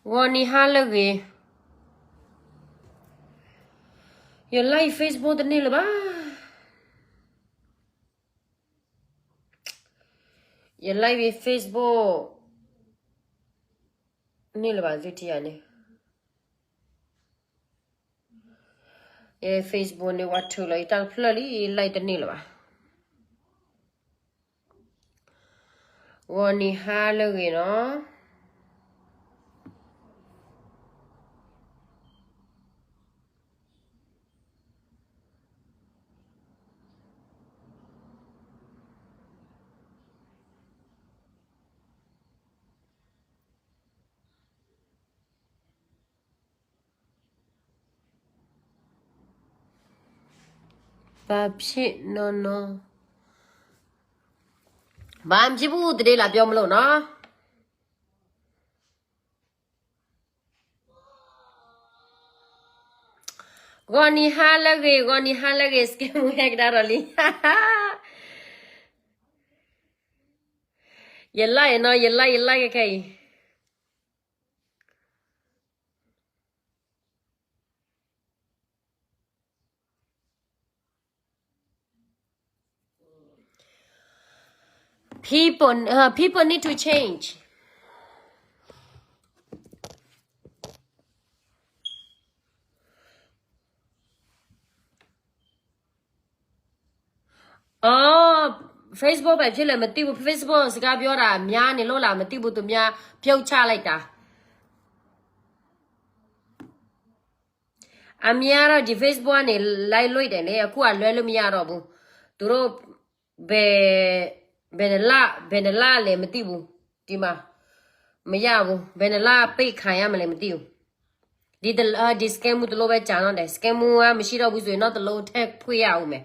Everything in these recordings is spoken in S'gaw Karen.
ဂီၤနံၤဟါလၢအဂ့ၤ, ယ live Facebook တန့ၢ်လၢၤဘၣ်. ယ live Facebook န့ၢ်လၢၤဘၣ် သုထံၣ်ယၤန့ၣ်, ယ Facebook န့ၣ် ဝဲထုးလီၤယတၢ်တဖျၢၣ်လံ, live တန့ၢ်လၢၤဘၣ်. ဂီၤနံၤဟါလၢအဂ့ၤနီၤ. ဘာဖြစ်နော်နော်, ဘာဖြစ်ဘူးတဒ့လာပြောမလို့နော်. ဂီၤနံၤဟါလၢအဂ့ၤ, ဂီၤနံၤဟါလၢအဂ့ၤ, စကဲမူဟဲကဒါဒီးလံ. ယ live နီၤ, ယ live, ယ live ခဲအံၤ. People, uh, people need to change. อ๋อ Facebook ဘာဖြစ်လဲမသိဘူး, Facebook စကားပြောတာများနေလို့လားမသိဘူး, သူများဖြုတ်ချလိုက်တာ. အများတော့ဒီ Facebook ကနေ လိုက်လွှင့်တယ်လေ, အခုကလွှဲလို့မရတော့ဘူး. သူတို့ ဘယ်, ဘယ်နှစ်လ, ဘယ်နှစ်လလဲမသိဘူး, ဒီမှာ မရဘူး, ဘယ်နှစ်လ ပိတ်ခံရမလဲမသိဘူး. ဒီတလ, ဒီ scam မူတလုံးပဲကျန်တော့တယ်, scam မူကမရှိတော့ဘူးဆိုရင် နောက်တလုံးထည့်ဖွင့်ရဦးမယ်.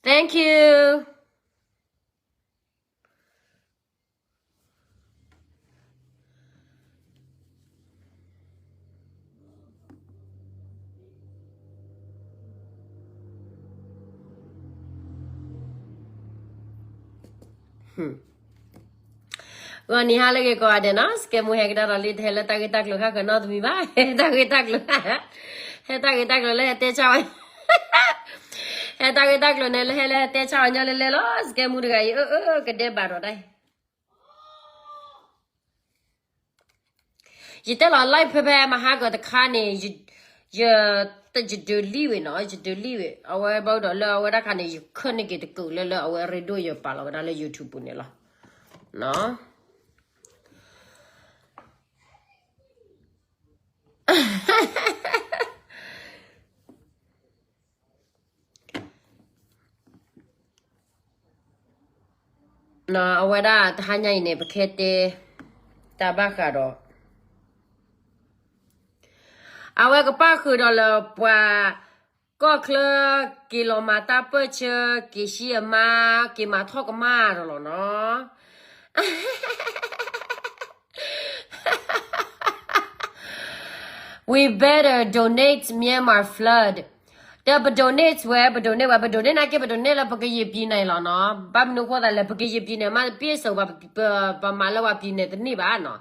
Thank you. ဂီၤနံၤဟါလၢအဂ့ၤကိးဂၤဒဲးနီၤ, စကဲမူဟဲကဒါဒီးလံ, တဟဲလၢတၢ်ဂ့ၢ်တၢ်ကျိၤခါကနီတမံၤဘၣ်, ဟဲတၢ်ဂ့ၢ်တၢ်ကျိၤ, ဟဲတၢ်ဂ့ၢ်တၢ်ကျိၤလၢဟဲတဲဆၣ်ဝဲ, ဟဲတၢ်ဂ့ၢ်တၢ်ကျိၤန့ၣ် လၢဟဲလၢဟဲတဲဆၣ်ဝဲညီလဲလဲလီၤ, စကဲမူတဂၤအံၤ အၢ အၢ ကဒဲးဘၣ်ဒီးတၢ် ယတဲလီၤ live ဖဲဖဲမဟါကတခါန့ၣ်, ယ, ယ, ယဒုးလံဝဲနီၤ, ယဒုးလံဝဲ, အဝဲဘၣ်ဒီးလၢအဝဲဒၣ်ခါန့ၣ် ယခၢၣ်န့ၢ်က့ၤတကုာ်လၢ လၢအဝဲရ့ဒိၣ်ယပာ်လီၤဝဲဒၣ်လၢ YouTube ပူၤန့ၣ်လီၤ. အဝဲဒၣ်တဟါညါအံၤန့ၣ် ပကဟဲတဲ တၢ်ဘၣ်ဃးဒီး အဝဲကပၣ်ဃုာ်ဒီးလၢပှၤကီၢ်ချၢ က့ၤလီၤမၤတၢ်ပၢၢ်ဆၢ က့ၤဆံအမါ က့ၤမၤထီၣ်ကမၣ်ဒီးလီၤနီၤ. We better donate Myanmar flood. ဒီးပ donate ဝဲ, ပ donate ဝဲ, ပ donate နာ်က့ ပ donate လၢပကရင်ပြည်နယ်လီၤနီၤ. ဘၣ်မနုၤအဃိသတးလဲၣ်, ပကရင်ပြည်နယ်မး တပြည့်စုံဘၣ်, ပ, ပ, ပမၤလၢပှၤပြည်နယ်တန့ၢ်ဘၣ်နီၤ.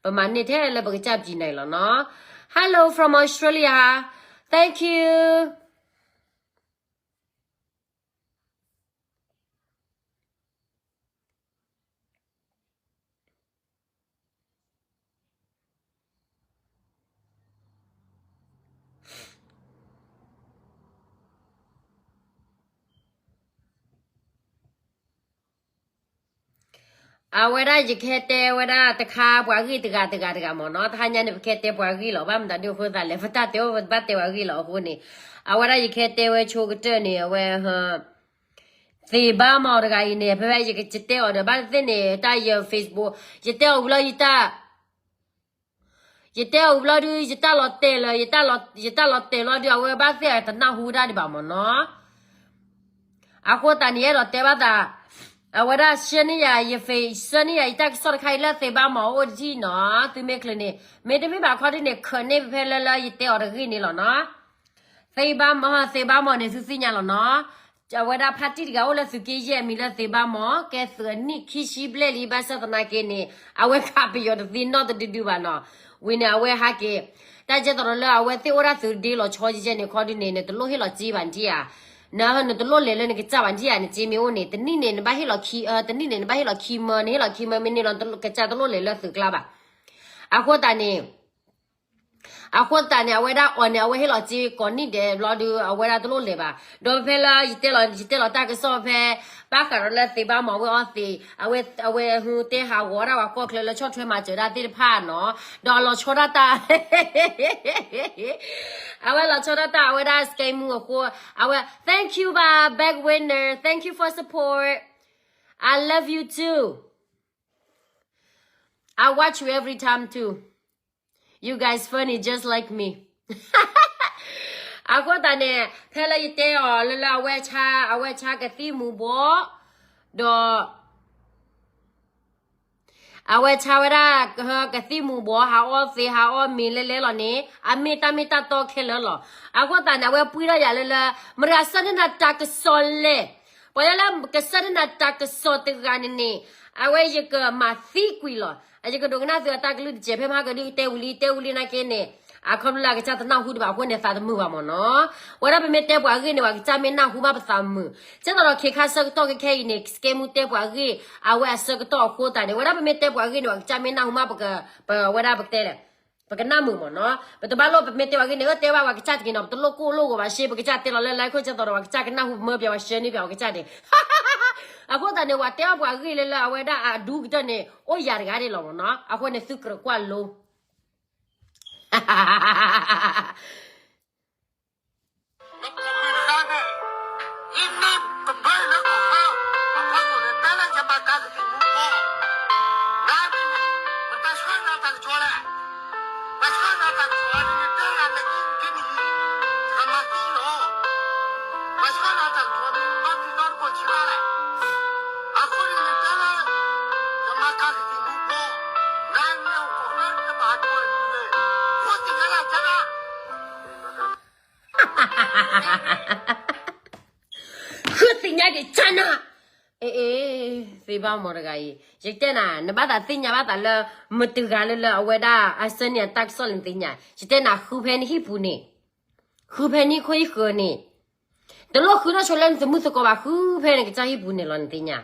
ပမၤန့ၢ်ထဲလၢပကစၢ်ပြည်နယ်လီၤနီၤ. Hello from Australia. Thank you. အဝဲဒၣ်ယကဟဲတဲဝဲဒၣ်တခါပှၤဂ့ၢ်တဂၤတဂၤတဂၤမ့ၢ်နီၤ. တဟါညါန့ၣ် ပကဟဲတဲပှၤဂ့ၢ်လီၤ. ဘၣ်မတၤဒ်အဃိသတးလဲၣ်, ပတၢ်တဲအိၣ်ဘၣ်တဲပှၤဂ့ၢ်လီၤအဃိန့ၣ်, အဝဲဒၣ်ယကဟဲတဲဝဲဆိကတၢၢ်န့ၣ် အဝဲ သ့ၣ်ဘါမီၤတဂၤအံၤန့ၣ် ဖဲဖဲယတဲအီၤဒီး ဘၣ်သ့ၣ်သ့ၣ်န့ၣ် တၢ်ယ Facebook ယတဲအီၤဝံၤလီၤ ယတၢ် ယတဲအီၤဝံၤလီၤဒုး ယတၢ်လီၤတဲာ်လၢ ယတၢ်လီၤတဲာ်လီၤဒုး အဝဲဘၣ်သ့ၣ်အတနၢ်ဟူဒၣ်ဒံးဘၣ်မ့ၢ်နီၤ. အဃိသတးန့ၣ် ယအဲၣ်ဒိးတဲဘၣ်သး အဝဲဒၣ် share န့ၢ်ယၤ ယ face share န့ၢ်ယၤ ယတၢ်ကစီၣ်တခါအံၤလၢသ့ၣ်ဘါမီၤအိၣ်တထံၣ်နီၤ. သုမ့ၢ်ချုးန့ၣ် မ့တမ့ၢ်ဘၣ်ခီဒ်န့ၣ် ခုးန့ၢ်ဖဲလၢလၢယတဲအီၤတဂ့ၢ်န့ၣ်လီၤနီၤ. သ့ၣ်ဘါမီၤ သ့ၣ်ဘါမီၤန့ၣ် သုသ့ၣ်ညါလီၤနီၤ. အဝဲဒၣ်ဖါတံၢ်တဂၤအိၣ်လၢသုးက့ယဲၢ် အမံၤလၢသ့ဘါမီၢ် ကဲသုးအနံၣ်ခံဆံဘျဲၣ်လံ ဘၣ်ဆၣ်သနာ်က့န့ၣ် အဝဲခးပယီၤတသ့နီတဒုဒုဘၣ်နီၤ. ဝံၤန့ၣ် အဝဲဟးက့ၤ တၢ်ကဲသိးဒီးလၢအဝဲသ့ၣ်အိၣ်ဒၣ်သုးဒ့လီၤဆီကဲန့ၣ် ခီဒုန့ၣ် နတလိၣ်ဟ့ၣ်လီၤစ့ဘၣ်နထံၣ်ဧါ. န နတလိၣ်လဲၤလၢနကစၢ်ဘၣ်နထံၣ်ဧါ နစ့မ့ၢ်အိၣ်န့ၣ် တနံၣ်န့ၣ် နဘၣ်ဟ့ၣ်လီၤခံ တနံၣ်န့ၣ် နဘၣ်ဟ့ၣ်လီၤခံမၢ နဟ့ၣ်လီၤခံမၢမ့ၢ်န့ၢ်လီၤ ကစၢ်တလိၣ်လဲၤလၢသုးကျါဘၣ်. အဃိသတးန့ၣ် အဃိသတးန့ၣ် အဝဲဒၣ်အီၤန့ၣ် အဝဲဟ့ၣ်လီၤစ့ကိးနံၣ်ဒဲးဘျီဒုး အဝဲဒၣ်တလိၣ်လဲၤဘၣ်. ဒီးဖဲလၢယတဲလီၤ ယတဲလီၤတၢ်ကစီၣ်ဖဲ ဘၣ်ဃးဒီးလၢသ့ဘါမီၢ်ဝဲအီသံး အဝဲ အဝဲဟူတဲဟးဂီၤဒၣ်ဝဲကီၢ်ချၢလၢဆီၣ်ထွဲမၤစၢၤဒၣ်သ့ၣ်တဖၣ်နီၤ ဒီးအလီၤဆီဒၣ်တၢ် အဝဲလီၤဆီဒၣ်တၢ် အဝဲဒၣ် scam မူအဃိ အဝဲ thank you ဘၣ် bag winner, thank you for support, I love you too, I watch you every time too, you guys funny just like me. အဃိသတးန့ၣ် ဖဲလၢယတဲအီၤလၢလၢ အဝဲဆါ အဝဲဆါကသံၣ်မူၤဘှီး ဒီး အဝဲဆါဝဲဒၣ် ကသံၣ်မူၤဘှီး ဟးအီသံး ဟးအီမ့ၤလဲလဲလီၤန့ၣ် အမ့ၢ်တၢ်မ့ၢ်တၢ်တီခဲလၢာ်လီၤ. အဃိသတးန့ၣ် အဝဲပှံထီၣ်ယၤလၢလၢ မတၤဆၢန့ၢ်နၤတၢ်ကစီၣ်လဲၣ်. ပှၤလၢလၢကဆၢန့ၢ်နၤတၢ်ကစီၣ်တဂၤန့ၣ်န့ၣ် အဝဲယကမၤသံကွံာ်လီၤ. ယကဒိးကနၣ်သုအတၢ်ကလုၢ်တစဲး ဖဲမဟါကဒု တဲဝံၤလံ တဲဝံၤလံနာ်က့န့ၣ် အခီဖျိလၢအကစၢ်တနၢ်ဟူဒံးဘၣ်အဃိန့ၣ် သးတမုာ်ဘၣ်မ့ၢ်နီၤ. ဝဲဒၣ်ပမ့ၢ်တဲပှၤအဂ့ၢ်န့ၣ် ပှၤကစၢ်မ့ၢ်နၢ်ဟူမးပသးမုာ်. ကဲသိးဒီးခ့ခါဆၢကတီၢ်ခဲခဲအံၤန့ၣ် scam မူတဲပှၤအဂ့ၢ် အဝဲအဆၢကတီၢ်အဃိသတးန့ၣ် ဝဲဒၣ်ပမ့ၢ်တဲပှၤအဂ့ၢ်န့ၣ် ပှၤကစၢ်မ့ၢ်နၢ်ဟူမး ပက ပဝဲဒၣ်ပကတဲလဲၣ် ပကနၢ်မုာ်မ့ၢ်နီၤ. ပတဘၣ်လိၣ်ပမ့ၢ်တဲပှၤအဂ့ၢ်န့ၣ် အၢ တဲဘၣ်ပှၤကစၢ်တက့ၢ်နီၤ ပတလိၣ်ကိၢ်လိၣ်ဂီၤဘၣ်ရှ့ ပကစၢ်တဲလီၤလၢ line ခိၣ် ကဲသိးဒီးပှၤကစၢ်ကနၢ်ဟူ ပမၢပၠးပှၤ share န့ၢ်ပၠးပှၤကစၢ်န့ၣ် အဃိသတးန့ၣ် ပှၤတဲအီၣ်ပှၤအဂ့ၢ်လၢလၢအဝဲဒၣ်အဒူကတၢၢ်န့ၣ် အိၣ်ယၤတဂၤန့ၣ်လီၤမ့ၢ်နီၤ. အဃိန့ၣ်သုကြၢးကွၢ်လိ ဃုသ့ၣ်ညါက့ၤကၢ်နၤ, အ့ အ့ သ့ဘၣ်မီၢ်တဂၤအံၤ ယတဲနၤ နဘၣ်သးသ့ၣ်ညါဘၣ်သးလၢ မတဂၤလၢလၢအဝဲဒၣ်အဆၢန့ၢ်အတၢ်ကစီၣ်လၢနသ့ၣ်ညါ ယတဲနၤ ဃုဖဲနဟံၣ်ပူၤန့ၣ်, ဃုဖဲနဟံၣ်ခိၣ်ဟံၣ်ဃၢၤန့ၣ်, တလိၣ်ဃုထီၣ်ဆိလၢနသမုၢ်သကိးဘၣ် ဃုဖဲနကစၢ်ဟံၣ်ပူၤန့ၣ်လီၤ နသ့ၣ်ညါ.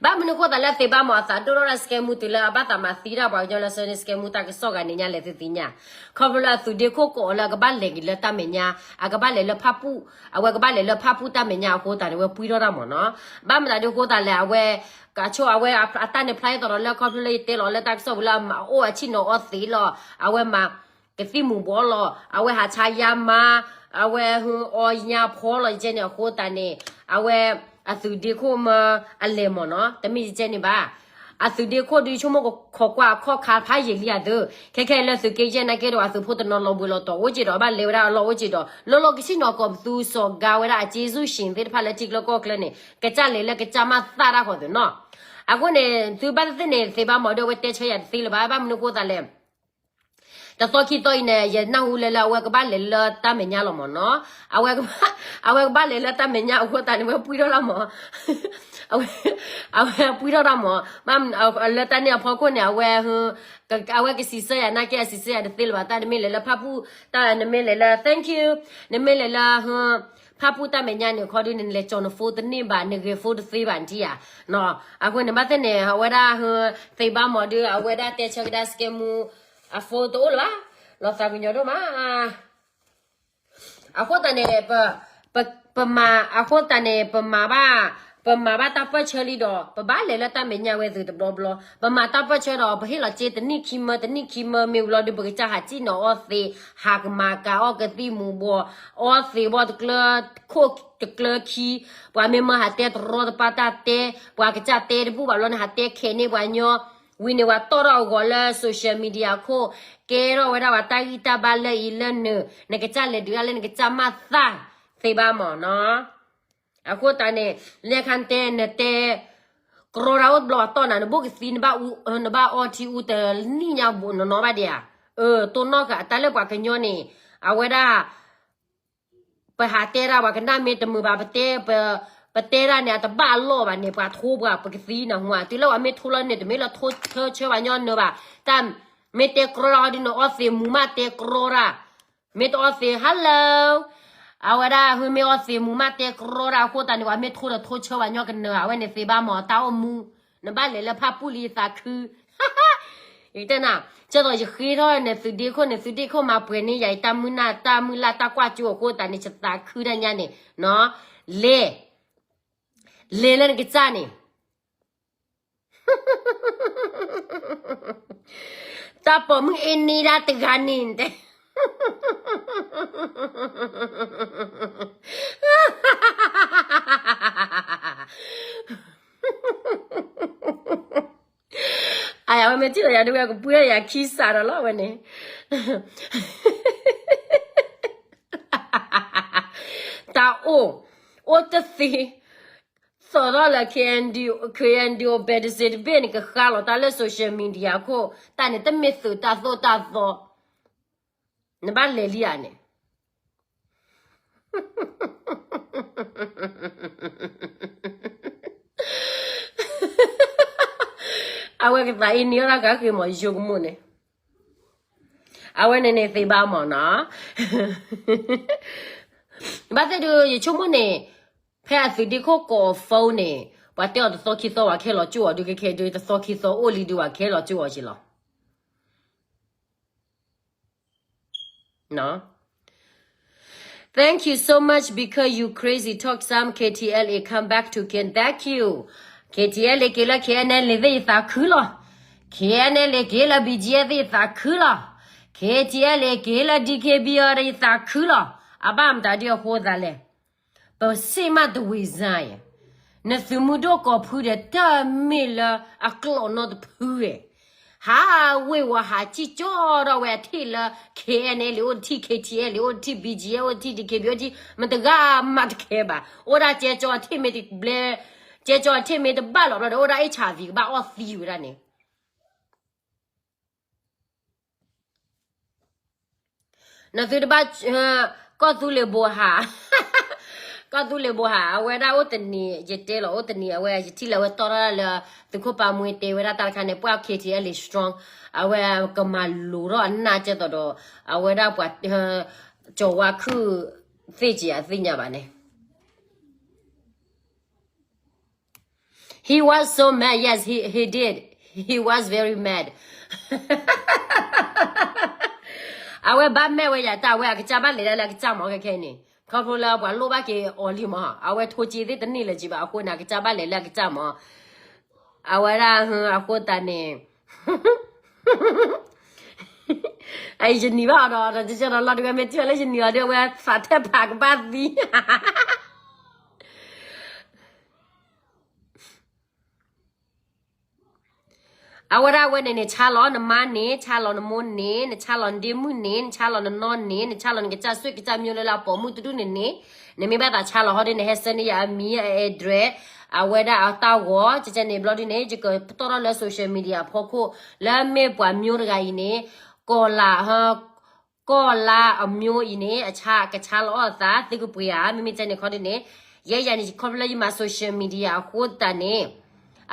ဘၣ်မနုၤအဃိသတးလၢသ့ဘၣ်မီၢ်အသးဒိၣ်ထီၣ်ဒၣ် scam မူတုၤလၢအဘၣ်သးမၤသံတၢ်ပှၤကညီလၢဆၢန့ၢ် scam မူတၢ်ကစီၣ်ဂၤန့ၣ်ညါလဲၣ်သုသ့ၣ်ညါ. ခီဖျိလၢအသုးဒ့ခိၣ်ကိးအီၤလၢအကဘၣ်လဲၤက့ၤလၢတၢ်မဲာ်ညါ, အကဘၣ်လဲၤလၢဖၣ်ပူၣ်, အဝဲကဘၣ်လဲၤလၢဖၣ်ပူၣ်တၢ်မဲာ်ညါအဃိသတးန့ၣ် ဝဲပှံထီၣ်တၢ်မီၢ်နီၤ. ဘၣ်မတၤဒ်အဃိသတးလဲၣ် အဝဲ ကဆိအဝဲအတၢ်န့ၣ်ဖျါအသးဒီးလၢခီဖျိလၢယတဲလီၤလၢတၢ်ကစီၣ်ပူၤလၢအအိၣ်အဆံၣ်နီၤအီသံးလီၤ, အဝဲမၤ ကသံၣ်မူၤဘှီးလီၤ, အဝဲဟးဆါယါမါ, အဝဲဟူအီယါဖီလီၤ ယကဲန့ၣ်အဃိသတးန့ၣ်, အဝဲအသုးဒ့ခိၣ်မၢအလဲၤမီၢ်နီၤ, တမ့ၢ်ယကဲန့ၣ်ဘၣ်. အသုးဒ့ခိၣ်ဒုးဆိကမိၣ်ကခိးကွၢ်အခီၣ်ခါဖးယံာ်လံအသး, ခဲခဲလၢသုးက့ယဲၢ်နာ်က့ဒီး အသုးဖိတနီၤလီၤဘှံးလီၤတီၤအိၣ်က့ၤဒီး ဘၣ်လဲၤဝဲဒၣ်အလီၢ်အိၣ်က့ၤဒီး လီၤလီၤကဆံၣ်နီၤကီးပသူစီၤဂၤဝဲဒၣ်အစ့ ဆူၣ်ရှ့ၣ်သ့ၣ်တဖၣ်လၢထံကျၢကီၢ်ကျၢန့ၣ် ကစၢ်လဲၤလၢကစၢ်မၤသၣ်တၢ်ဃီသုးနီၤ. အဃိန့ၣ် သုဘၣ်သ့ၣ်သ့ၣ်န့ၣ် သ့ဘၣ်မီၢ်ဒီး အဝဲတဲဆၢယၤတသ့လၢၤဘၣ်, ဘၣ်မနုၤအဃိသတးလဲၣ် တသီခံသီအံၤန့ၣ် ယနၢ်ဟူလၢလၢအဝဲကဘၣ်လဲၤလၢတၢ်မဲာ်ညါလီၤမီၢ်နီၤ. အဝဲကဘၣ်လဲၤလၢတၢ်မဲာ်ညါအဃိသတးန့ၣ် ဝဲပှံထီၣ်တၢ်မီၢ်, အဝဲပှံထီၣ်တၢ်မီၢ်, လၢတၢ်န့ၣ်အဖီခိၣ်န့ၣ် အဝဲ အဝဲကစံးဆၢယၤနာ်က့ အစံးဆၢယၤတသ့လၢၤဘၣ်, တၢ်နမ့ၢ်လဲၤလၢဖၣ်ပူၣ်, တၢ်နမ့ၢ်လဲၤလၢ thank you, နမ့ၢ်လဲၤလၢ ဖၣ်ပူၣ်တၢ်မဲာ်ညါန့ၣ် ခီဒုးန့ၣ် နလဲၤကၠီၤန phone တန့ၢ်ဘၣ်, နဂဲၤ phone တသ့ဘၣ်နထံၣ်ဧါ. အဃိန့ၣ် ဘၣ်သ့ၣ်န့ၣ် အဝဲဒၣ် သ့ဘၣ်မီၢ်ဒုး အဝဲဒၣ်တဲဆၢကဒါ scam မူ အ phone တအိၣ်လၢၤဘၣ်, လီၤသးကညီၤဒိၣ်မး. အဃိသတးန့ၣ် ပမၤ အဃိသတးန့ၣ် ပမၤဘၣ် ပမၤဘၣ်တၢ်ပၢၢ်ဆၢလံဒီး ပဘၣ်လဲၤလၢတၢ်မဲာ်ညါဝဲသုးတဘျီဘျီ, ပမၤတၢ်ပၢၢ်ဆၢဒီး ပဟ့ၣ်လီၤစ့တနံၣ်ခံမၢ တနံၣ်ခံမၢ မ့ၢ်ဝံၤလီၤဒုး ပကစၢ်ဟးစံၣ်နီၤအီသံး, ဟးကမၤကၤအီၣ်ကသံၣ်မူၤဘှီး, အီသံးဘီတကျၢ ခိၣ်တကျၢခံ, ပှၤမ့ၢ်မၢဟးတဲတရီတပါတၢ်တဲ, ပှၤကစၢ်တဲတဘူၣ်ဘၣ်ဘျီန့ၣ် ဟးတဲခဲးန့ၢ်ပှၤညီ, ဝံၤန့ၣ် ပှၤတီၣ်ထီၣ်အဂီၤလၢ social media ခိၣ်, ကဲထီၣ်ဝဲဒၣ်ပှၤတၢ်ဂံၢ်တၢ်ဘါလၢအံၤလၢနုာ်, နကစၢ်လဲၤဒုးဒၣ်လၢနကစၢ်မၤသၣ်, သ့ဘၣ်မီၢ်နီၤ. အဃိသတးန့ၣ် လဲၤခါတဲ နတဲ ကရီတၢ်အိၣ်တဘျီဘၣ်တီၢ်နၤ နဘိၣ်ကသံ နဘၣ်အူ နဘၣ်အီထံအူတနံၣ်ညါဘိးနီၢ်နီၢ်ဘၣ်ဒံးဧါ. အၢ တိၢ်နီၣ်ဃာ် တၢ်လၢပှၤကညီန့ၣ် အဝဲဒၣ် ပဟးတဲဒၣ်ပှၤကနၣ်မ့ၢ်တမုာ်ဘၣ် ပတဲ ပ ပတဲဒၣ်န့ၣ် အတဘၣ်အလီၢ်ဘၣ်န့ၣ် ပှၤထိပှၤပကသံနၢ်ဟူဧါ. တုၤလၢပှၤမ့ၢ်ထိလီၤန့ၣ် တမ့ၢ်လၢထိဆၢဆၢပှၤညီနၢၤဘၣ်. တၢ်မ့ၢ်တဲကြီဒၣ်ဒ်န့ၣ် အီသံးမူးမးတဲကြီဒၣ်. မ့ၢ်တအီသံး hello အဝဲဒၣ် ဟုမ့ၢ်အီသံးမူးမးတဲကြီဒၣ်အဃိသတးန့ၣ် ပှၤမ့ၢ်ထိဒီးထိဆၢပှၤညီကနၢၤဧါ. အဝဲန့ၣ်သ့ဘၣ်မး တၢ်အိၣ်မူ နဘၣ်လဲၤလၢဖၣ်ပူၣ်လံယသးခု ယတဲနၤ, ကဲသိးယဃ့ထီၣ်န့ၣ် သုးဒ့ခိၣ်န့ၣ် သုးဒ့ခိၣ်မၤပှဲၤန့ၢ်ယၤ ယတၢ်မုၢ်နၢ် တၢ်မုၢ်လၢ်တၢ်ကွၢ်ကၠိအဃိသတးန့ၣ် ယသးခုတၢ်ညါန့ၣ်နီၤ, လဲၤ လဲၤလၢနကစၢ်န့ၣ် တၢ်ပိာ်မုၣ်အ့န့ဒၣ်တဂၤန့ၣ်တဲ အဝဲမ့ၢ်ထံၣ်လီၤယၤဒ်ဝဲ ကပှ့ၤယၤခံစးဒီးလီၤဝဲန့ၣ် တၢ်အိၣ် အိၣ်တသ့ သိးထီၣ်လၢ KNDO ဘဲတစ့တဘ့ၣ်န့ၣ် ကဃါလီၤတၢ်လၢ social media ခိၣ် တၢ်န့ၣ်တမ့ၢ်သုးတၢ်သိၣ်တၢ်သီ နဘၣ်လဲၤလံဧါန့ၣ် အဝဲကသးအ့န့အီၣ်တၢ်ကဃ့မး ယဆိကမိၣ်န့ၣ် အဝဲန့ၣ်န့ၣ်သ့ဘၣ်မးနီၤ ဘၣ်သ့ၣ်ဒုး ယဆိကမိၣ်န့ၣ် ဖဲအသုးဒ့ခိၣ်ကိးအ phone န့ၣ် ပှၤတဲအီၤတသီခံသီ ပှၤကဟဲလီၤကၠိအီၤဒုး ခဲခဲဒုး တသီခံသီအိၣ်လံဒုး ပှၤကဟဲလီၤကၠိအီၤက့ၤလီၤ Thank you so much because you crazy talk some K T L A come back to Ken. Thank you. K T L A က့ၤလၢ K N L A သ့ၣ်ယသးခုလီၤ. K N L A က့ၤလၢ B G F သ့ၣ်ယသးခုလီၤ. K T L A က့ၤလၢ D K B A ဒီးယသးခုလီၤ. အဘၣ်မတၤဒ်အဃိသးလဲၣ်. ပစ့ၢ်မးတဝံၤစါယဲၢ်, နသုးမုၢ်ဒိၣ်ကိးဖုဒီး တၢ်မ့ၢ်လၢအကျိာ်နီတဖုဂဲၤ, ဟးဝ့ၤဝီၤဟးစံၣ်ကၠီဒီးဝဲအထံၣ်လၢ K N L A အိၣ်တထံၣ် K T L A အိၣ်တထံၣ် B G F အိၣ်တထံၣ် D K B A အိၣ်တထံၣ် မတဂၤမးတခဲဘၣ်, အိၣ်ဒၣ်ကဲကၠီအထံၣ်မ့ၢ်တဘျဲ, ကဲကၠီအထံၣ်မ့ၢ်တဘၣ်လီၤဘျီဒီး အိၣ်ဒၣ် HIV ကဘၣ်အီၣ်သံဝဲဒၣ်န့ၣ် နသုတဘၣ်, ကီၢ်သူလ့ၤဘိဟး, ကီၢ်သူလ့ၤဘိဟး အဝဲဒၣ်အိၣ်တနံၤ ယတဲလီၤ အိၣ်တနံၤ အဝဲယထံၣ်လၢအဝဲတီၢ်ထီၣ်လၢ သုးခိၣ်ပၢ်မှံတဲဝဲဒၣ်တၢ်တခါန့ၣ် ပှၢ် K T L A strong အဝဲကမၤလိၤထီၣ်အနၢ်ကဲသိးဒီး အဝဲဒၣ်ပှၤ ကၠီၤဝါခုၣ်သ့ၣ်က့ၤအသ့ၣ်ညါဘၣ်န့ၣ် He was so mad. Yes, he, he did. He was very mad. အဝဲဘၣ် mad ဝဲယၤတၢ် အဝဲအကစၢ်ဘၣ်လဲၤဒၣ်လၢအကစၢ်မး ခဲခဲအံၤန့ၣ် ခီဖျိလၢပှၤလိၣ်ဘၣ်က့ၤအီၤလံမး အဝဲထိက့ၤသ့ၣ်တန့ၢ်လၢၤက့ၤဘၣ်အဃိန့ၣ် အကစၢ်ဘၣ်လဲၤလၢအကစၢ်မး အဝဲဒၣ် အဃိသတးန့ၣ် ယနံၤဘၣ်အီၤဒီး ဒီးကစၢ်ဒီးလီၤဒုးဝဲမ့ၢ်ထံၣ်အီၤလၢယနံၤအီၤဒီး အဝဲသးထဲဖးကဘၣ်သံ အဝဲဒၣ်ဝဲန့ၣ်န့ၣ် ဆါလီၤနမါန့ၣ် ဆါလီၤနမိၢ်န့ၣ် နဆါလီၤနဒ့မုၣ်န့ၣ် နဆါလီၤနနီၢ်န့ၣ် နဆါလီၤနကစၢ်စွ့ၣ်ကစၢ်မျိၢ်လၢလၢအပိာ်မုၣ်တဒူၣ်န့ၣ်န့ၣ် နမ့ၢ်ဘၣ်သးဆါလီၤဟီဒ်န့ၣ် ဟဲဆှၢန့ၢ်ယၤအမံၤအ address အဝဲဒၣ်အတၢ်ဂီၤ ကကဲန့ၣ်ဘျီဒ်န့ၣ် ယကတီၢ်ထီၣ်လၢ social media အဖီခိၣ် လၢမ့ၢ်ပှၤမျိၢ်တဂၤအံၤန့ၣ် ကီၢ်လၢ ကီၢ်လၢအမျိၢ်အံၤန့ၣ် အဆါ ကဆါလီၤအီၣ်သး သုကပှ့ၤဧါ မ့မ့ၢ်ကဲန့ၣ်ခီဒ်န့ၣ် ယဲယၤန့ၣ် ခီဖျိလၢယမၤ social media အဃိသတးန့ၣ်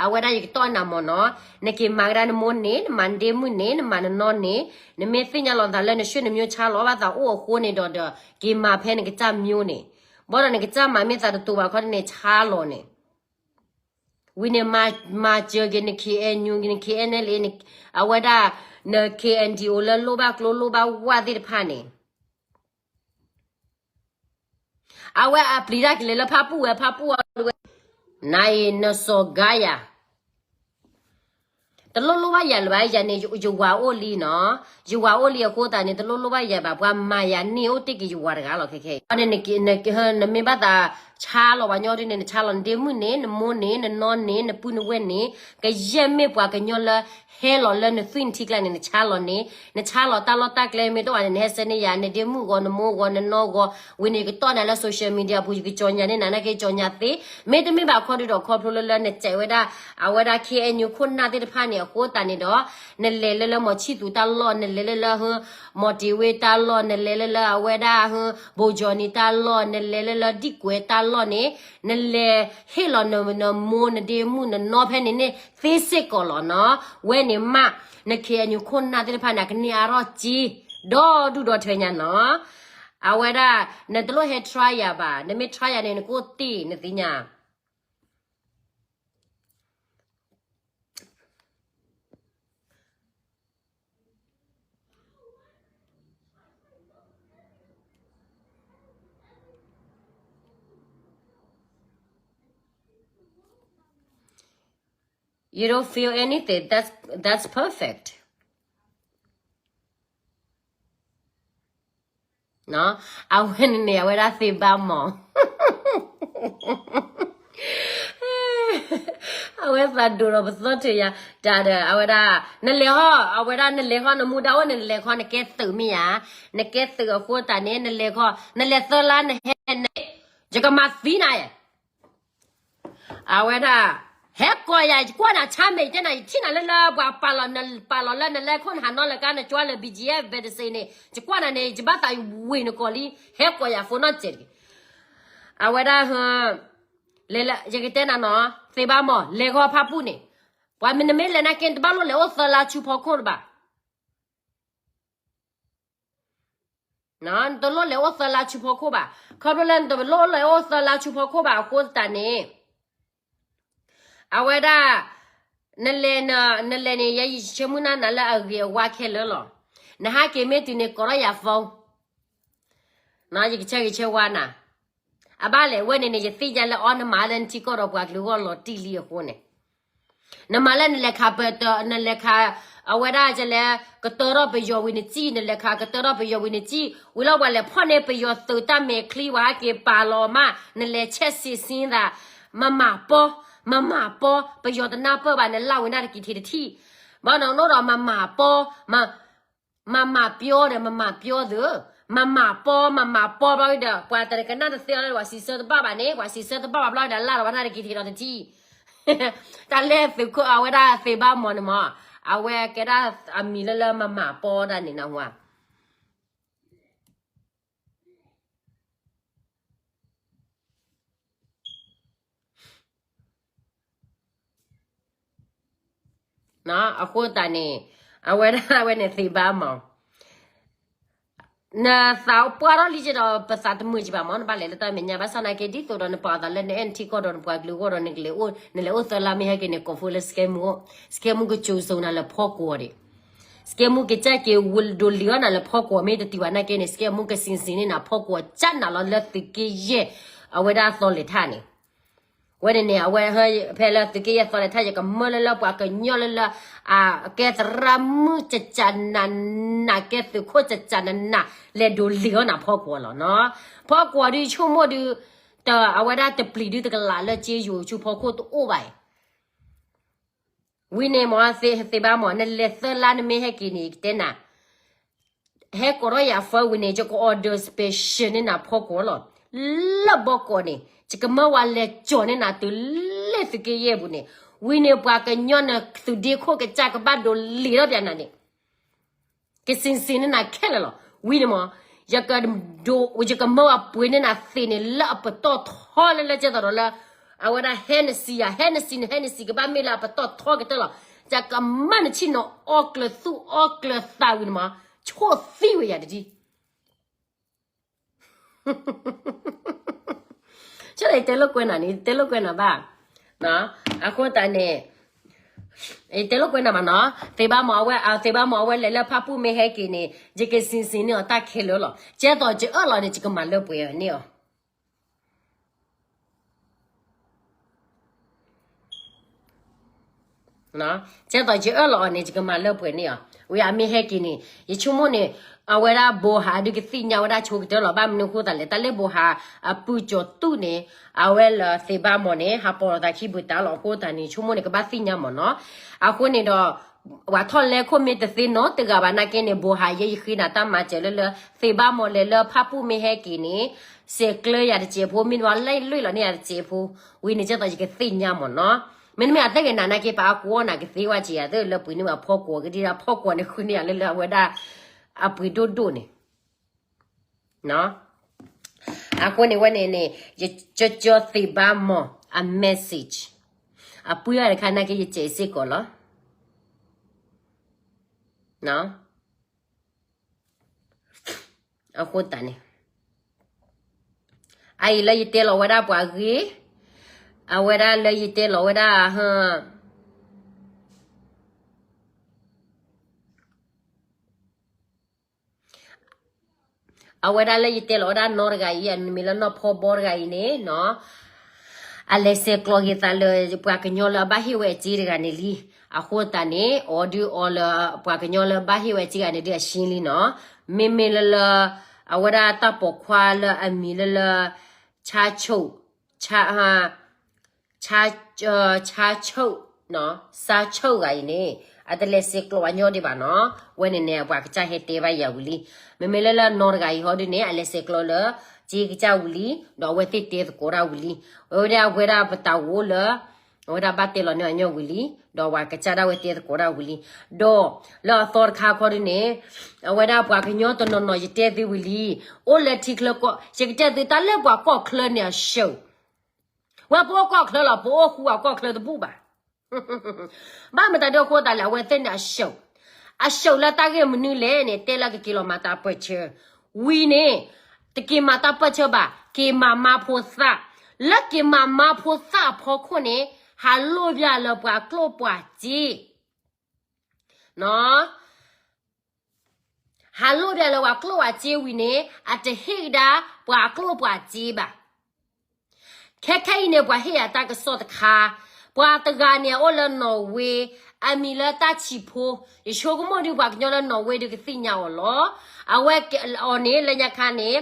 အဝဲဒၣ်ယကတီၢ်နၤမ့ၢ်နီၤ နက့ၤမၤကဒါနမိၢ်န့ၣ် နမၤနဒ့မုၣ်န့ၣ် နမၤနနီၢ်န့ၣ် နမ့ၢ်သ့ၣ်ညါလီၤနသးလၢနဆွေနမျိုးဆါလီၤဘၣ်သးအိၣ်အဃိန့ၣ်ဒီးဒီး က့ၤမၤဖဲနကစၢ်မျိၢ်န့ၣ် ဘၣ်ဒီးနကစၢ်မၤမ့ၢ်သးတတူာ်ဘၣ်ခီဒ်န့ၣ် ဆါလီၤန့ၣ် ဝံၤန့ၣ် မၤစၢၤက့ၤန K N U န K N L A အဝဲဒၣ် န K N D O လၢလိၣ်ဘၣ်ကျိလိၣ်ဘၣ်ဝၣ်သ့ၣ်တဖၣ်န့ၣ် အဝဲအပျံၤတၢ်ကလဲၤလၢဖၣ်ပူၣ်ဝဲ ဖၣ်ပူၣ်ဝဲ နၤအံၤနစီၤဂါယၤ တလိၣ်လိၣ်ဘၣ်ယၤလၢၤဘၣ် ယၤန့ၣ် ယဝၤအိၣ်လံနီၤ ယဝၤအိၣ်လံအဃိသတးန့ၣ် တလိၣ်လိၣ်ဘၣ်ယၤဘၣ် ပှၤမၤယၤန့ၢ်အိၣ်တ့ၢ်က့ၤယဝၤတဂၤလီၤ ခဲခဲအံၤ နမ့ၢ်ဘၣ်သး ဆါလီၤပှၤညီဒ်န့ၣ် နဆါလီၤနဒ့မုၣ်န့ၣ် နမိၢ်န့ၣ် နနီၢ်န့ၣ် နပုၢ်နဝဲၢ်န့ၣ် ကယဲၢ်မ့ၢ်ပှၤကညီလၢ ဟဲလီၤလၢနသွံၣ်နထံကျါန့ၣ် နဆါလီၤန့ၣ် နဆါလီၤတၢ်လီၢ်တၢ်ကျဲ မ့ၢ်တအိၣ်ဘၣ်န့ၣ် နဟဲဆှၢန့ၢ်ယၤ နဒ့မုၣ်ဂီၤ နမိၢ်ဂီၤ နနီၢ်ဂီၤ ဝံၤန့ၣ် ယကတီၢ်နၤလၢ social media ပူၤ ယကကြေညာန့ၢ်နၤ နက့ကြေညာသ့ မ့တမ့ၢ်ဘၣ်ခီဒုဒီးခီဖျိလၢလၢနစဲးဝဲဒၣ် အဝဲဒၣ် KNU ခိၣ်နၢ်သ့ၣ်တဖၣ်န့ၣ် အဃိသတးန့ၣ်ဒီး နလဲၤလၢလၢမီၤဆံၣ်သူတၢ်လီၢ် နလဲၤလၢလၢ မီၤတ့ၤဝ့တၢ်လီၢ် နလဲၤလၢလၢအဝဲဒၣ် ဘိကၠီနံၤတၢ်လီၢ် နလဲၤလၢလၢဒံၣ်ကွဲးတၢ်လီၢ်န့ၣ် နလဲၤဟ့ၣ်လီၤနမိၢ်နဒ့မုၣ်နနီၢ်ဖဲန့ၣ်န့ၣ် သ့စ့ၢ်ကီးလီၤနီၤ. ဝဲန့ၣ်မး န KNU ခိၣ်နၢ်သ့ၣ်တဖၣ်န့ၣ် အကန့ၢ်အါထီၣ်စ့ ဒီဒူၣ်ဒီထၢညါနီၤ. အဝဲဒၣ် နတလိၣ်ဟဲ try ယၤဘၣ်, နမ့ၢ် try ယၤန့ၣ် နကအိၣ်တ့ၢ် နသ့ၣ်ညါ You don't feel anything. That's that's perfect. အဝဲန့ၣ်န့ၣ် အဝဲဒၣ်သ့ဘၣ်မး အဝဲသးဒိၣ်ဒီးပသီၣ်ထံးယၤ တၢ်ဒီး အဝဲဒၣ် နလဲၤဟီၣ် အဝဲဒၣ်နလဲၤဟီၣ်နမူဒါအိၣ်န့ၣ် နလဲၤခီ နကဲသုးမ့ၢ်ယၤ နကဲသုးအဃိသတးန့ၣ် နလဲၤခီ နလဲၤသၢလါနဟဲန့ၣ် ယကမၤသံနၤ အဝဲဒၣ် ဟဲကိးယၤ ယကွၢ်နၤဆါမဲာ် ယတဲနၤ ယထံၣ်နၤလၢလၢပှၤပာ်လီၤ ပာ်လီၤလၢနလဲခိၣ်နဟးနီၢ်လၢကါ နကွၢ်လၢ B G F ဘဲတစ့န့ၣ် ယကွၢ်နၤန့ၣ် ယဘၣ်သးဝ့ၤနကိးလံ ဟဲကိးယၤ phone နီၢ်စဲးတဂ့ၤ အဝဲဒၣ် လဲၤလၢ ယကတဲနၤနီၤ သ့ဘၣ်မး လဲၤဂီၤဖးပူၣ်န့ၣ် ပှၤမ့ၢ်နမ့ၢ်လဲၤနာ်က့ နတဘၣ်လိၣ်လဲၤအိၣ်သၢလါဆူဖီခိၣ်တဘၣ် နတလိၣ်လဲၤအိၣ်သၢလါဆူဖီခိၣ်ဘၣ်. ခီဖျိလၢနတလိၣ်လဲၤအိၣ်သၢလါဆူဖီခိၣ်ဘၣ်အဃိသတးန့ၣ် အဝဲဒၣ် နလဲၤ နလဲၤန့ၣ် ယဆၢမုၢ်နၢ်နၤလၢအဂ့ၤအဝါခဲလၢာ်လီၤ. နဟးက့ၤမ့ၢ်တုၤန့ၣ် ကိးထီၣ်ယၤ phone ယကဆၢဂ့ၤဆၢဝါနၤ အဘၣ်လဲၣ် ဝဲန့ၣ်န့ၣ် ယသ့ၣ်ညါလၢအီၤနမၤလၢနထံကီၢ်ဒီးပှၤကလုာ်ဂီၢ်လီၤတံၢ်လံအဃိန့ၣ် နမၤလၢနလဲၤခးပတ နလဲၤခး အဝဲဒၣ်ကလဲၤ ကတၢထီၣ်ပယီၤဝံၤနစံၣ် နလဲၤခးကတၢထီၣ်ပယီၤဝံၤနစံၣ် ဝံၤလီၤပှၤလဲၤဖီၣ်န့ၢ်ပယီၤသုးတၢ်မဲာ်ချံ ပှၤဟဲက့ၤပာ်လီၤမး နလဲၤဆဲးစံးစ့သး မမၤပီ မမၤပီ ပယီၤတနၢ်ပၢၢ်ဘၣ် နလၢ်ဝဲနၢ်တကံၤထံးတထံၣ် ဘၣ်နီၢ်နီၢ်ဒီးမမၤပီ မမၤပျီဒီး မမၤပျီသု မမၤပီ မမၤပီဘျီဒီး ပှၤတကနၣ်တသ့အီၤလၢပှၤစံးဆၢတဘၣ်ဘၣ်န့ၣ် ပှၤစံးဆၢတဘၣ်ဘၣ်ဘျီဒီး လၢ်ဒီးဝဲနၢ်တကံၤထံးဒီးတထံၣ် တၢ်လၢသုးခိၣ်အဝဲဒၣ်သ့ဘၣ်မးန့ၣ်မး အဝဲကဲဒၣ်အမံၤလၢလၢမမၤပီဒၣ်န့ၣ်နဟူဧါ အဃိသတးန့ၣ် အဝဲဒၣ်ဝဲန့ၣ်သ့ဘၣ်မး နသးပှၢ်ထီၣ်လံကဒီး ပသးတမုာ်ကဘၣ်မး နဘၣ်လဲၤလၢတၢ်မဲာ်ညါ ဘၣ်ဆၣ်နာ်က့ ဒ်သိးဒီးနပာ်သးလၢနအဲၣ်နထံကီၢ်ဒီးနပှၤကလုာ်ဂီၢ်ဒီး နကလဲၤအိၣ် နလဲၤအိၣ်သၢလါမ့ၢ်ဟဲက့ၤန့ၣ် ကိးဖိလၢ scam မူ scam မူကစိၤစိၤနၤလၢဖီကွီၤဒံး scam မူကစၢ်က့ၤဝဲဒိးလံၤအီၣ်နၤလၢဖီကွီၤ မ့ၢ်တတုၤဘၣ်နာ်က့န့ၣ် scam မူကစံးစံးန့ၢ်နၤဖီကွီၤ ကၢ်နၤလီၤလၢသုးက့ယဲၢ် အဝဲဒၣ်သီလဲၤထၣ်န့ၣ် ဝဲန့ၣ်န့ၣ် အဝဲ ဖဲလၢသုးက့ယဲၢ်သီလဲၤထၣ် ယကမၢလၢလၢပှၤကညီလၢလၢ အကဲသရၣ်မုၣ်ကကနးနး ကဲသုးခိၣ်ကကနးနး လဲၤဒိးလံၤအီၣ်နၤဖီကွီၤလီၤနီၤ ဖီကွီၤဒုးဆိကမိၣ်ဒုး တ အဝဲဒၣ်တပျံၤဒုးတကလးလၢက့ယိၤဆူဖီခိၣ်တအိၣ်ဘၣ်အံၤ ဝံၤန့ၣ်မ့ၢ်သ့ဘၣ်မး နလဲၤသၢလါနမ့ၢ်ဟဲက့ၤန့ၣ် ယကတဲနၤ ဟဲကိးထီၣ်ယၤ phone ဝံၤန့ၣ် ယက order special န့ၢ်နၤဖီကွီၤလီၤ လၢဘီကီးန့ၣ် ယကမၢဝဲလဲၤကၠီၤန့ၢ်နၤတုၤလၢသုးက့ယဲၢ်ပူၤန့ၣ် ဝံၤန့ၣ်ပှၤကညီနသုးဒ့ခိၣ်ကစၢ်ကဘၣ်ဒိးလံၤထီၣ်ပၠးနၤန့ၣ် ကစံးစံးန့ၢ်နၤခဲလၢာ်လီၤ ဝံၤန့ၣ်မး ယကဒိး ယကမၢဝဲပှ့ၤန့ၢ်နၤသ့ၣ်န့ၣ် လၢအပတီၢ်ထီလၢလၢကဲသိးဒီးလၢ အဝဲဒၣ် Hennessy ယၤ Hennessy န့ၣ် Hennessy ကဘၣ်မ့ၢ်လၢအပတီၢ်ထီကတၢၢ်လီၤ ယကမၢနဆံၣ်နီၤအီၣ်ကျၢၤသူၣ်အီၣ်ကျၢၤသးဝံၤန့ၣ်မး ဆိၣ်သံဝဲယၤတဒံ ဆိၣ်ဒီးယတဲလိာ်ကွဲနၤန့ၣ် ယတဲလိာ်ကွဲနၤဘၣ် အဃိသတးန့ၣ် ယတဲလိာ်ကွဲနၤမးနီၤ သ့ဘၣ်မးအဝဲ သ့ဘၣ်မးအဝဲလဲၤလၢဖၣ်ပူၣ်မ့ၢ်ဟဲက့ၤန့ၣ် ယကစံးစံးန့ၢ်အီၤတၢ်ခဲလၢာ်လီၤ ကဲသိးကအၢၣ်လီၤန့ၣ် ယကမၤလၢပှဲၤန့ၢ်အီၤ ကဲသိးယအၢၣ်လီၤအီၤန့ၣ် ယကမၤလၢပှဲၤန့ၢ်အီၤ, ဝံၤအမ့ၢ်ဟဲက့ၤန့ၣ် ယဆိကမိၣ်န့ၣ် အဝဲဒၣ်ဘိဟးဒုးကသ့ၣ်ညါဝဲဒၣ်ဆိကတၢၢ်လီၤ. ဘၣ်မနုၤအဃိသတးလဲၣ်, တၢ်လၢဘိဟးအပုၢ်ကၠီၤသူၣ်န့ၣ် အဝဲလၢသ့ၣ်ဘၣ်မီၢ်န့ၣ် ဟးပိာ်လီၤသးခံဘုးတၢ်လီၤ. အဃိသတးန့ၣ် ဆိကမိၣ်န့ၣ် ကဘၣ်သ့ၣ်ညါမီၢ်နီၤ. အဃိန့ၣ်ဒီး ပှၤထီၣ်လဲခိၣ်မ့ၢ်တသ့နီတဂၤဘၣ်နာ်က့န့ၣ် ဘိဟးယဲယဃ့နၤတၢ်မၤစၢၤလၢလၢသ့ၣ်ဘၣ်မီၢ်လဲၤလၢဖၣ်ပူၣ်မ့ၢ်ဟဲက့ၤန့ၣ် စဲးကျၢယၤတစဲးဖိ မ့ၢ်နဝဲလဲလွံၢ်လီၤန့ၢ်ယၤတစဲးဖိ, ဝံၤန့ၣ်ကဲသိးယကသ့ၣ်ညါမီၢ်နီၤ. မ့တမ့ၢ်အတဂ့ၤနၤနာ်က့ ပှၤအါကိးနၤကသ့ဝဲက့ၤယၤသ့လၢပှ့ၤန့ၢ်ဘၣ်ဖီကွီၤကဒံဒၣ် ဖီကွီၤန့ၣ်ဃုန့ၢ်ယၤလၢလၢအဝဲဒၣ် အပှ့ၤဒိၣ်ဒိၣ်န့ၣ် အဃိန့ၣ်ဝဲန့ၣ်န့ၣ် ယကၠီသ့ၣ်ဘၣ်မီၢ်အ message အပှ့ၤအီၤတခါနာ်က့ ယစဲးစ့ၢ်ကီးလီၤ. အဃိသတးန့ၣ် အအံၤလၢယတဲလီၤဝဲဒၣ်ပှၤဂ့ၤ, အဝဲဒၣ်လၢယတဲလီၤဝဲဒၣ် အဝဲဒၣ်လၢယတဲလီၤဝဲဒၣ်နီၢ်တဂၤအံၤ အမ့ၢ်လၢနီၢ်ဖီဘီတဂၤအံၤန့ၣ်နီၤ, အလဲၤဆဲးကျိးက့ၤသးလၢပှၤကညီလၢအဘၣ်ဟ့ၣ်ဝဲအစ့တဂၤန့ၣ်လံ. အဃိသတးန့ၣ် အီၤဒုးအီလၢပှၤကညီလၢဘၣ်ဟ့ၣ်ဝဲအစ့တဂၤန့ၣ်ဒုးအရှင်းလံနီၤ. မ့မ့ၢ်လၢလၢ အဝဲဒၣ်တၢ်ပိာ်ခွါလၢအမံၤလၢလၢ ဆါဆိၣ် ဆါ ဆါ ဆါဆိၣ် ဆါဆိၣ်တဂၤအံၤန့ၣ် အတလဲၤဆဲးကျိးပှၤကညီဒံးဘၣ်နီၤ. ဝဲန့ၣ်န့ၣ် ပှၤကစၢ်ဟဲတဲဘၣ်ယၤဝံၤလံ. မ့မ့ၢ်လၢလၢနီၢ်တဂၤအံၤဟီဒုးန့ၣ် အလဲၤဆဲးကျိးလၢ စ့ကစၢ်ဝံၤလံ, ဒီးအဝဲသ့ၣ်တဲသကိးတၢ်ဝံၤလံ. အဝဲဒၣ်အဝဲဒၣ်ပတၢ်အိၣ်လၢ အဝဲဒၣ်ဘၣ်တဲလီၤန့ၢ်အညီဝံၤလံ, ဒီးပှၤကစၢ်ဒၣ်ဝဲတဲသကိးတၢ်ဝံၤလံ. ဒီးလၢအသီတခါခီဒုးန့ၣ် အဝဲဒၣ်ပှၤကညီတနီၤနီၤ ယတဲသုဝံၤလံ, အိၣ်လၢထံချၢကီၢ်, ယကတဲသုတၢ်လၢပှၤကီၢ်ချၢန့ၣ်အရှုံး ဝဲပအိၣ်ကီၢ်ချၢလီၤ, ပအိၣ်ဃူအကီၢ်ချၢတဘူၣ်ဘၣ်. ဘၣ်မတၤဒုးအဃိသတးလဲၣ်, အဝဲသ့ၣ်န့ၣ်အရှုံး, အရှုံးလၢတၢ်ဂ့ၢ်မနုၤလဲၣ်န့ၣ် တဲလၢကက့ၤလီၤမၤတၢ်ပၢၢ်ဆၢ, ဝံၤန့ၣ် တက့ၤမၤတၢ်ပၢၢ်ဆၢဘၣ်, က့ၤမၤမါဖိသၣ်, လၢက့ၤမၤမါဖိသၣ်အဖီခိၣ်န့ၣ် ဟးလိၣ်ဘၣ်လၢပှၤကျိၣ်ပှၤစ့ ဟးလိၣ်ဘၣ်လၢပှၤကျိၣ်ပှၤစ့ဝံၤန့ၣ် အတဟ့ၣ်ဒၣ်ပှၤကျိၣ်ပှၤစ့ဘၣ်. ခဲခဲအံၤန့ၣ် ပှၤဟ့ၣ်ယၤတၢ်ကစီၣ်တခါ, ပှၤတဂၤန့ၣ် အအိၣ်လၢနီၣ်ဝ့, အမံၤလၢတၢ်ဆံးဖိ, ယဆိကမိၣ်ဒုးပှၤကညီလၢနီၣ်ဝ့ဒုးကသ့ၣ်ညါအီၤလီၤ. အဝဲအီၤန့ၣ် လၢညါခါန့ၣ်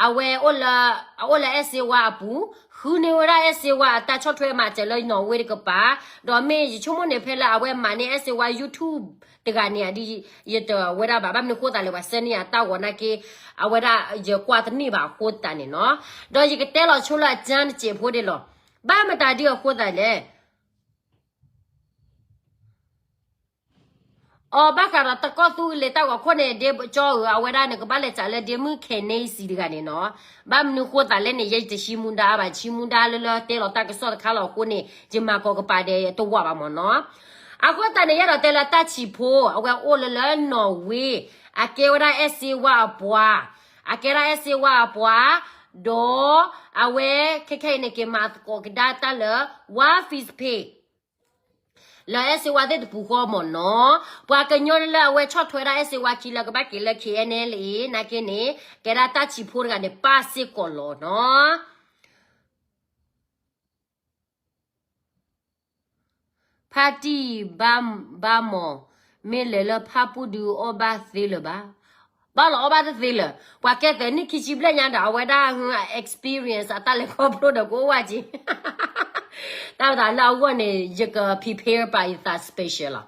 အဝဲအိၣ်လၢ အအိၣ်လၢအဲၣ်စ့ဝါအပူၤ, ဃုန့ၢ်ဝဲဒၣ်အဲၣ်စ့ဝါအတၢ်ဆီၣ်ထွဲမၤစၢၤလၢနီၣ်ဝ့တကပၤ, ဒီးမ့ၢ်ယဆိကမိၣ်န့ၣ် ဖဲလၢအဝဲမၤန့ၢ်အဲၣ်စ့ဝါ YouTube တဂၤန့ၣ် ယတဝဲဒၣ်ဘၣ်, ဘၣ်မနုၤအဃိသတးလဲၣ် ပှၤဆှၢန့ၢ်ယၤတၢ်ဂီၤနာ်က့ အဝဲဒၣ်ယကွၢ်တန့ၢ်ဘၣ်အဃိသတးန့ၣ်နီၤ, ဒီးယကတဲလီၤဆိလၢအကၠၢတစဲးဖိဒၣ်လီၤ. ဘၣ်မတၤဒုးအဃိသတးလဲၣ် အီၤဘၣ်ဃးဒီးတကီၢ်သူလ့ၤတၢ်ဂီၤခိၣ်န့ၣ် ဒ့ကၠီဧၢ အဝဲဒၣ်န့ၣ် ကဘၣ်လဲၤစးလၢဒ့မုၣ်ခဲန့စံးတဂၤန့ၣ်နီၤ. ဘၣ်မနုၤဃိသတးလဲၣ်န့ၣ် ယဲယတဆံမူဒါဘၣ်, ဆံမူဒါလၢလၢတဲလီၤတၢ်ကစီၣ်တခါလီၤအဃိန့ၣ် ယမၤကီးကပၤဒီးတဝးဘၣ်မ့ၢ်နီၤ. အဃိသတးန့ၣ် ယအဲၣ်ဒိးတဲလၢတၢ်ဆံးဖိ အဝဲအိၣ်လၢလၢနီၣ်ဝ့, အကဲဝဲဒၣ်အဲၣ်စ့ဝါအပှၤ, အကဲဒၣ်အဲၣ်စ့ဝါအပှၤ, ဒီးအဝဲခဲခဲအံၤန့ၣ် က့ၤမၤသကိးကဒါတၢ်လၢ ဝါ Facebook လၢအဲၣ်စ့ဝါသ့ၣ်တပူၤဃီမ့ၢ်နီၤ. ပှၤကညီလၢအဝဲဆီၣ်ထွဲဒၣ်အဲၣ်စ့ဝါခံလၢကဘၣ်က့ၤလၢ ခဲအံၤန့ၣ်လၢအံၤ နာ်က့န့ၣ် ကဲဒၣ်တၢ်ဆံးဖိတဂၤန့ၣ် ပၢ်စ့ၢ်ကီးလီၤနီၤ. ဖါတံၢ်ဘၣ်မီၢ်, မ့ၢ်လဲၤလၢဖၣ်ပူၣ်ဒုးအီၣ်ဘၣ်သ့လၢၤဘၣ်. ဘၣ်လီၤအီၣ်ဘၣ်တသ့လၢၤ, ပှၤကဲသဲနံၣ်ခံဆံဘျဲၣ်ညါဒီး အဝဲဒၣ် experience အတၢ်လဲၤခီဖျိဒီးကအိၣ်ဝဲက့ၤ တၢ်မတၤလၢအဂီၢ်န့ၣ် ယက prepare ပာ်ယသး special လီ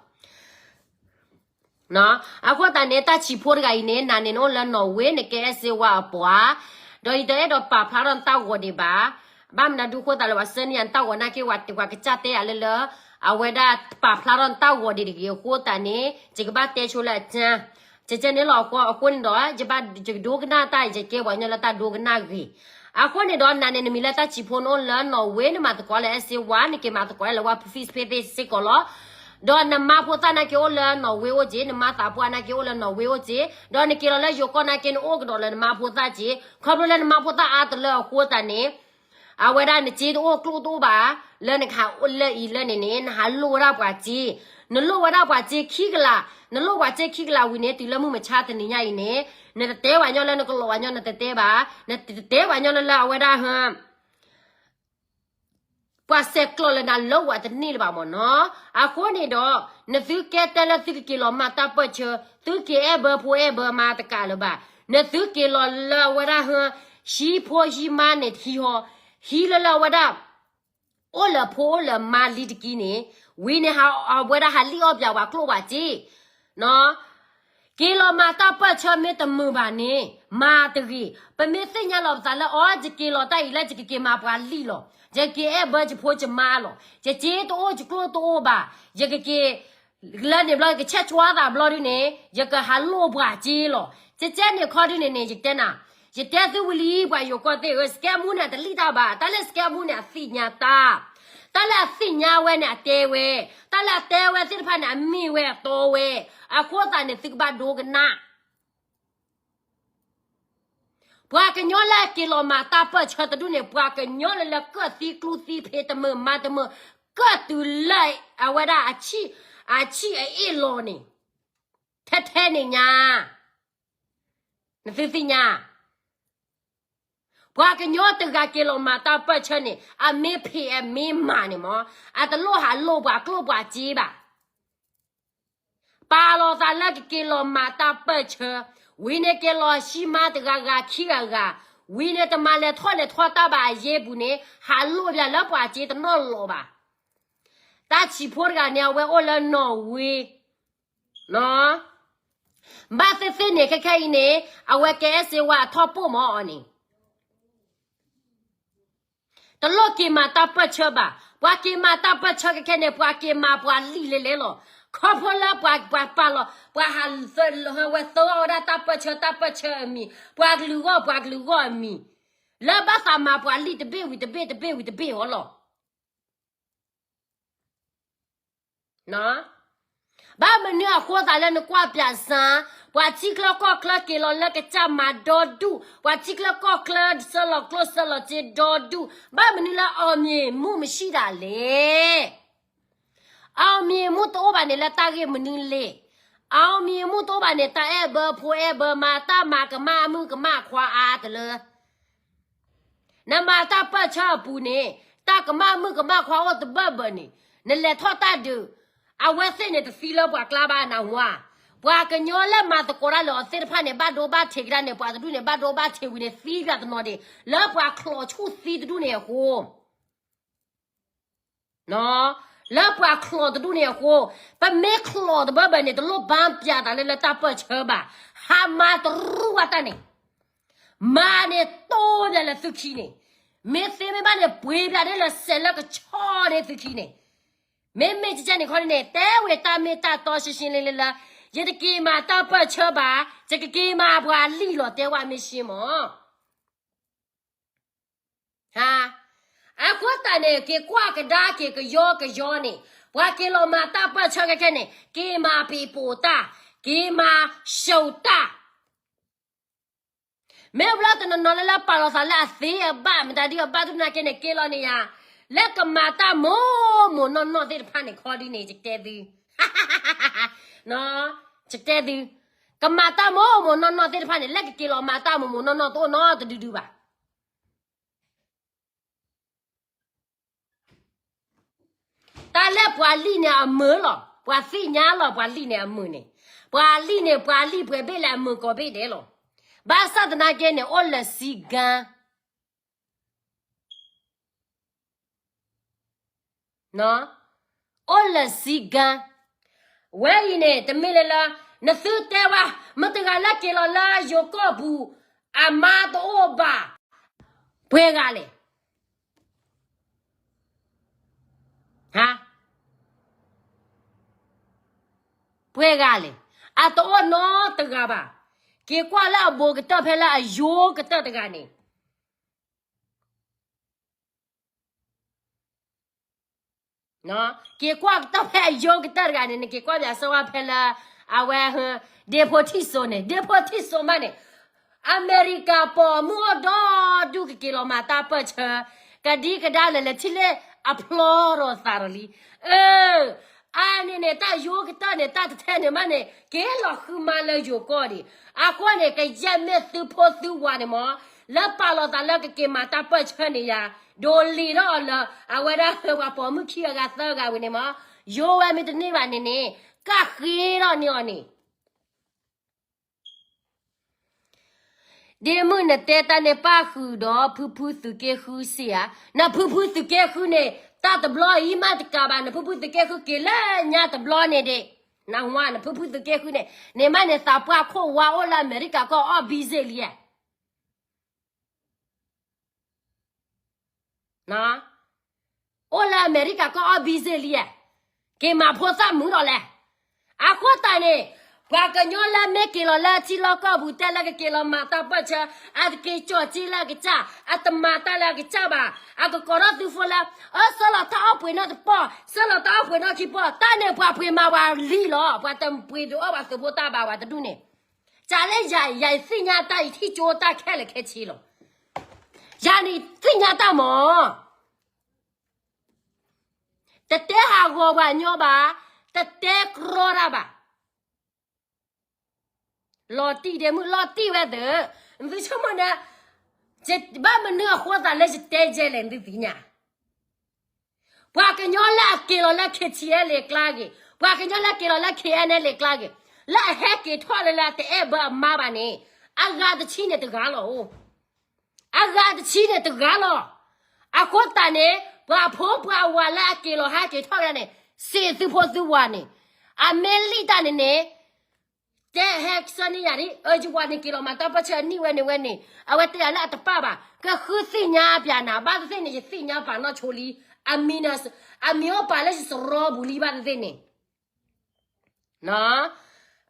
ၤ. အဃိသတးန့ၣ် တၢ်ဆံးဖိတဂၤအံၤန့ၣ် နၤန့ၣ်နအိၣ်လၢနီၣ်ဝ့ နကဲအဲၣ်စ့ဝါအပှၤ, ဒီးယတအဲၣ်ဒိးပာ်ဖျါထီၣ်နတၢ်ဂီၤဒံးဘၣ်. ဘၣ်မနုၤဒုးအဃိသတးလဲၣ် ပှၤဆှၢန့ၢ်ယၤနတၢ်ဂီၤနာ်က့ ပှၤကစၢ်တဲယၤလၢလၢ အဝဲဒၣ်ပာ်ဖျါထီၣ်နတၢ်ဂီၤဒံးတဂ့ၤအဃိသတးန့ၣ် ယကဘၣ်တဲဆိလၢအကၠၢ ကဲကဲန့ၣ်လီၤ. အဃိန့ၣ်ဒီး ယဘၣ်ယကဒိကနၣ်တၢ် ယကဲပှၤကညီလၢတၢ်ဒိကနၣ်ဂ့ၤ. အဃိန့ၣ်ဒီး နၤန့ၣ်နမံၤလၢတၢ်ဆံးဖိ နအိၣ်လၢနီၣ်ဝ့ နမၤသကိးလၢအဲၣ်စ့ဝါ နက့ၤမၤသကိးလၢဝါ Facebook သ့ၣ်စ့ၢ်ကီးလီၤ. ဒီးနမါဖိသၣ်နာ်က့အိၣ်လၢနီၣ်ဝ့အိၣ်က့ၤ, နမါသးပှၢ်နာ်က့အိၣ်လၢနီၣ်ဝ့အိၣ်က့ၤ, ဒီးနက့ၤလီၤလၢယိၤကီၢ်နာ်က့ နအိၣ်ကဒီးလၢနမါဖိသၣ်က့ၤ, ခီဖျိလၢနမါဖိသၣ်အါတလၢအဃိသတးန့ၣ် အဝဲဒၣ်နစ့တအိၣ်ကျိၣ်တအိၣ်ဘၣ်, လၢနကဟးအိၣ်လၢအံၤလၢန့ၣ်န့ၣ် နဟးလိၣ်ဝဲဒၣ်ပှၤစ့, နလိၣ်ဝဲဒၣ်ပှၤစ့ခံကလး, နလိၣ်ပှၤစ့ခံကလးဝံၤန့ၣ် တုၤလၢမုၢ်မဆါတနံၤညါအံၤန့ၣ် နတတဲပှၤကညီလၢနကလီၤပှၤကညီ နတတဲဘၣ်, နတတဲပှၤကညီလၢလၢအဝဲဒၣ်ဟ ပှၤဆဲးကျိးလၢနၤလၢဝဲတန့ၢ်လၢၤဘၣ်မၢ်နီၤ. အဃိန့ၣ်ဒီး နသုကဲတဲလၢသုကက့ၤလီၤမၤတၢ်ပၢၢ်ဆၢ, သုက့ၤအဲၣ်ဘၢဖိအဲၣ်ဘၢမါတကးလၢၤဘၣ်. နသုက့ၤလီၤလၢအဝဲဒၣ်ဟၢ ဟံၣ်ဖိဟံၣ်မါန့ၣ်တဟံးဟီ, ဟံးလၢလၢအဝဲဒၣ် အိၣ်လၢဖိအိၣ်လၢမါလံတကံန့ၣ်, ဝံၤန့ၣ် အဝဲဒၣ်ဟးလံၣ်အီၣ်ပၠးဝဲကျိၣ်ပှၤစ့ က့ၤလီၤမၤတၢ်ပၢၢ်ဆၢမ့ၢ်တမုာ်ဘၣ်န့ၣ် မၤတဂ့ၤ. ပမ့ၢ်သ့ၣ်ညါလီၤပသးလၢအီၤ ယက့ၤလီၤတၢ်အံၤလၢယကက့ၤမၤပှၤလံၣ်လီၤ. ယက့ၤအဲၣ်ဘၢယဖိယမါလီၤ. ယစ့တအိၣ်ယကျိၣ်တအိၣ်ဘၣ်. ယကက့ၤ လၢန့ၣ်ဘျီ ယကဆဲးကွၢ်သးဘျီဒုန့ၣ် ယကဟးလိၣ်ပှၤစ့လီၤ. ကကဲန့ၣ်ခီဒုန့ၣ်န့ၣ် ယတဲနၤ, ယတဲသုဝံၤလံ ပှၤယိၤကီၢ်သ့ၣ်ဧၢ, စကဲမူန့ၣ် အတလံၣ်တၢ်ဘၣ်. တၢ်လၢစကဲမူန့ၣ် အသ့ၣ်ညါတၢ်, တၢ်လၢအသ့ၣ်ညါဝဲန့ၣ် အတဲဝဲ, တၢ်လၢအတဲဝဲသ့ၣ်တဖၣ်န့ၣ် အမ့ၢ်ဝဲအတီဝဲ. အဃိသတးန့ၣ် သုကဘၣ်ဒိကနၣ် ပှၤကညီလၢအက့ၤလီၤမၤတၢ်ပၢၢ်ဆၢတဒူၣ်န့ၣ် ပှၤကညီလၢလၢကၢၣ်သံကျူသံဖံးတမုာ်မၤတမုာ် ကၢၣ်တုၤလၢအဝဲဒၣ်အဆံၣ်အအ့ၣ်လီၤန့ၣ် ထဲထဲန့ၣ်ညါ, နသုသ့ၣ်ညါ ပှၤကညီတဂၤက့ၤလီၤမၤတၢ်ပၢၢ်ဆၢန့ၣ် အမ့ၢ်ဖံးအမ့ၢ်မၤန့ၣ်မၢ်, အတလိၣ်ဟးလိၣ်ပှၤကျိၣ်ပှၤစ့ဘၣ်. ပာ်လီၤသးလၢကက့ၤလီၤမၤတၢ်ပၢၢ်ဆၢ, ဝံၤန့ၣ်က့ၤလီၤဟံးမါတဂၤဂၤခံဂၤဂၤ, ဝံၤန့ၣ်တမၤလဲၤထီၣ်လဲၤထီတၢ်ဘၣ်အယ့ပူၤန့ၣ် ဟးလိၣ်ပၠးလၢပှၤစ့တနီၣ်လီၤဘၣ်. တၢ်ဆံးဖိတဂၤန့ၣ် အဝဲအိၣ်လၢနီၣ်ဝ့ ဘၣ်သ့ၣ်သ့ၣ်န့ၣ် ခဲခဲအံၤန့ၣ် အဝဲကဲအဲၣ်စ့ဝါအထီၣ်ပိၢ်မၢ်အီၤန့ၣ် တလိၣ်က့ၤမၤတၢ်ပၢၢ်ဆၢဘၣ်. ပှၤက့ၤမၤတၢ်ပၢၢ်ဆၢခဲခဲန့ၣ် ပှၤက့ၤမၤပှၤလံၣ်လဲၤလဲၤလီၤ. ခီဖျိလၢပှၤပာ်လီၤ ပှၤဟးဝဲသၢဂီၢ်ဝဲဒၣ်တၢ်ပၢၢ်ဆၢ တၢ်ပၢၢ်ဆၢအမံၤ, ပှၤကလုာ်ဂီၢ် ပှၤကလုာ်ဂီၢ်အမံၤ, လၢဘၣ်သးမၤပှၤလံၣ်တဘ့ၣ်ဝံၤတဘ့ၣ်တဘ့ၣ်ဝံၤတဘ့ၣ်အီၤလီၤ. ဘၣ်မနုၤအဃိသတးလၢနကွၢ်ပၠးစၢ်, ပှၤထံချၢကီၢ်ချၢက့ၤလီၤလၢကစၢ်မၤဒီဒူၣ်, ပှၤထံချၢကီၢ်ချၢဆှၢလီၤကျိၣ်ဆှၢလီၤစ့ဒီဒူၣ်, ဘၣ်မနုၤလၢ အောင်မြင်မှု မရှိတာလဲ. အောင်မြင်မှု တအိၣ်ဘၣ်န့ၣ်လၢတၢ်ဂ့ၢ်မနုၤလဲၣ်. အောင်မြင်မှု တအိၣ်ဘၣ်န့ၣ် တၢ်အဲၣ်ဘၢဖိအဲၣ်ဘၢမါ တၢ်မၤကမၣ်မုၣ်ကမၣ်ခွါအါတလၢ နမၤတၢ်ပၢၢ်ဆၢအပူၤန့ၣ် တၢ်ကမၣ်မုၣ်ကမၣ်ခွါအိၣ်တဘၢၣ်ဘၢၣ်န့ၣ် နလဲၤထီၣ်တၢ်ဒုး, အဝဲသ့ၣ်န့ၣ်တသံလၢပှၤကျါဘၣ်နဝါ. ပှၤကညီလၢမၤသကိးတၢ်လၢအီၤသ့ၣ်တဖၣ်န့ၣ် ဘၣ်ဒိဘၣ်ထံးကဒါန့ၣ် ပှၤတဒူၣ်န့ၣ် ဘၣ်ဒိဘၣ်ထံးဝံၤန့ၣ် သံပၠးတနီၤဒံး လၢပှၤချီၣ်ဆူၣ်သံတဒူၣ်န့ၣ်အဃိ လၢပှၤချီၣ်တဒူၣ်န့ၣ်အဃိ, ပမ့ၢ်ချီၣ်တဘၢဘၢန့ၣ် တလိၣ်ဘၣ်ပၠးတၢ်လၢလၢတၢ်ပၢၢ်ဆၢဘၣ်. ဟးမၤတရူၢ်ဝဲတၢ်န့ၣ်, မၤန့ၣ်တိၢ်ပၠးလၢသုခံန့ၣ်, မ့ၢ်သ့မ့ၢ်ဘၣ်န့ၣ် ပှ့ၤပၠးဒ်လၢစဲးလၢကဆီန့ၣ်သုခံန့ၣ်, မ့မ့ၢ်ကကဲန့ၣ်ခီန့ၣ် တဲဝဲတၢ်မ့ၢ်တၢ်တီရှင်းရှင်းလင်းလင်းလၢ ယတက့ၤမၤတၢ်ပၢၢ်ဆၢဘၣ်, ယကက့ၤမၤပှၤလံၣ်လီၤ တဲဝဲမ့ၢ်ရှင်းမး အဃိသတးန့ၣ် က့ၤကွၢ်ကဒါက့ၤကယီကယီန့ၣ်, ပှၤက့ၤလီၤမၤတၢ်ပၢၢ်ဆၢခဲခဲန့ၣ် က့ၤမၤပ့ၤပိာ်တၢ်, က့ၤမၤၡိးတၢ်, မ့ၢ်ဘျီတနီၤနီၤလၢလၢပာ်လီၤသးလၢအသ့အဘၣ် မတၤဒ်အဘၣ်ဒုးနာ်က့န့ၣ် က့ၤလီၤန့ၣ်ယါ, လၢကမၤတၢ်မိၢ်မိၢ်နီၢ်နီၢ်သ့ၣ်တဖၣ်န့ၣ် ခီဒ်န့ၣ် ယတဲသု ယတဲသု, ကမၤတၢ်မိၢ်မိၢ်နီၢ်နီၢ်သ့ၣ်တဖၣ်န့ၣ် လၢကက့ၤလီၤမၤတၢ်မိၢ်မိၢ်နီၢ်နီၢ်တအိၣ်နီတဒုဒုဘၣ်. တၢ်လၢပှၤလံၣ်န့ၣ်အမုာ်လီၤ, ပှၤသ့ၣ်ညါလီၤ ပှၤလံၣ်န့ၣ်အမုာ်န့ၣ်, ပှၤလံၣ်န့ၣ် ပှၤလံၣ်ပှဲၤဘ့ၣ်လၢအမုာ်ကိးဘ့ၣ်ဒဲးလီၤ. ဘၣ်ဆၣ်သနာ်က့န့ၣ် အိၣ်လၢစံကၢ အိၣ်လၢစံကၢ, ဝဲအံၤန့ၣ် တမ့ၢ်လၢလၢ နသုတဲဝဲ မတၤတဂၤလၢက့ၤလီၤလၢယိၤကီၢ်ပူၤ အမါတအိၣ်ဘၣ်, ပှဲၤဂၤလဲၣ်, ပှဲၤဂၤလဲၣ်, အတအိၣ်နီတဂၤဘၣ်. က့ၤကွၢ်လၢအဘူးကတၢၢ်ဖဲလၢအယိၤကတၢၢ်တဂၤန့ၣ် က့ၤကွၢ်ကတၢၢ်ဖဲအယိၤကတၢၢ်တဂၤန့ၣ် နက့ၤကွၢ်ပၠးစၢဝါဖဲလၢ အဝဲ ဒ့ဖိထံၣ်စိၤန့ၣ် ဒ့ဖိထံၣ်စိၤမးန့ၣ်, အမဲရကၤပိာ်မုၣ်အိၣ်ဒီဒူၣ် ကက့ၤလီၤမၤတၢ်ပၢၢ်ဆၢ ကဒံကဒါလဲၣ်လဲၣ်ထံၣ်လၢအဖျီထီၣ်သးဒီးလံ. အၢ အန့ၣ်န့ၣ် တၢ်ယိၤကတၢၢ်န့ၣ် တၢ်တထဲန့ၣ်မးန့ၣ် က့ၤလီၤဃုမါလၢယိၤကီၢ်ဒံး. အဃိန့ၣ် ကယဲၢ်မ့ၢ်သုဖိသုဝၤန့ၣ်မး လၢပာ်လီၤသးလၢကက့ၤမၤတၢ်ပၢၢ်ဆၢန့ၣ်ယၤ, ဒိးလံာ်ထီၣ်အီၤလၢ အဝဲဒၣ်ပှၤပိာ်မုၣ်ခံဂၤဂၤသၢဂၤဝံၤန့ၣ်မး, ယိဝဲမ့ၢ်တန့ၢ်ဘၣ်န့ၣ်န့ၣ်, ကၣ်ဃ့ထီၣ်န့ၢ်အီၤန့ၣ် ဒ့မုၣ်နတဲတၢ်န့ၣ်ပၣ်ဃုာ်ဒီးဖုဖုသုးက့ဃုစ့ဧါ, နဖုဖုသုးက့ဃုန့ၣ် တၢ်တဘျီအံၤမးတကးဘၣ်, နဖုဖုသုးက့ဃုက့ၤလၢညါတဘျီန့ၣ်ဒ့ၣ်, နဝါ နဖုဖုသုးက့ဃုန့ၣ် န့ၣ်မးန့ၣ် သးပှၢ်ခိၣ်ဝါအိၣ်လၢအမဲရကၤကီၢ်အီၣ်ဘံစ့ၣ်လံဧါ အိၣ်လၢအမဲရကၤကီၢ်အီၣ်ဘံစ့ၣ်လံဧါ, က့ၤမၤဖိသၣ်မုာ်ဒီးလဲၣ်. အဃိသတးန့ၣ် ပှၤကညီလၢမ့ၢ်က့ၤလီၤလၢထံလီၢ်ကီၢ်ပူၤတဲလၢကက့ၤလီၤမၤတၢ်ပၢၢ်ဆၢ, အတက့ၤကၠီၣ်က့လၢအကစၢ်, အတမၤတၢ်လၢအကစၢ်ဘၣ်, အကကိးထီၣ်သုဖိလၢ အၢ ဆှၢလီၤတၢ်အီၣ်ပှ့ၤနီၣ်တပီၢ်, ဆှၢလီၤတၢ်အီၣ်ပှ့ၤနီၣ်ခံပီၢ်, တၢ်န့ၣ်ပှၤပှ့ၤမၤပှၤလံလီၤ, ပှၤတပှ့ၤဒုးအီၣ်ပှၤသုးဖိတၢ်ဘၣ်ပှၤတဒူၣ်န့ၣ် ကလဲၣ်ယၤ ယၤယသ့ၣ်ညါတၢ်ယထံၣ်ကၠိတၢ်ခဲလၢာ်ခဲဆ့လီၤ. ယၤန့ၣ်သ့ၣ်ညါတၢ်မး, တတဲဟးဂီၤပှၤညီဘၣ်, တတဲကြီတၢ်ဘၣ်. လီၤတံၢ်ဒ့မုၣ် လီၤတံၢ်ဝဲသၢ, နသုဆိကမိၣ်န့ၣ်, ဘၣ်မနုၤအဃိသးလၢယတဲယဲလဲၣ် နသုသ့ၣ်ညါ ပှၤကညီလၢအက့ၤလီၤလၢ KTLA အကျါဂ့ၤ, ပှၤကညီလၢက့ၤလီၤလၢ KNLA အကျါဂ့ၤ, လၢအဟဲက့ၤထီၣ်လၢလၢတအဲၣ်ဘၢအမါဘၣ်န့ၣ်, အဂၤတဆံန့ၣ်တဂၤလီၤအိၣ်, အဂၤတဆံန့ၣ်တဂၤလီၤ. အဃိသတးန့ၣ် ပှၤဖိပှၤဝၤလၢအက့ၤလီၤဟဲက့ၤထီၣ်ဝဲဒၣ်န့ၣ်, စံးသုဖိသုဝၤန့ၣ်, အမ့ၢ်လံၣ်တၢ်န့ၣ်န့ၣ် တဲဟဲကဆှၢန့ၢ်ယၤဒ် အၢ ယဝၤန့ၣ်က့ၤလီၤမၤတၢ်ပၢၢ်ဆၢနံၣ်ဝဲန့ၣ်ဝဲန့ၣ်, အဝဲတဲယၤလၢအတပၣ်ဘၣ်, ကဃုသ့ၣ်ညါပၠးနၤ, ဘၣ်သ့ၣ်သ့ၣ်န့ၣ် ယသ့ၣ်ညါပာ်နီၣ်ဆိလံ, အမံၤန့ၣ်, အမံၤအိၣ်ပာ်လၢယစရီပူၤလံဘၣ်သ့ၣ်သ့ၣ်န့ၣ်,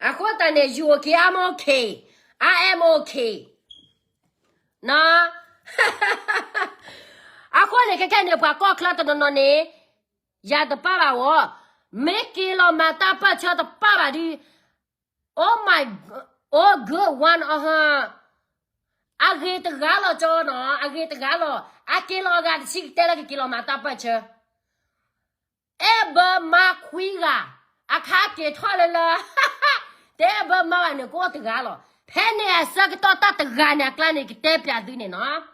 အဃိသတးန့ၣ် you okay, I'm okay, I am okay, အဃိန့ၣ် ခဲခဲန့ၣ် ပှၤကီၢ်ချၢတနီၤနီၤန့ၣ်, ယၤတပၣ်ဘၣ်ဝဲ, မ့ၢ်က့ၤလီၤမၤတၢ်ပၢၢ်ဆၢတပၣ်ဘၣ်ဒုး, oh my, oh good one, အဂ့ၤတဂၤလီၤကၠီနီၤ, အဂ့ၤတဂၤလီၤ, အက့ၤလီၤအဂၤတဆံကတဲလၢကက့ၤလီၤမၤတၢ်ပၢၢ်ဆၢ အဲၣ်ဘၢမါခွံဂၤ, အခါက့ၤထီၣ်လၢလၢ, တအဲၣ်ဘၢမါဘၣ်န့ၣ် ကအိၣ်တဂၤလီၤ. ဖဲန့ၣ်အဆၢကတီၢ်တၢ်တဂၤန့ၣ်အကျါန့ၣ် ကတဲပၠးသုန့ၣ်နီၤ.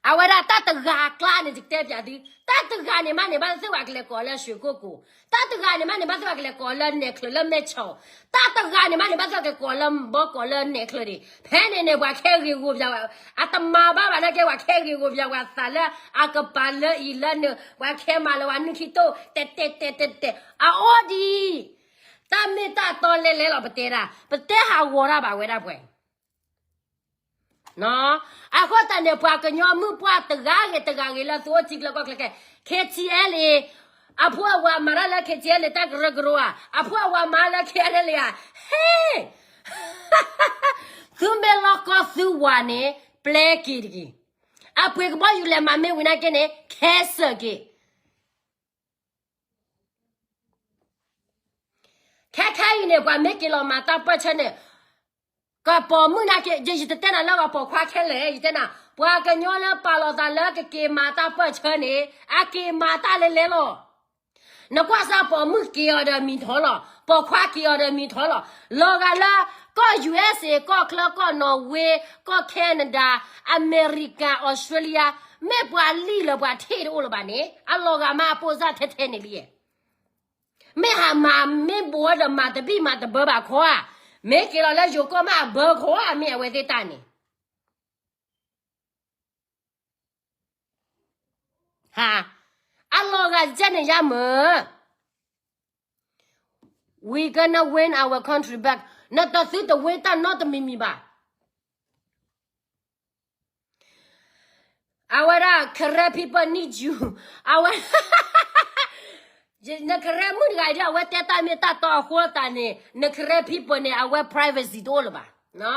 အဝဲဒၣ်တၢ်တဂၤအကျါန့ၣ် ယကတဲပၠးသု, တၢ်တဂၤန့ၣ်မးန့ၣ် ဘၣ်သ့ၣ်သ့ၣ်ပှၤကလဲၤကိးလၢရွှေကုက္ကို, တၢ်တဂၤန့ၣ်မးန့ၣ် ဘၣ်သ့ၣ်သ့ၣ်ပှၤကလဲၤကိးလၢနဲၣ်ချၢလၢမဲၢ်ဆီး, တၢ်တဂၤန့ၣ်မးန့ၣ် ဘၣ်သ့ၣ်သ့ၣ်ကလဲၤကိးလၢဘီကိးလၢနဲၣ်ချၢဒံး. ဖဲန့ၣ်န့ၣ် ပှၤခဲဂ့ၤဂီၤပၠးဝဲ, အတမၤဘၣ်ဘၣ်နာ်က့ ပှၤခဲဂ့ၤဂီၤပၠးဝဲသးလၢ အကပၤလၢအံၤလၢနုာ်, ပှၤခဲမၤလၢပှၤနုၢ်ခံတိၢ်, တဲတဲတဲတဲတဲ, အအိၣ်ဒံး, တၢ်မ့ၢ်တၢ်တီလဲလဲလီၤ ပတဲဒၣ်, ပတဲဟးဂီၤတၢ်ဘၣ်ဝဲဒၣ်ပှဲၤ အဃိသတးန့ၣ် ပှၤကညီမုၣ်ပှၢ်တဂၤဂ့ၤတဂၤဂ့ၤလၢသုအိၣ်ထံချၢကီၢ်ချၢခဲ, KTLA, အဖိအဝၤမၤတၢ်လၢ KTLA တၢ်ကရၢကရိဧါ, အဖိအဝၤမၤလၢ KNLA ဧါ, ဟ့, သုမ့ၢ်လီၢ်ကီၢ်သုဝၤန့ၣ် ပျဲက့ၤတက့ၢ်. အပှ့ၤကဘီယူၤလဲၤမၤမ့ၢ်ဝံၤနာ်က့န့ၣ် ခဲစၢၢ်က့ၤ ခဲခဲအံၤန့ၣ် ပှၤမ့ၢ်က့ၤလီၤမၤတၢ်ပၢၢ်ဆၢန့ၣ်, ကပိာ်မုၣ်နာ်က့, ယတတဲနၤလၢပှၤပိာ်ခွါခဲလၢာ်, ယတဲနၤ, ပှၤကညီလၢပာ်လီၤသးလၢကက့ၤမၤတၢ်ပၢၢ်ဆၢန့ၣ် အက့ၤမၤတၢ်လဲလဲလီၤ. နကွၢ်စၢ်ပိာ်မုၣ်က့ၤအီၤဒီးမံၤထီၣ်လီၤ, ပိာ်ခွါက့ၤအီၤဒီးမံၤထီၣ်လီၤ. လီၤဂာ်လၢ ကီၢ် ယူႇအၢၣ်စ့ၣ်, ကီၢ်ချၢ, ကီၢ်နီၣ်ဝ့, ကီၢ်ခဲနဒၤ, အမဲရကၤ, အီစထြ့လယါ, မ့ၢ်ပှၤလံၣ်လၢပှၤထ့ၣ်တအိၣ်လၢၤဘၣ်န့ၣ် အလီၤဂာ်မးအပိၢ်စၢ်ထဲထဲန့ၣ်လံ. မ့ၢ်ဟးမၤမ့ၢ်ဘိဒီးမၤတဘံၣ်မၤတဘၢဘၣ်ခီဧါ, မ့ၢ်က့ၤလီၤလၢယိၤကီၢ်မးအဘၢခီဧါ, မ့ၢ်အဝဲသ့ၣ်တၢ်န့ၣ် ဟါ, အလီၤဂာ်ကဲန့ၣ်ယါမၢ်, we gonna win our country back, နတသုတဝ့တၢ်နီတမံၤမံၤဘၣ်. အဝဲဒၣ် Karen people need you, အဝဲ န Karen မုၣ်တဂၤအံၤဒ် အဝဲတဲတၢ်မ့ၢ်တၢ်တီအဃိသတးန့ၣ် န Karen people န့ၣ် အဝဲ privacy တအိၣ်လၢၤဘၣ်,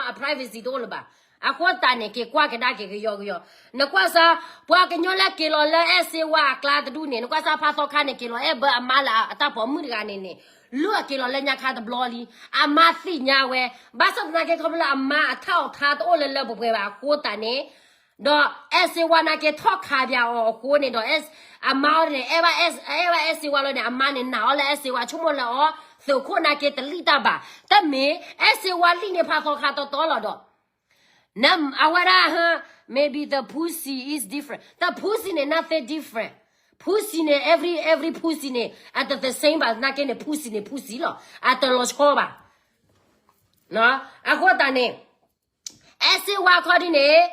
အ privacy တအိၣ်လၢၤဘၣ်. အဃိသတးန့ၣ် က့ၤကွၢ်ကဒါက့ၤကယီကယီ, နကွၢ်စၢ် ပှၤကညီလၢက့ၤလီၤလၢအဲၣ်စ့ဝါအကျါတဒူၣ်န့ၣ် နကွၢ်စၢ်ဖါသီခါန့ၣ် က့ၤလီၤအဲၣ်ဘၢအမါလၢအတၢ်ပိာ်မုၣ်တဂၤန့ၣ်န့ၣ် လၢအက့ၤလီၤလၢညါခါတဘျီလံ, အမါသ့ၣ်ညါဝဲ, ဘၣ်ဆၣ်သနာ်က့ခီဖျိလၢအမါအထါအီၣ်ခါတအိၣ်လၢလၢပှဲၤပှဲၤဘၣ်အဃိသတးန့ၣ် ဒီးအဲၣ်စ့ဝါနာ်က့ထီၣ်ခးပၠးအီၤအဃိန့ၣ်ဒီး အမါအီၤန့ၣ် အဲၣ်ဘၣ်အဲၣ်စ့ဝါလီၤန့ၣ် အမါန့ၣ်နာ်အီၤလၢအဲၣ်စ့ဝါဆိကမိၣ်လၢအီၤ သုးခိၣ်နာ်က့တလံၣ်တၢ်ဘၣ်, တမ့ၢ် အဲၣ်စ့ဝါလံၣ်န့ၢ်ဖါသီခါတီတီလီၤဒီး န အဝဲဒၣ် maybe the pussy is different. The pussy န့ၣ် nothing different. Pussy န့ၣ် every every pussy န့ၣ် အတ the same ဘၣ် နာ်က့န့ၣ် pussy န့ၣ် pussy လီၤ အတလီၤဆီဘၣ်. အဃိသတးန့ၣ် အဲၣ်စ့ဝါခီဒ်န့ၣ်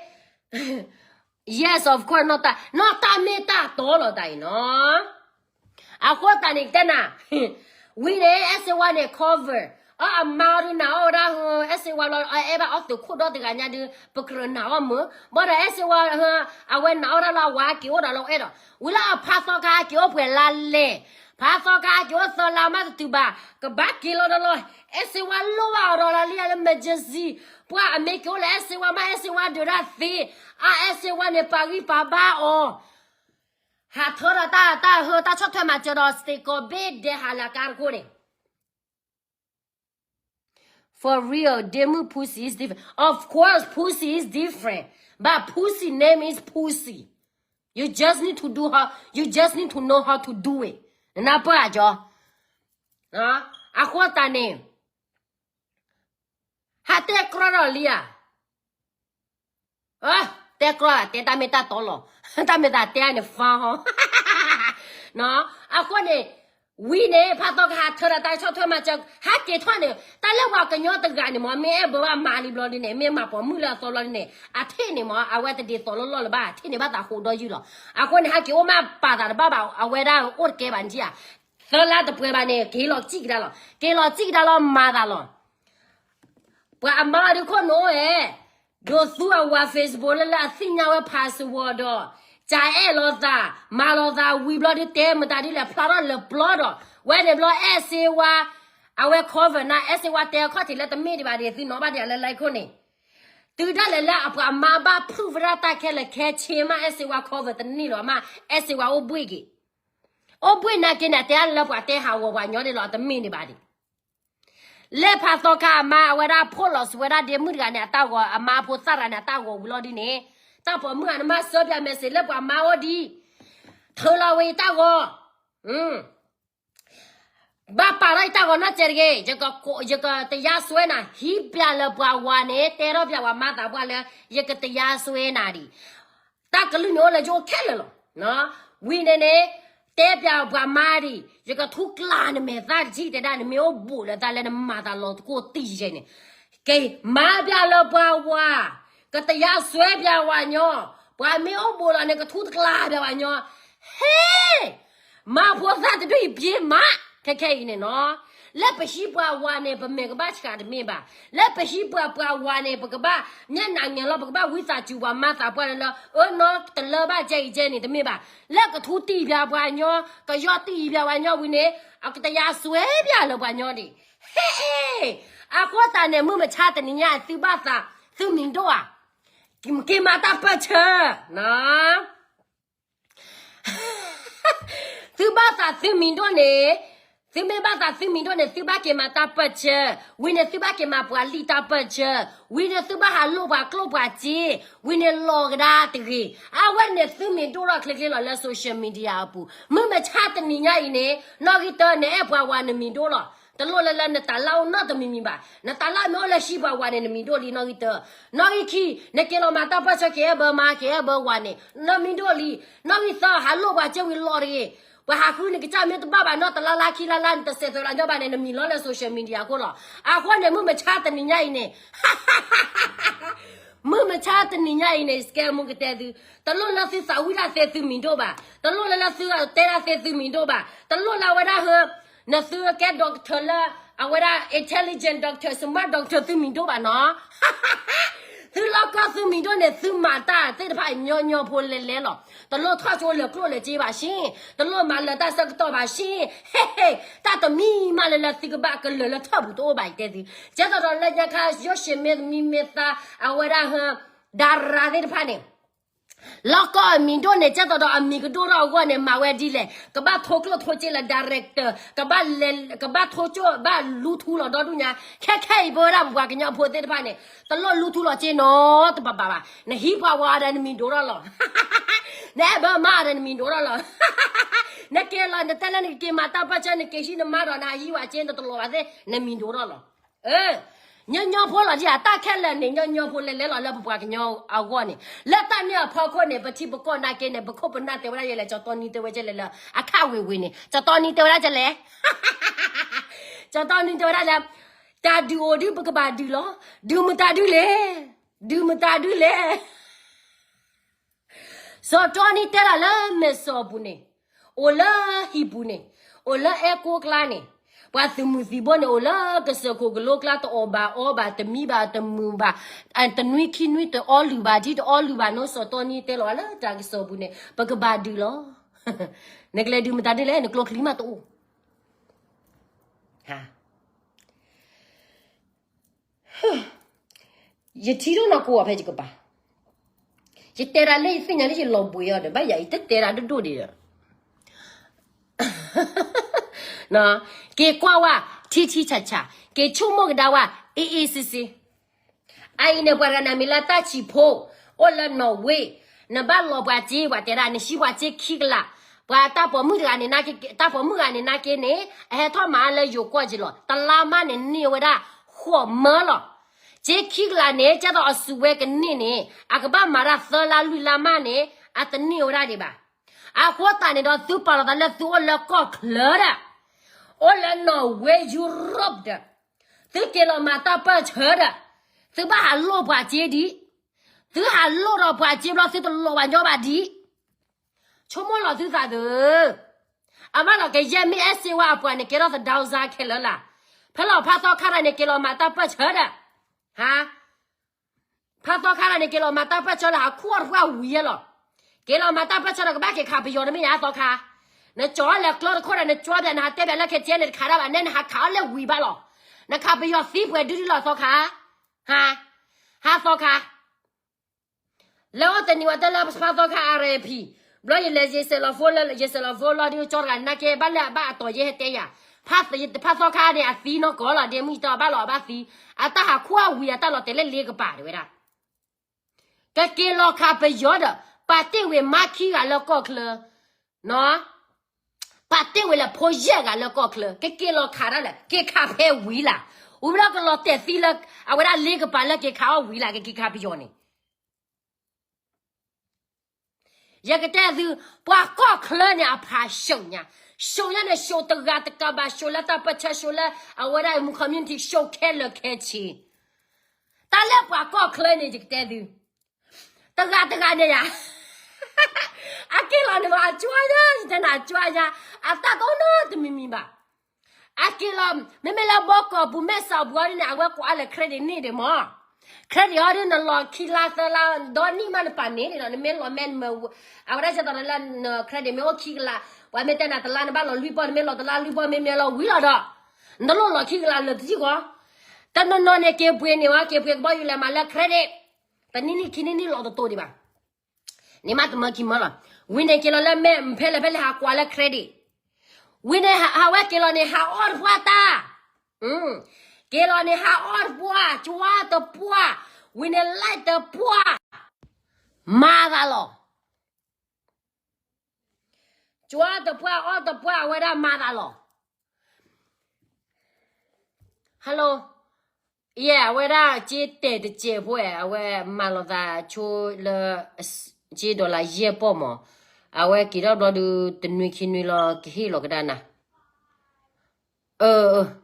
yes of course နီၢ်တၢ် နီၢ်တၢ်မ့ၢ်တၢ်တီလီၤတၢ်အံၤနီၤ. အဃိသတးန့ၣ် ကတဲနၤ ဝံၤန့ၣ် အဲၣ်စ့ဝါန့ၣ် cover အီၣ်အမါအီၤဒုး နာ်အီၣ်ဝဲဒၣ် အဲၣ်စ့ဝါလီၤ အဲၣ်ဘၣ်အီၣ်သုးခိၣ်ဒီတဂၤညါဒုး ပကြၢးနာ်အီၣ်မုာ် ဘၣ်ဒီးအဲၣ်စ့ဝါ အဝဲနာ်အီၣ်ဒၣ်လီၤ အဝၤက့ၤအိၣ်ဒီးလီၤအဲၣ်ဒီး ဝံၤလၢအဖါသီခါက့ၤအိၣ်ပှဲၤလါလဲၣ်, ဖါသီခါက့ၤအိၣ်သၢလါမးတတုၤဘၣ် ကဘၣ်က့ၤလီၤဒီးလီၤ. အဲၣ်စ့ဝါလိၣ်ဘၣ်အီၤဒီးလီၤလံ လၢ emergency ပှၤအမ့ၢ်က့ၤအိၣ်လၢအဲၣ်စ့ဝါမး အဲၣ်စ့ဝါဒုးဒၣ်သ့, အအဲၣ်စ့ဝါန့ၣ် ပာ်ဂံၢ်ပာ်ဘါအီၤ ဟးထၢဒီးတၢ် တၢ်ဟၢ တၢ်ဆီၣ်ထွဲမၤစၢၤဒီး စ့ၢ်ကီးဘ့ၣ်ဒဲးဟးလၢကါတခိၣ်န့ၣ် For real, ဒ့မုၣ် pussy is different. Of course, pussy is different. But pussy name is pussy. You just need to do how, you just need to know how to do it. နနၢ်ပၢၢ်အကၠီ အဃိသတးန့ၣ် ဟးတဲကြီဒီးလံဧါ တဲကြီ တဲတၢ်မ့ၢ်တၢ်တီလီၤ, တၢ်မ့ၢ်သးတဲန့ၣ် fun ဟီ, အဃိန့ၣ် ဝံၤန့ၣ် ဖါသီခါဟးထၢဒီးတၢ်ဆီၣ်ထွဲမၤစၢၤ ဟးက့ၤထီၣ်န့ၣ် တၢ်လၢပှၤကညီတဂၤန့ၣ်မ့ၢ် မ့ၢ်အဲၣ်ဘၢဘၣ်မါလံဘျီဒ်န့ၣ် မ့ၢ်မၤပိာ်မုၣ်လၢအသီဘျီဒ်န့ၣ် အထံၣ်န့ၣ်မ့ၢ် အဝဲတဒ်သိးလီၢ်လီၢ်လၢၤဘၣ် အထံၣ်န့ၣ်ဘၣ်သးဃိးဒီယုၢ်လီၤ. အဃိန့ၣ် ဟးက့ၤအိၣ်မးပာ်သးတဘၣ်ဘၣ် အဝဲဒၣ်အိၣ်တကဲဘၣ်နထံၣ်ဧါ, သၢလါတပှဲၤဘၣ်န့ၣ် က့ၤလီၤစံၣ်ကဒါလီၤ, က့ၤလီၤစံၣ်ကဒါလီၤမၤသးလီၤ. ပှၤအမါအီၤဒုးခိၣ်နူာ်ဧဲ, ဒိးသူအဝၤ Facebook လၢလၢအသ့ၣ်ညါဝဲ password ဒီး ကအဲၣ်လိာ်သး မၤလိာ်သးဝံၤဘျီဒုး တဲမတၤဒ်လဲၣ် ဖျါထီၣ်လၢပျီဒီး ဝဲန့ၣ်ဘျီ အဲၣ်စ့ဝါ အဝဲ cover နၤ အဲၣ်စ့ဝါတဲအခီၣ်ထံးလၢတမ့ၢ်ဒံးဘၣ်ဒံး သုနီၣ်ဘၣ်ဒံးလၢ like ခိၣ်န့ၣ် တုၤဒၣ်လဲာ်လၢအပှၤအမါဘၣ် proof ဝဲဒၣ်တၢ်ခဲလၢာ်ခဲဆ့မး အဲၣ်စ့ဝါ cover တန့ၢ်လီၤမး အဲၣ်စ့ဝါအိၣ်ဘှ့ၣ်က့ၤ အိၣ်ဘှ့ၣ်နာ်က့န့ၣ် တဲအါလၢပှၤတဲဟးဂီၤပှၤညီဒ်လီၤ တမ့ၢ်ဒံးဘၣ်ဒံး လၢဖါသီခါအမါအဝဲဒၣ်ဖိၣ်လီၤစူၤဝဲဒၣ်ဒ့မုၣ်တဂၤန့ၣ် အတၢ်ဂီၤ အမါဖိသၣ်တဂၤန့ၣ် အတၢ်ဂီၤဝံၤလီၤဒ်န့ၣ် တၢ်ပိာ်မုၣ်ဂၤန့ၣ် မၤစၢၤပၠး message လၢပှၤမါအိၣ်ဒံး ထုးလီၤဝဲယတၢ်ဂီၤ ဘၣ်ပာ်ထီၣ်ယတၢ်ဂီၤနီတစဲးတဂ့ၤ, ယကတရားစွဲနၤ ဟံးပၠးလၢပှၤဝၤန့ၣ် တဲထီၣ်ပၠးပှၤမါသးပှၢ်လၢ ယကတရားစွဲနၤဒံး, တၢ်ကလုၢ်န့ၣ်အိၣ်လၢယအိၣ်ခဲလၢာ်လီၤ. ဝံၤန့ၣ်န့ၣ် တဲပၠးပှၤမါဒံး ယကထူကျးနမဲာ်သၣ်တထံၣ်တဲဒၣ် နမ့ၢ်အိၣ်ဘူးလၢတၢ်လၢနမၤသးလီၤတကိၢ်တံၢ်ယဲန့ၣ်, က့ၤမၤပၠးလၢပှၤဝၤ, ကတရားစွဲပၠးဝၤညီ, ပှၤမ့ၢ်အိၣ်ဘူးလီၤန့ၣ် ကထူတကျးပၠးဝၤညီ, ဟ့ၣ် မါဖိသၣ်တဒူၣ်အံၤပျ့ၤမး, ခဲခဲအံၤန့ၣ်နီၤ, လၢပဟံးပှၤဝၤန့ၣ် ပမဲာ်ကဘၣ်ဆှးတမ့ၢ်ဘၣ်, လၢပဟံးပှၤပှၤဝၤန့ၣ် ပကဘၣ်ညၣ်နးညၣ်လီၤ ပကဘၣ်ဝံသးစူၤပှၤမါသးပှၢ်လၢ အၢနီတလၢဘၣ်ကဲအံၤကဲန့ၣ်တမ့ၢ်ဘၣ်, လၢကထူတံၢ်ပၠးပှၤညီ, ကယီၢ်တံၢ်ပၠးပှၤညီဝံၤန့ၣ် အကတရားစွဲပၠးလၢပှၤညီဒံး, ဟ့ၣ်, အဃိသတးန့ၣ် မုၢ်မဆါတနံၤညါ သုဘၣ်သးသုးမံၤဒိၣ်ဧါ, က့ၤမၤတၢ်ပၢၢ်ဆၢ နီၤ သုဘၣ်သးသုးမံၤဒိၣ်န့ၣ်, သုမ့ၢ်ဘၣ်သးသုးမံၤဒိၣ်န့ၣ် သုဘၣ်က့ၤမၤတၢ်ပၢၢ်ဆၢ, ဝံၤန့ၣ်သုဘၣ်က့ၤမၤပှၤလံၣ်တၢ်ပၢၢ်ဆၢ, ဝံၤန့ၣ် သုဘၣ်ဟးလိၣ်ပှၤကျိၣ်ပှၤစ့, ဝံၤန့ၣ်လီၤကဒါတဂ့ၤ, အဝဲန့ၣ်သုမံၤဒိၣ်ထီၣ်ချ့ချ့လီၤလၢ social media အပူၤ, မုၢ်မဆါတနံၤညါအံၤန့ၣ် နီၣ်ဂံၢ်တၢ နအဲၣ်ပှၤဝၤနမံၤဒိၣ်လီၤ, တလိၣ်လၢလၢနတၢ်လၢအိၣ်နီတမံၤမံၤဘၣ်, နတၢ်လၢမ့ၢ်အိၣ်လၢဟံးပှၤဝၤန့ၣ် နမံၤဒိၣ်လံ နီၣ်ဂံၢ်တၢ, နီၣ်ဂံၢ်ခံ နက့ၤလီၤမၤတၢ်ပၢၢ်ဆၢ က့ၤအဲၣ်ဘၢမါ က့ၤအဲၣ်ဘၢဝၤန့ၣ် နမံၤဒိၣ်လံ, နီၣ်ဂံၢ်သၢ ဟးလိၣ်ပှၤစ့ဝံၤလီၤတဂ့ၤ, ပှၤဟးဃုနကစၢ်မ့ၢ်တဘၣ်ဘၣ်နီတလါလါခံလါလါ နတစဲးသွဲးလၢညီဘၣ်န့ၣ် နမံၤလီၤလၢ social media အခိၣ်လီၤ, အဃိန့ၣ် မုၢ်မဆါတနံၤညါအံၤန့ၣ် မုၢ်မဆါတနံၤညါအံၤန့ၣ် စကဲမူကတဲသု, တလိၣ်လၢသုသးဝံၣ်တၢ်သ့သုမံၤဒိၣ်ဘၣ်, တလိၣ်လၢလၢသုတဲတၢ်သ့သုမံၤဒိၣ်ဘၣ်, တလိၣ်လၢဝဲဒၣ်ဟၢ, နသုကဲ doctor လၢ အဝဲဒၣ် intelligent doctor, smart doctor သုမံၤဒိၣ်ဘၣ်နီၤ, သုလီၢ်ကီၢ်သုမံၤဒိၣ်န့ၣ် သုမၤတၢ်သ့ၣ်တဖၣ်ညီညီဖိလဲၤလဲၤလီၤ, တလိၣ်ထီၣ်ကၠိလၢကျိၣ်လၢစ့ဘၣ်ရှ့, တလိၣ်မၤလၢတၢ်ဆၢကတီၢ်ဘၣ်ရှ့, ဟ့ၣ်ဟ့ၣ်, တၢ်တမံၤမးလၢလၢသုကဘၣ်ကလၢၤလၢထၢၣ်ပူၤတအိၣ်ဘၣ်အံၤတဲသု, ကဲသိးဒီးလၢညါခါ ယိၣ်ၡ့မ့ၢ်သမံမ့ၢ်သါ အဝဲဒၣ်ဟၢ, ဒါရၤသ့ၣ်တဖၣ်န့ၣ် လီၢ်ကီၢ်အမံၤဒိၣ်န့ၣ် ကဲသိးဒီးအမံၤကဒိၣ်ထီၣ်အဂီၢ်န့ၣ် မၤဝဲဒ်လဲၣ်, ကဘၣ်ထိကျိၣ်ထိစ့လၢ director, ကဘၣ်လဲၤ, ကဘၣ်ထိကၠိၣ်ဘၣ်လူထူလီၤဒီဒူၣ်ညါ, ခဲခဲအံၤပဝဲဒၣ်ပပှၤကညီဖိသ့ၣ်တဖၣ်န့ၣ် တလိၣ်လူထူလီၤစ့နီတဘၣ်ဘၣ်ဘၣ်, နဟံးပှၤဝၤဒီးနမံၤဒိၣ်ထီၣ်လီၤ, နအဲၣ်ဘၢမါဒီးနမံၤဒိၣ်ထီၣ်လီၤ, နက့ၤလီၤ နတဲလၢနကက့ၤမၤတၢ်ပၢၢ်ဆၢ နက့ၤဟံးနမါဒီးနဟံးဝဲစ့ နတလီၤဘၣ်သ့ၣ် နမံၤဒိၣ်ထီၣ်လီၤ, အၢ ညီညီဖိလီၤဒ်ဧါ, တၢ်ခဲလၢာ်န့ၣ် ညီညီဖိလဲၤလဲၤလီၤလၢပပှၤကညီအဂီၢ်န့ၣ်, လၢတၢ်န့ၣ်အဖီခိၣ်န့ၣ် ပထံပကီၢ်နာ်က့န့ၣ် ပခိၣ်ပနၢ်တဲဝဲဒၣ်ယဲလဲၣ်, ကၠီတီနံတဲဝဲဒ်လဲၣ်လၢ အခါဝ့ၤဝ့ၤန့ၣ် ကၠီတီနံတဲဝဲဒၣ်ဒ်လဲၣ်, ကၠီတီနံတဲဝဲဒၣ်လၢ တၢ်ဒုးအိၣ်ဒုး ပကဘၣ်ဒုးလီၤ, ဒုးမတၤဒုးလဲၣ်, ဒုးမတၤဒုးလဲၣ်. စီၤတီနံတဲဒၣ်လၢမဲာ်စီၤပူၤန့ၣ်, အိၣ်လၢဟံၣ်ပူၤန့ၣ်, အိၣ်လၢအဲကိကျါန့ၣ်, ပှၤသုးမုၢ်သံၣ်ဘိန့ၣ် အိၣ်လၢကစၢၢ်ခိၣ်ကလိကျါ တအီၣ်ဘၣ်အီဘၣ် တမံဘၣ်တမုာ်ဘၣ်, တနွံခံနွံတအီလုၢ်ဘၣ် ဒ်တအီလုၢ်ဘၣ်နီၤ, စီၤတီနံတဲလီၤလၢတၢ်ကစီၣ်ပူၤန့ၣ် ပကဘၣ်ဒုးလီၤ. နကလဲၤဒုးမတၤဒုးလဲၣ်, နကျိချံမးတအိၣ် ယထံဒိၣ်နီၢ်ကိးအီၤဖဲယကပၤ, ယတဲဒၣ်လၢယသ့ၣ်ညါလၢယလီၤဘှံးအီၤဒီး ဘၣ်ယၤယတတဲဒၣ်ဒိၣ်ဒိၣ်ဒံးဒီး, က့ၤကွၢ်ဝဲ ထံထံဆးဆး, က့ၤဆိကမိၣ်ကဒါဝဲ အ့ၣ်အ့ၣ်စ့စ့. အအံၤန့ၣ် ပှၤတဂၤန့ၣ်မံၤလၢတၢ်ဆံးဖိ, အိၣ်လၢနီၣ်ဝ့, နဘၣ်လီၤပှၤစ့, ပှၤတဲဒၣ် နဟံးပှၤစ့ခံကလး, ပှၤတၢ်ပိာ်မုၣ်တဂၤန့ၣ်, တၢ်ပိာ်မုၣ်တဂၤန့ၣ်နာ်က့န့ၣ် အဟဲထီၣ်မၤလၢယိၤကီၢ်က့ၤလီၤ, တလါမးန့ၣ်န့ၢ်ဝဲဒၣ် ဃိးမၢလီၤ. စ့ခံကလးန့ၣ် ကဲသိးအစုဝဲကန့ၢ်န့ၣ် အကဘၣ်မၤတၢ်သၢလါလွံၢ်လါမးန့ၣ် အတန့ၢ်ဝဲဒၣ်ဒံးဘၣ်. အဃိသတးန့ၣ်ဒီး သုပာ်လီၤသးလၢသုအိၣ်လၢကီၢ်ချၢဒီး, အိၣ်လၢနီၣ်ဝ့ ယူရပၤဒီး, သုက့ၤလီၤမၤတၢ်ပၢၢ်ဆၢဒီး, သုဘၣ်ဟးလိၢ်ပှၤစ့ဒံး, သုဟးလိၢ်ဒီးပှၤစ့ဘျီ သုတလီၤဝဲညီဘၣ်ဒံး ဆိကမိၣ်လီၤသုသးသု, အမ့ၢ်လီၤကယဲၢ်မ့ၢ်အဲၣ်စ့ဝါအပှၤန့ၣ် ကဲထီၣ်သဒၢစါခဲလၢာ်လၢ်, ဖဲလီၤဖးသီခါတၢ်န့ၣ် က့ၤလီၤမၤတၢ်ပၢၢ်ဆၢဒီး, ဟါ, ဖးသီခါတၢ်န့ၣ် က့ၤလီၤမၤတၢ်ပၢၢ်ဆၢလၢ် ဟးခူၣ်အီၤတပှၢ်ဝံၤယဲလီၤ. က့ၤလီၤမၤတၢ်ပၢၢ်ဆၢဒီး ကဘၣ်က့ၤခးပယီၤတမ့ၢ်ညါသီခါ, နကၠီၤလဲၤကျီတခိၣ်ဒီး နကၠီဘၣ် နဟးတဲဘၣ်လၢခဲကဲန့ၣ် တခးဒၣ်ဘၣ် နဲနဟးခးအီၤလၢဝံၤဘၣ်လီၤ. နခးပယီၤသံပှဲၤဒုဒုလီၤသီခါ, ဟါ, ဟါသီခါ လၢအိၣ်တနံၤဝဲတၢ်လၢဖးသီခါ အရ့ဖံး, ဘျီယလဲၤယစဲးလီၤဖိလၢ ယစဲးလီၤဖိလီၤဒုးကၠီတဂၤနာ်က့ ဘၣ်လၢအဘၣ်အတီၤယဲဟဲတဲယၤ, ဖးသီခါန့ၣ် အသံနီၢ်ကီၢ်လီၤ ဒ့မုၢ်ယတီဘၣ်လီၤအဘၣ်သံ, အတၢ်ဟးခူၣ်အဝံၤအတၢ်လီၤတဲာ်လၢလ့ကပၤတဲဝဲဒၣ်, ကက့ၤလီၤခးပယီၤဒီး ပာ်တ့ၢ်ဝံၤမါခံဂၤလၢကီၢ်ချၢ, နီၤ ပာ်တ့ၢ်ဝံၤလၢဖိယဲၢ်ဂၤလၢကီၢ်ချၢ ကက့ၤလီၤခးဒၣ်လဲာ် က့ၤခးဖဲဝံၤလၢ်, ဝံၤဘျီကလီၤတဲာ်သံလၢ အဝဲဒၣ်လ့ကပၤလၢက့ၤခးအီၣ်ဝံၤလၢ် ကက့ၤခးပယီၤန့ၣ် ယကတဲသု, ပှၤကီၢ်ချၢန့ၣ် အဖး ရှုံညါ, ရှုံညါန့ၣ် ရှုံတဂၤတကးဘၣ် ရှုံလၢတၢ်ပၢၢ်ဆၢ ရှုံလၢအဝဲဒၣ်မူ community ရှုံခဲလၢာ်ခဲဆ့, တၢ်လၢပှၤကီၢ်ချၢန့ၣ် ယကတဲသု, တဂၤတဂၤန့ၣ်ယၤ, အက့ၤလီၤန့ၣ်မး အကွၢ်ညါ ယတဲနၤ အကွၢ်ညါ, အတၢ်တအိၣ်နီတမံၤမံၤဘၣ် အက့ၤလီၤ မ့မ့ၢ်လၢဘီကီၢ်ပူၤ မဲၢ်စးဘှီဒ်န့ၣ် အဝဲကွၢ်လၢ credit န့ၣ်ဒံးမး, credit အီၤဒ်နလီၤခံလါသၢလါ ဒီနံၣ်မးနပာ်န့ၣ်န့ၣ်ဒီး နမ့ၢ်လီၤမဲ အဝဲဒၣ်ကဲသိးလၢ credit မ့ၢ်အိၣ်ခံကလး, ပှၤမ့ၢ်တဲနၤတလါ နဘၣ်လီၤလွံၢ်ပီၢ် နမ့ၢ်လီၤတလါလွံၢ်ပီၢ် မ့မ့ၢ်လီၤဝံၤလီၤဒီး, နတလိၣ်လီၤခံကလးလၢာ်တထံၣ်ဃီ, တနီၤနီၤန့ၣ် က့ၤပှ့ၤန့ၢ်ဝဲ က့ၤပှ့ၤကဘီယူၤလဲၤမးလၢ credit, တနံၣ်နံၣ်ခံနံၣ်နံၣ်လီၤတတိၤဒံးဘၣ် န့ၣ်မးတမၢခံမၢလီၤ. ဝံၤန့ၣ်က့ၤလီၤလၢမဲၢ် ဖဲလဲၣ်ဖဲလဲၣ်ဟးကွၢ်လၢ credit, ဝံၤန့ၣ်ဟးဝဲက့ၤလီၤန့ၣ် ဟးအီၣ်တပှၢ်တၢ်, က့ၤလီၤန့ၣ်ဟးအီၣ်တပှၢ် ကွၢ်တပှၢ်, ဝံၤန့ၣ် like တပှၢ်, မၤသးလီၤ. ကွၢ်တပှၢ်အီၣ်တပှၢ် အဝဲဒၣ်မၤသးလီၤ. Hello, ယဲ အဝဲဒၣ်က့တဲာ်တစဲးဖိဝဲ အဝဲမၤလိာ်သးဆိလၢ က့ dollar ယဲၢ်ပီၢ်မး, အဝဲက့ၤထီၣ်ဘျီဒုး တနွံခံနွံလီၤ ကဟ့ၣ်လီၤကဒါနၤ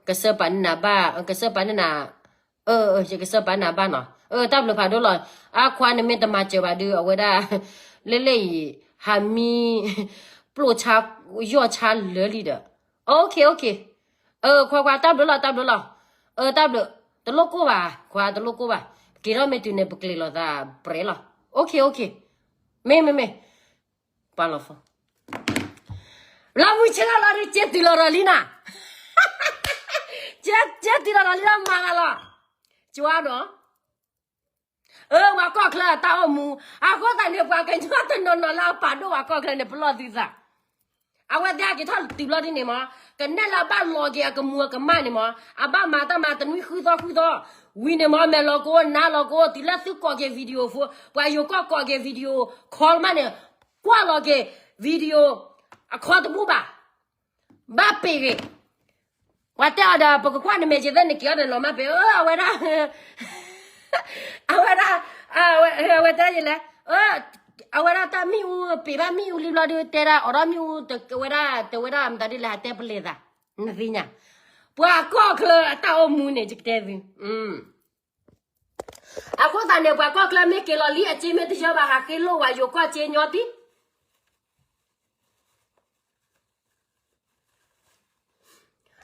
ကစၢ်ပာ်န့ၢ်နၤဘၣ်, ကစၢ်ပာ်န့ၢ်နၤ, ယကစၢ်ပာ်န့ၢ်နၤဘၣ်နီၤ, တၢ်ဘျုးဖးဒိၣ်လီၤ. အခွါနမ့ၢ်တမၤစၢၤဘၣ်ဒုး အဝဲဒၣ် လၢလၢအံၤ ဟးမံ ပျိၢ်ဆါ ယီၢ်ဆါလၢာ်လံဒီး, အ okay okay, ခွါခွါ တၢ်ဘျုးလီၤ တၢ်ဘျုးလီၤ, တၢ်ဘျုး, တလိၣ်ကိၢ်ဘၣ် ခွါ တလိၣ်ကိၢ်ဘၣ်, က့ၤထီၣ်မ့ၢ်တုၤန့ၣ် ပကျဲၤလိာ်သးပြဲလီၤ, okay okay, မ့ၢ်မ့ၢ်မ့ၢ် ပှၤလီၤဖီ လီၤမုၢ်ဆ့ၣ်လီၤလီၤဒုး က့တုၤလီၤဒီးလံနၤ, က့တုၤလီၤဒီးလံလီၤ မၤသးလီၤ, ကွၢ်ဒီး, အၢ ပှၤကီၢ်ချၢအတၢ်အိၣ်မူ, အဃိသတးန့ၣ် ပှၤကညီတနီၤနီၤလၢအပာ်ဒိၣ်ပှၤကီၢ်ချၢန့ၣ် ပလီၢ်သုသး အဝဲသ့ၣ်က့ၤထီၣ်တုၤဘျီဒ်န့ၣ်မး, ကနဲၣ်လၢအဘၣ်လီၤက့ၤအကမူၤအကမၣ်န့ၣ်မး, အဘၣ်မၤတၢ်မၤတနွံဃုသီဃုသီ, ဝံၤန့ၣ်မး မဲာ်လီၤကအိၣ် နါလီၤကအိၣ် တုၤလၢသုကိးက့ၤ video phone, ပှၤယိၤကီၢ်ကိးက့ၤ video call မးန့ၣ်, ကွၢ်လီၤက့ၤ video အခီတဘူၣ်ဘၣ်, ဘၣ်ပ့ၤဂ့ၤ, ပှၤတဲအီၤဒီး ပကကွၢ်နမဲာ်က့ၤသ့ၣ် နက့ၤအီၤဒီးလီၤမၢ်ပဲ, အဝဲဒၣ်, အဝဲဒၣ်, အဝဲတဲယလဲၣ်, အဝဲဒၣ်တၢ်မ့ၣ်အူ ပ့ၤဘၣ်မ့ၣ်အူလံဘျီဒုး တဲဒၣ်အိးထီၣ်မ့ၣ်အူ တဝဲဒၣ်, တဝဲဒၣ်မတၤဒ်လဲၣ် ဟးတဲပလဲၤသး, နသ့ၣ်ညါ, ပှၤကီၢ်ချၢအတၢ်အိၣ်မူန့ၣ် ယကတဲသု အဃိသတးန့ၣ် ပှၤကီၢ်ချၢမ့ၢ်က့ၤလီၤလံ အစ့မ့ၢ်တယၢဘၣ် ဟးဃ့လိၢ်ဝဲယိၤကီၢ်စ့ညီတံၢ်,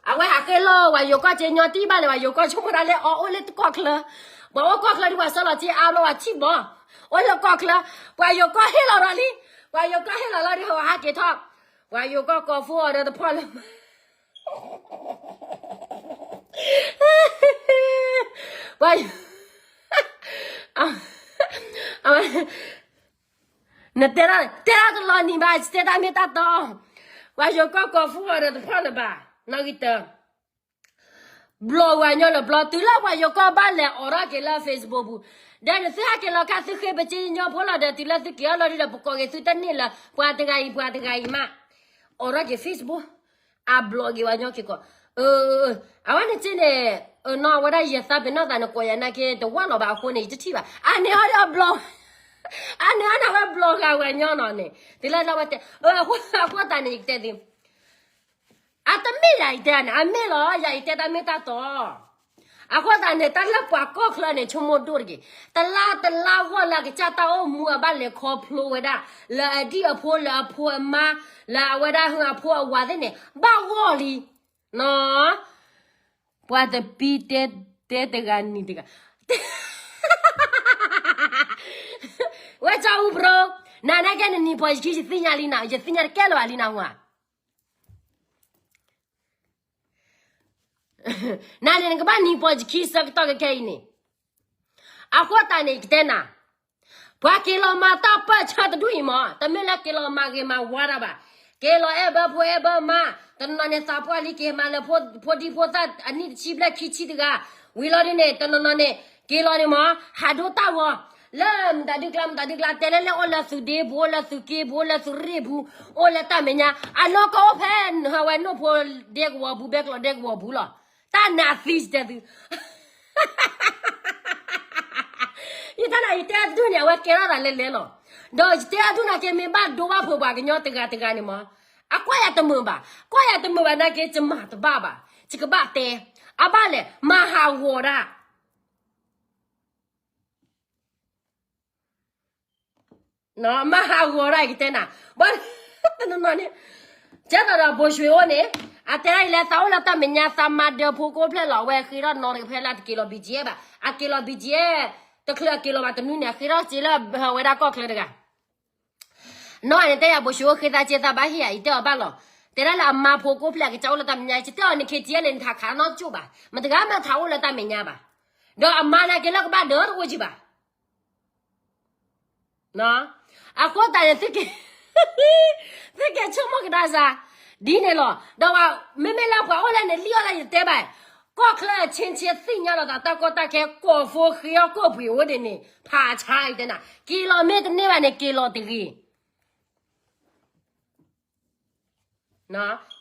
အဝဲဟးဃ့လိၢ်ဝဲယိၤကီၢ်စ့ညီတံၢ်ဘၣ်န့ၣ် ဝဲယိၤကီၢ်ဆိကမိၣ်ဒၣ်လၢအီၤအိၣ်လၢတကီၢ်ချၢ, ပှၤအိၣ်ကီၢ်ချၢဒ်ပှၤဆှၢလီၤစ့အါဘျီဝဲထံၣ်ဘီ, အိၣ်လၢကီၢ်ချၢ, ပှၤယိၤကီၢ်ဟ့ၣ်လီၤဒီးလံ, ပှၤယိၤကီၢ်ဟ့ၣ်လီၤလီၤဒီး ဟးက့ၤထီၣ်, ပှၤယိၤကီၢ်ကိးဖှိၣ်အီၤဒီးတဖီၣ်လၢ ပှၤ, အဝဲ, နတဲဒၣ်, တဲဒၣ်တလီၤနံၤဘၣ် တဲတၢ်မ့ၢ်တၢ်တီ, ပှၤယိၤကီၢ်ကိးဖှိၣ်အီၤဒီးတဖီၣ်လၢၤဘၣ်, နီၣ်ဂံၢ်တၢ, ဘျီဝဲညီလၢဘျီ တုၤလၢပှၤယိၤကီၢ်ဘၣ်လဲၤအိးထီၣ်က့ၤလၢ Facebook ပူၤ, ဒီးနသုဟဲက့ၤလီၤခါ သုဃ့ပစ့ညီဖိလီၤဒီး တုၤလၢသုက့ၤအီၤလီၤဒုဒီး ပကိးက့ၤသုတန့ၢ်လၢ ပှၤတဂၤအံၤ ပှၤတဂၤအံၤမး, အိးထီၣ်က့ၤ Facebook အဘျီက့ၤဝဲညီက့ၤကီး, အဝဲန့ၣ်စ့န့ၣ်, နီၢ်ဝဲဒၣ်ယသးပ့ၤနီၣ်သးနကိးယၤနာ်က့ တဝၢလီၤဘၣ်အဃိန့ၣ် ယတထံၣ်ဘၣ်, အန့ၣ်ဟီဒီးဘျီ, အန့ၣ်ဟီန့ၣ်ဝဲဘျီဂၤဝဲညီနီၤန့ၣ် တုၤလၢလီၤဝဲတဲ, အဃိသတးန့ၣ် ယကတဲသု အတမ့ၢ်ယၤအံၤတဲန့ၣ် အမ့ၢ်လီၤ ယၤအံၤတဲတၢ်မ့ၢ်တၢ်တီ, အဃိသတးန့ၣ် တၢ်လၢပှၤကီၢ်ချၢန့ၣ် ဆိကမိၣ်ဒိၣ်တက့ၢ်, တလါတလါဂီၢ်လၢအကစၢ်တၢ်အိၣ်မူအဘၣ်လဲၤခီဖျိဝဲဒၣ်, လၢအဒံၣ်အဖိ လၢအဖိအမါ, လၢအဝဲဒၣ်ဟ့ၣ်အဖိအဝၤသ့ၣ်န့ၣ် ဘၣ်ဂီၢ်လံ, နီၤ, ပှၤတပံတဲ, တဲတဂၤနံၤတဂၤ ဝဲကၠီအူပရိ, နနာ်က့နနံၤပီၢ်ယခံ ယသ့ၣ်ညါလံနၤ, ယသ့ၣ်ညါတကဲလၢၤဘၣ်လံနၤဟူဧါ, နန့ၣ်နကဘၣ်နံၤပီၢ်ယခံဆၢကတီၢ်ခဲအံၤန့ၣ်, အဃိသတးန့ၣ် ယကတဲနၤ, ပှၤက့ၤလီၤမၤတၢ်ပၢၢ်ဆၢတဒူၣ်အံၤမး တမ့ၢ်လၢက့ၤလီၤမၤဂ့ၤမၤဝါတၢ်ဘၣ်, က့ၤလီၤအဲၣ်ဘၢဖိအဲၣ်ဘၢမါ, တနီၤနီၤန့ၣ် သးပှၢ်လံက့ၤမၤလၢ ဖိဒံဖိသၣ်အနံၣ်တဆံဘျဲၣ်ခံဆံတဂၤ, ဝံၤလီၤဒ်န့ၣ် တနီၤနီၤန့ၣ် က့ၤလီၤန့ၣ်မး ဟးဒိတၢ်ဂီၤ, လၢမတၤဒုကျါ မတၤဒုကျါ တဲလၢလၢအိၣ်လၢသုးဒ့ပူၤ အိၣ်လၢသုးက့ပူၤ အိၣ်လၢသုးရ့ၣ်ပူၤ အိၣ်လၢတၢ်မဲာ်ညါ အနီၢ်ကီၢ်အိၣ်ဖဲ ဟးဝဲနိၣ်ဖိဒဲကဝီၤပူၤ ဘဲကျီးဒဲကဝီၤပူၤလီၤ, တၢ်နးသံတဲသု ယတၢ်နၤယတဲအဒူၣ်န့ၣ် အဝဲကဲထီၣ်သးလဲၤလဲၤလီၤ, ဒီးယတဲအဒူၣ်နာ်က့ မ့ၢ်ဘၣ်ဒိဘၣ်ဖိးပှၤကညီတဂၤတဂၤန့ၣ်မး, အကွၢ်ယၤတမုာ်ဘၣ်, ကွၢ်ယၤတမုာ်ဘၣ်နာ်က့ ယမၤတဘၣ်ဘၣ်, ယကဘၣ်တဲ, အဘၣ်လဲၣ် မၤဟးဂီၤဒၣ် မၤဟးဂီၤဒၣ် ယကတဲနၤ, ဘၣ်တနီၤနီၤန့ၣ်, ကဲသိးဒီးဘိၣ်ရွှ့ၣ်အိၣ်န့ၣ်, အတဲဒၣ်အံၤလဲၣ် သးအိၣ်လၢတၢ်မဲာ်ညါ သးမၤဒၢးဖိကိးဖျဲၣ်လီၤ, အဝဲဃ့ထီၣ်နီတကဖဲလၢတက့ၤလီၤ ဘံၣ်ကၠံဘၣ်, အက့ၤလီၤ ဘံၣ်ကၠံ, တချုးအက့ၤလီၤဘၣ်တနွံန့ၣ် အဃ့ထီၣ်စ့လၢဝဲဒၣ်ကီၢ်ချၢတဂၤ နီၢ်န့ၣ် တဲယၤဘိၣ်ရွှ့ၣ်အိၣ်ဃ့သးစ့သးဘၣ်ဟ့ၣ်ယၤ ယတဲအီၤဘၣ်လီၤ, တဲဒၣ်လၢအမါဖိကိးဖျဲၣ်အကစၢ်အိၣ်လၢတၢ်မဲာ်ညါ ယတဲအီၤန့ၣ် ခ့တံၢ်လၢနထးခးနီၢ်ကၠိၣ်ဘၣ်, မတဂၤမ့ၢ်ထးအိၣ်လၢတၢ်မဲာ်ညါဘၣ်, ဒီးအမါနာ်က့လၢကဘၣ်ဒၢးတအိၣ်ကံဘၣ် အဃိသတးန့ၣ် သုက့ၤဆိကမိၣ်ကဒါစၢ် ဒ်န့ၣ်လီၤ. ဒီးမ့မ့ၢ်လၢပှၤအိၣ်လၢန့ၣ် လံၣ်အီၣ်လၢယတဲဘၣ်, ကီၢ်ချၢအဆ့ဆ့သ့ၣ်ညါလီၤသးတၢ်ကီတၢ်ခဲ ကိးဖိဃ့အီၣ်ကိၣ်ပှ့ၤအိၣ်ဒ်န့ၣ် ဖးဆါအံၤတဲနၤ, က့ၤလီၤမ့ၢ်တန့ၢ်ဘၣ်န့ၣ် က့ၤလီၤတဂ့ၤ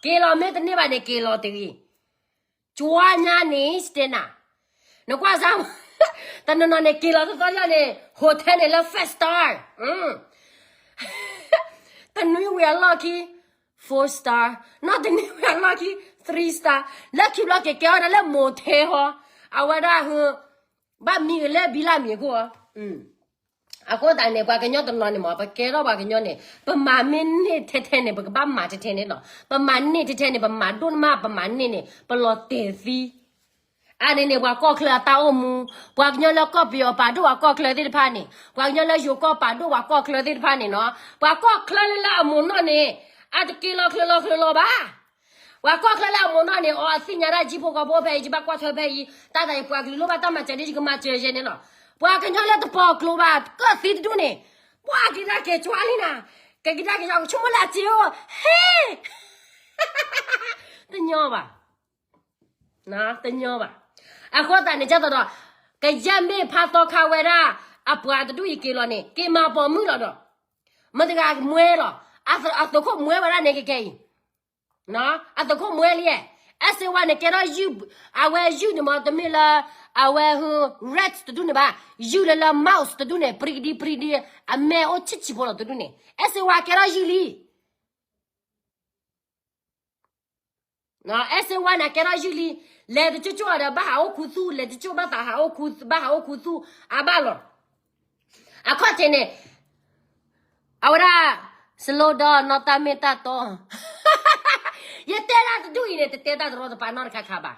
က့ၤလီၤမ့ၢ်တန့ၢ်ဘၣ်န့ၣ် က့ၤလီၤတဂ့ၤ. ကၠွါညါန့ၣ် စတဲနၤ, နကွၢ်စၢ်, တနီၤနီၤန့ၣ် က့ၤလီၤသီသီလၢန့ၣ် hotel န့ၣ်လၢ five star, တနွံဝံၤအလီၢ်ခံ four star, နီၢ်တနွံဝံၤအလီၢ်ခံ three star, လၢခံဘျီက့ၤကဲဝဲဒၣ်လၢ motel ဟီ, အဝဲဒၣ် ဘၣ်မံဂ့ၤလၢဘံလၢမံၤအခိၣ် အဃိသတးန့ၣ် ပှၤကညီတနီၤန့ၣ်မး ပကဲထီၣ်ပှၤကညီန့ၣ် ပမၤမ့ၢ်န့ၢ်ထဲထဲန့ၣ် ပကဘၣ်မၤထဲထဲန့ၣ်လီၤ. ပမၤန့ၢ်ထဲထဲန့ၣ် ပမၤဒိၣ်မး ပမၤန့ၢ်န့ၣ် ပလီၤတဲာ်သံ. အါန့ၢ်န့ၣ် ပှၤကီၢ်ချၢအတၢ်အိၣ်မူ, ပှၤကညီလၢကီၢ်ပယီၤပာ်ဒိၣ်ပှၤကီၢ်ချၢသ့ၣ်တဖၣ်န့ၣ်, ပှၤကညီလၢယိၤကီၢ်ပာ်ဒိၣ်ပှၤကီၢ်ချၢသ့ၣ်တဖၣ်န့ၣ်နီၤ, ပှၤကီၢ်ချၢလၢလၢအမိၢ်နီၢ်န့ၣ် အတက့ၤလီၤချၢလီၤချၢလီၤဘၣ်. ပှၤကီၢ်ချၢလၢအမိၢ်နီၢ်န့ၣ် အီၤအသ့ၣ်ညါဒၣ် ယဖိဃီဖိဖဲအံၤ ယဘၣ်ကွၢ်ထွဲဖဲအံၤ, တၢ်သးအံၤ ပှၤကလုာ်လိၣ်ဘၣ်တၢ်မၤစၢၤဒ် ယကမၤစၢၤယဲန့ၣ်လီၤ. ပှၤကညီလၢတပီၤကျိၤဘၣ် ကၢၣ်သံတဒူၣ်န့ၣ်, ပှၤက့ၤဒၣ်က့ၤကၠွါလံနၤ, ကက့ၤဒၣ်က့ၤကၠွါ ကဆိကမိၣ်လၢအစ့အိၣ်, ဟ့ၣ်, တညီဘၣ်. တညီဘၣ်. အဃိသတးန့ၣ် ကသိးဒီး ကယဲၢ်မ့ၢ်ဖးသီခါဝဲဒၣ် အပှၤတဒူၣ်အံၤက့ၤလီၤန့ၣ် က့ၤမၤပိာ်မုၣ်လီၤဒီး မတဂၤမွဲလီၤ. အသုးခိၣ်မွဲဝဲဒၣ်န့ၣ်ကကဲအံၤ, အသုးခိၣ်မွဲလံ, အဲၣ်စ့ဝါန့ၣ် ကဲထီၣ်ယုၢ်, အဝဲယုၢ်န့ၣ်မ့ၢ်တမ့ၢ်လၢ အဝဲ rat တဒူၣ်န့ၣ်ဘၣ်, ယုၢ်လၢလၢ mouse တဒူၣ်န့ၣ် ပရံကဒံပရံကဒံ, အမဲာ်အိၣ်ဆံးဆံးဖိလီၤတဒူၣ်န့ၣ်, အဲၣ်စ့ဝါကဲထီၣ်ယုၢ်လံ. အဲၣ်စ့ဝါန့ၣ် ကဲထီၣ်ယုၢ်လံ, လဲၤတကၠိၣ်ကၠိၣ်ဒီး ဘၣ်ဟးအိၣ်ခူသူၣ်, လဲၤတကၠိၣ်ဘၣ်သးဟးအိၣ်ခူ, ဘၣ်ဟးအိၣ်ခူသူၣ်, အဘၣ်လီၤ. အခီၣ်ထံးန့ၣ် အဝဲဒၣ် slow down နီၢ်တၢ်မ့ၢ်တၢ်တီ, ယတဲဒၣ်တဒူၣ်အံၤန့ၣ် တတဲတၢ်တရီတပါနီတခါခါဘၣ်.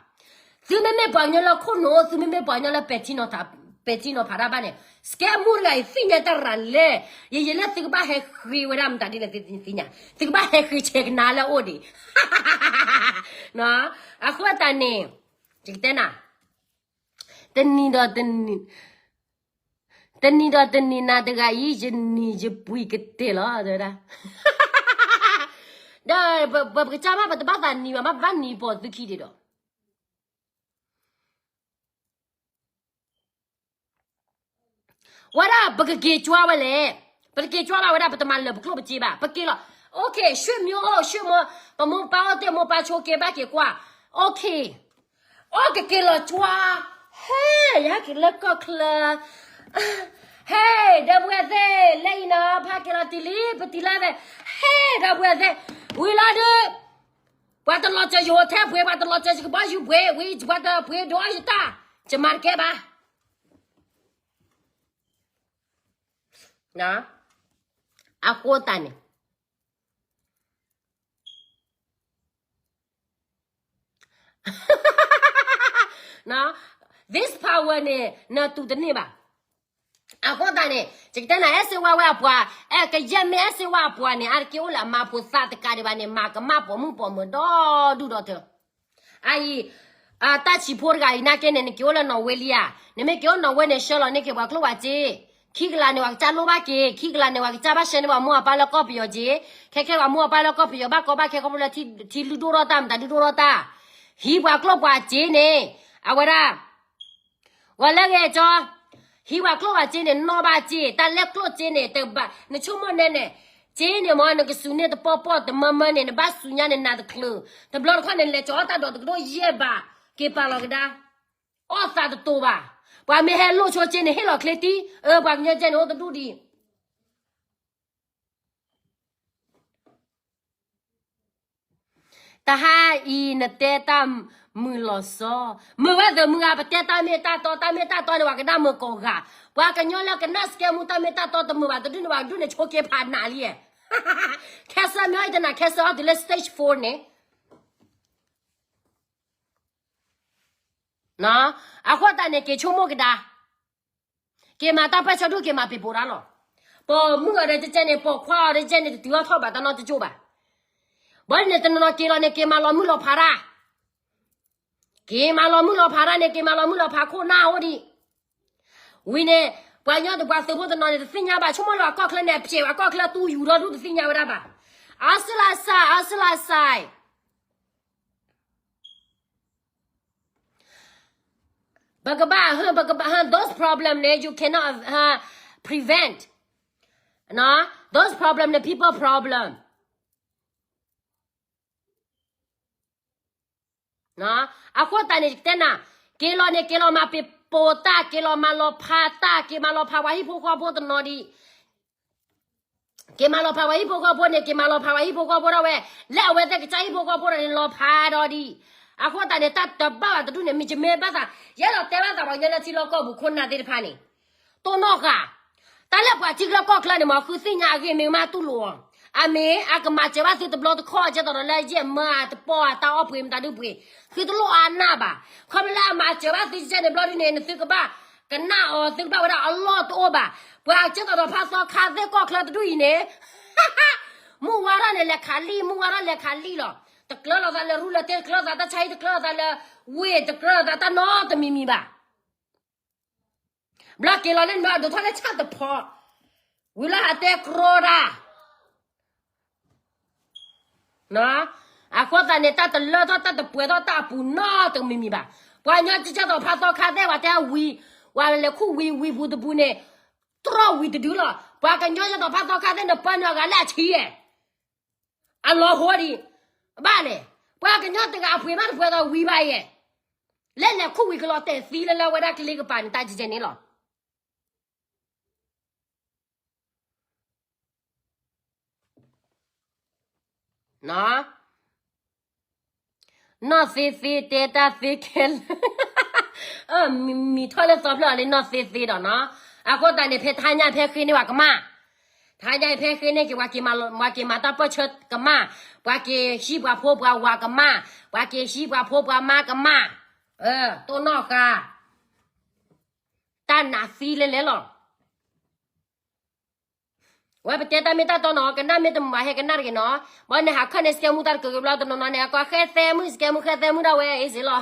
သုမ့မ့ၢ်ပှၤကညီလၢခိၣ်နူာ်, သုမ့မ့ၢ်ပှၤကညီလၢပဲာ်ထံနီၤဖးတၢ်ဘၣ်န့ၣ်, စကဲမူတဂၤအံၤသ့ၣ်ညါတၢ်ရၤလဲၣ်, ယယလဲၣ်သုကဘၣ်ဟဲဃ့ဝဲဒၣ်မတၤဒ်လဲၣ်သ့ၣ်ညါ, သုကဘၣ်ဟဲဃ့ဆဲးကနါလၢအအိၣ်ဒံး. အဃိသတးန့ၣ် ယကတဲနၤ, တနံၤဒီးတနံၤ, တနံၤဒီးတနံၤနၤတဂၤအံၤ ယနံၤယပှံၤကတၢၢ်လီၤ တဲဝဲဒၣ်. ဒီးပကစၢ်မး ပတဘၣ်သးနံၤဘၣ်, မ့ၢ်ဘၣ်နံၤပိာ်သုခံဒံးဒီး ဝဲဒၣ်ပကက့ၤကွၢ်ဝဲလဲၣ်, ပတက့ၤကွၢ်ဘၣ်ဝဲဒၣ် ပတမၤလၢာ်ပကျိၣ်ပစ့ဘၣ်, ပက့ၤလီၤ. OK, ဆွေမျိုးအိၣ်, ဆွေမျိုး, ပမိၢ်ပၢ်အိၣ်တ့ၢ်မိၢ်ပၢ်ဆိက့ၤဘၣ်က့ၤကွၢ်. OK, အိၣ်ကက့ၤလီၤကွၢ်, ဟဲ, ယဟဲက့ၤလၢကီၢ်ချၢ, ဟဲ, ဒီပုၢ်ဝဲၢ်သ့ၣ်, လၢအံၤနီၤ ဖးက့ၤလီၤတံၢ်လံ, ပတံၢ်လၢသ့ၣ်, ဟဲ, ဒီပုၢ်ဝဲၢ်သ့ၣ်, ဝံၤလီၤဒုး, ပှၤတလီၤစၢၤယဟိးထဲပှ့ၤ, ပှၤတလီၤစၢၤယကဘီယူၤပှ့ၤ, ဝံၤပှၤတပှ့ၤဒိးအီၣ်ယတၢ်, ယမၤတကဲဘၣ်. အဃိသတးန့ၣ် this power န့ၣ် နတူၢ်တန့ၢ်ဘၣ်. အဃိသတးန့ၣ် ယကတဲနၤ အဲၣ်စ့ဝါဝဲအပှၤ, အဲၣ်ကယဲၢ်မ့ၢ်အဲၣ်စ့ဝါအပှၤန့ၣ် အါတက့ၢ်အိၣ်လၢအမါဖိသၣ်တကးဒံးဘၣ်န့ၣ် မၤကမၣ်ပိာ်မုၣ်ပိာ်မၢၤဒီဒူၣ်ဒီထၢ. အအံၤ, တၢ်ဆံးဖိတဂၤအံၤနာ်က့န့ၣ် နက့ၤအိၣ်လၢနီၣ်ဝ့လံဧါ, နမ့ၢ်က့ၤအိၣ်နီၣ်ဝ့န့ၣ် ဆှၢလီၤန့ၢ်က့ၤပှၤကျိၣ်ပှၤစ့, ခံကလးန့ၣ် ပှၤကစၢ်လိၣ်ဘၣ်က့ၤ, ခံကလးန့ၣ် ပှၤကစၢ်ဘၣ်ဆှၢန့ၢ်ပှၤမိၢ်အပၢ်လၢကီၢ်ပယီၤက့ၤ, ခဲခဲပှၤမိၢ်အပၢ်လၢကီၢ်ပယီၤဘၣ်ကီဘၣ်ခဲခီဖျိလၢထံလုၢ်ဒိၣ်ထီၣ်တၢ် မတၤဒုၣ်ဒိၣ်ထီၣ်တၢ်, ဟံးပှၤကျိၣ်ပှၤစ့န့ၣ်, အဝဲဒၣ် ဂီၤလၢဂ့ၤကၠီ, ဟံးပှၤကျိၣ်ပှၤစ့န့ၣ် နီၣ်ဘၣ်စ့, တၢ်လဲၤကျိၣ်စ့န့ၣ် တဘၣ်, နဆိကမိၣ်နဲန့ၣ်, စ့န့ၣ်မ့ၢ် နကစူၤန့ၢ်တပီၢ်ပီၢ်တမၢမၢန့ၣ် နဘၣ်စူၤညါန့ၣ်နၤတချုး, တဘျီတခီၣ်န့ၣ် နလဲၤကၠီၤအီၣ်တၢ်ဒီးတကဒိၣ်ယဲၢ်ဘး, က့ၤပာ်လီၤကဒါ, အီၣ်သးတတိၤဘၣ်, ပှၤမ့ၢ်ဟဲလိၣ်ဆိစ့န့ၣ် ဟ့ၣ်လီၤချ့တံၢ်, အၢ ပှၤကညီကဲန့ၣ်အိၣ်တဒူၣ်ဒံး တဟါအံၤနတဲတၢ်မုာ်လီၤစီ, မုာ်ဝဲသ့ၣ်မုာ်ဧါ, ပတဲတၢ်မ့ၢ်တၢ်တီ, တၢ်မ့ၢ်တၢ်တီန့ၣ် ပှၤကနၣ်မုာ်ကိးဂၤ, ပှၤကညီလၢကနၣ်စကဲမူတၢ်မ့ၢ်တၢ်တီတမုာ်ဘၣ်, တဒူၣ်န့ၣ် ပှၤကဒူၣ်န့ၣ်ဆိက့ၤဖးနးလံ, cancer မ့ၢ်အီၣ်ယတနၤ cancer အီၣ်တုၤလၢ stage four န့ၣ် အဃိသတးန့ၣ် က့ၤဆိကမိၣ်ကဒါ, က့ၤမၤတၢ်ပၢၢ်ဆၢဒိၣ် က့ၤမၤပ့ၤပိာ်တၢ်လီၤ. ပိာ်မုၣ်အီၤဒီးကဲန့ၣ် ပိာ်ခွါအီၤဒီးကဲန့ၣ် တတုၤအီၣ်ထီၣ်ဘၣ်တၢ်နီတကၠိၣ်ဘၣ်. ဘၣ်န့ၣ် တနီၤနီၤက့ၤလီၤန့ၣ် က့ၤမၤလီၤမုၢ်လီၤဖးတၢ်, က့ၤမၤလီၤမုၢ်လီၤဖးတၢ်န့ၣ် က့ၤမၤလီၤမုၢ်လီၤဖးခိၣ်နၢ်အိၣ်ဒံး ဝံၤန့ၣ် ပှၤကညီတပှၤသုးဖိတနီၤန့ၣ် တသ့ၣ်ညါဘၣ်, ဆိကမိၣ်လၢအကီၢ်ချၢန့ၣ် အဖျဲးအကီၢ်ချၢတူၢ်ယူၤဒီဒူၣ် တသ့ၣ်ညါဝဲဒၣ်ဘၣ်. အါစလါစါ, အါစလါစါ, ပကဘၣ်, ပကဘၣ်, those problem န့ၣ် you cannot prevent, those problem န့ၣ် people problem. အဃိသတးန့ၣ် ယကတဲနၤ, က့ၤလီၤန့ၣ် က့ၤလီၤမၤပ့ၤပိာ်တၢ်, က့ၤလီၤမၤလီၤဖးတၢ်, က့ၤမၤလီၤဖးပှၤဟံၣ်ဖိဃီဖိတနီၤဒံး, က့ၤမၤလီၤဖးပှၤဟံၣ်ဖိဃီဖိန့ၣ် က့ၤမၤလီၤဖးပှၤဟံၣ်ဖိဃီဖိဒၣ်ဝဲ, လၢအဝဲသ့ၣ်ကစၢ်ဟံၣ်ဖိဃီဖိဒီးန့ၣ် လီၤဖးဒီးဒံး. အဃိသတးန့ၣ် တၢ်တဘၣ်ဘၣ်တဒူၣ်န့ၣ် မ့ၢ်ယမ့ၢ်ဘၣ်သး, ယအဲၣ်ဒိးတဲဘၣ်သးပှၤကညီလၢထံလီၢ်ကီၢ်ပူၤခိၣ်နၢ်သ့ၣ်တဖၣ်န့ၣ် တိၢ်နီၣ်ဃာ်, တၢ်လၢပှၤထံချၢကီၢ်ချၢန့ၣ် မ့ၢ်ဃုသ့ၣ်ညါအဂ့ၢ်မ့ၢ်မးတူၢ်လိာ်အီၤ, အမ့ၢ်အကမၤစၢၤဘၣ်သုတဘျီတခီၣ် ကဲသိးဒီးလၢယဲၢ်မၢအတပီၢ်အတၢ်အီၣ်ပှ့ၤမတၤဒုပှ့ၤ, သုတလိၣ်အါနၢ်ဘၣ်. ခီဖျိလၢအမၤစၢၤဘၣ်သုကဲန့ၣ်ဘျီဒုန့ၣ် နသုကဘၣ်ကနၣ်အီၤ သုကဘၣ်ဝဲဒၣ်အလီၢ်တအိၣ်ဘၣ်. ပှၤကဲသိးဒီးဖါသီခါသ့ၣ်ကီၢ်ချၢတဒူၣ်အံၤန့ၣ် မုၢ်ဝါထီၣ်န့ၣ် လဲၤခးလံၢ်, မုၢ်ဝါထီၣ်လဲၤခးလံၢ်လီၤ. တကျၢလိာ်သးလၢရူလၢတ့, တကျၢလိာ်သးတၢ်ဆါဟံၣ်, တကျၢလိာ်သးလၢဝ့ၢ်, တကျၢလိာ်သးတၢ်နီတမံၤမံၤဘၣ်. ဘျီက့ၤလီၤန့ၣ် နဒိးထီၣ်လၢဆၣ်တဖီ, ဝံၤလီၤဟးတဲကြီတၢ် အဃိသတးန့ၣ် တၢ်တလၢထီၣ် တၢ်တပှဲၤထီၣ်တၢ်အပူၤနီတမံၤမံၤဘၣ်. ပှၤကညီကဲသိးဖါသီခါသ့ၣ် ပှၤတဲဝံၤ, ပှၤလဲၤခူၣ်ဝံၤ, ဝံၤပူၤတပူၤန့ၣ် တြီၢ်ဝံၤတဒုလီၤ. ပှၤကညီကဲသိးဖါသီခါသ့ၣ် နပၢနုာ်အဂၤလၢအဆံးဧါ, အလီၤဟိဒံး, ဘၣ်လဲၣ်. ပှၤကညီတဂၤအပှ့ၤဘၣ်တပှဲၤဒီးဝံၤဘၣ်ယဲၢ်, လဲၤလဲၤခူၣ်ဝံၤကလီၤတဲာ်သံလၢလၢဝဲဒၣ်ကလ့ကပၤန့ၣ် တၢ်ကဲကဲန့ၣ်လီၤ. နီၢ်သ့သ့တဲတၢ်သ့ခဲလၢာ်, မံၤထီၣ်လၢသီဖျၢၣ်အီၤလၢနီၢ်သ့သ့ဒီးနီၢ်, အဃိသတးန့ၣ် ဖဲထါညါဖဲဃ့န့ၢ်ဝဲကမၣ်, ထါညါဖဲဃ့န့ၢ်က့ၤ ပှၤက့ၤမၤတၢ်ပၢၢ်ဆၢကမၣ်, ပှၤက့ၤဟံးပှၤဖိပှၤဝၤကမၣ်, ပှၤက့ၤဟံးပှၤဖိပှၤမါကမၣ်, တိၢ်နီၣ်ဃာ်, တၢ်နးသံလဲၤလဲၤလီၤ. ဝဲပတဲတၢ်မ့ၢ်တၢ်တီနီၤ, ကနၣ်မ့ၢ်တမုာ်ဘၣ်ဟဲကနၣ်တဂ့ၤနီၤ, ဘၣ်န့ၣ်ဟးခၢၣ်န့ၣ် စကဲမူတၢ်တကၢကဘျီတနီၤနီၤန့ၣ် အကိးဃဲသဲမုၣ် စကဲမူဃဲသဲမုၣ်ဒၣ်ဝဲအ့စ့လီၤ.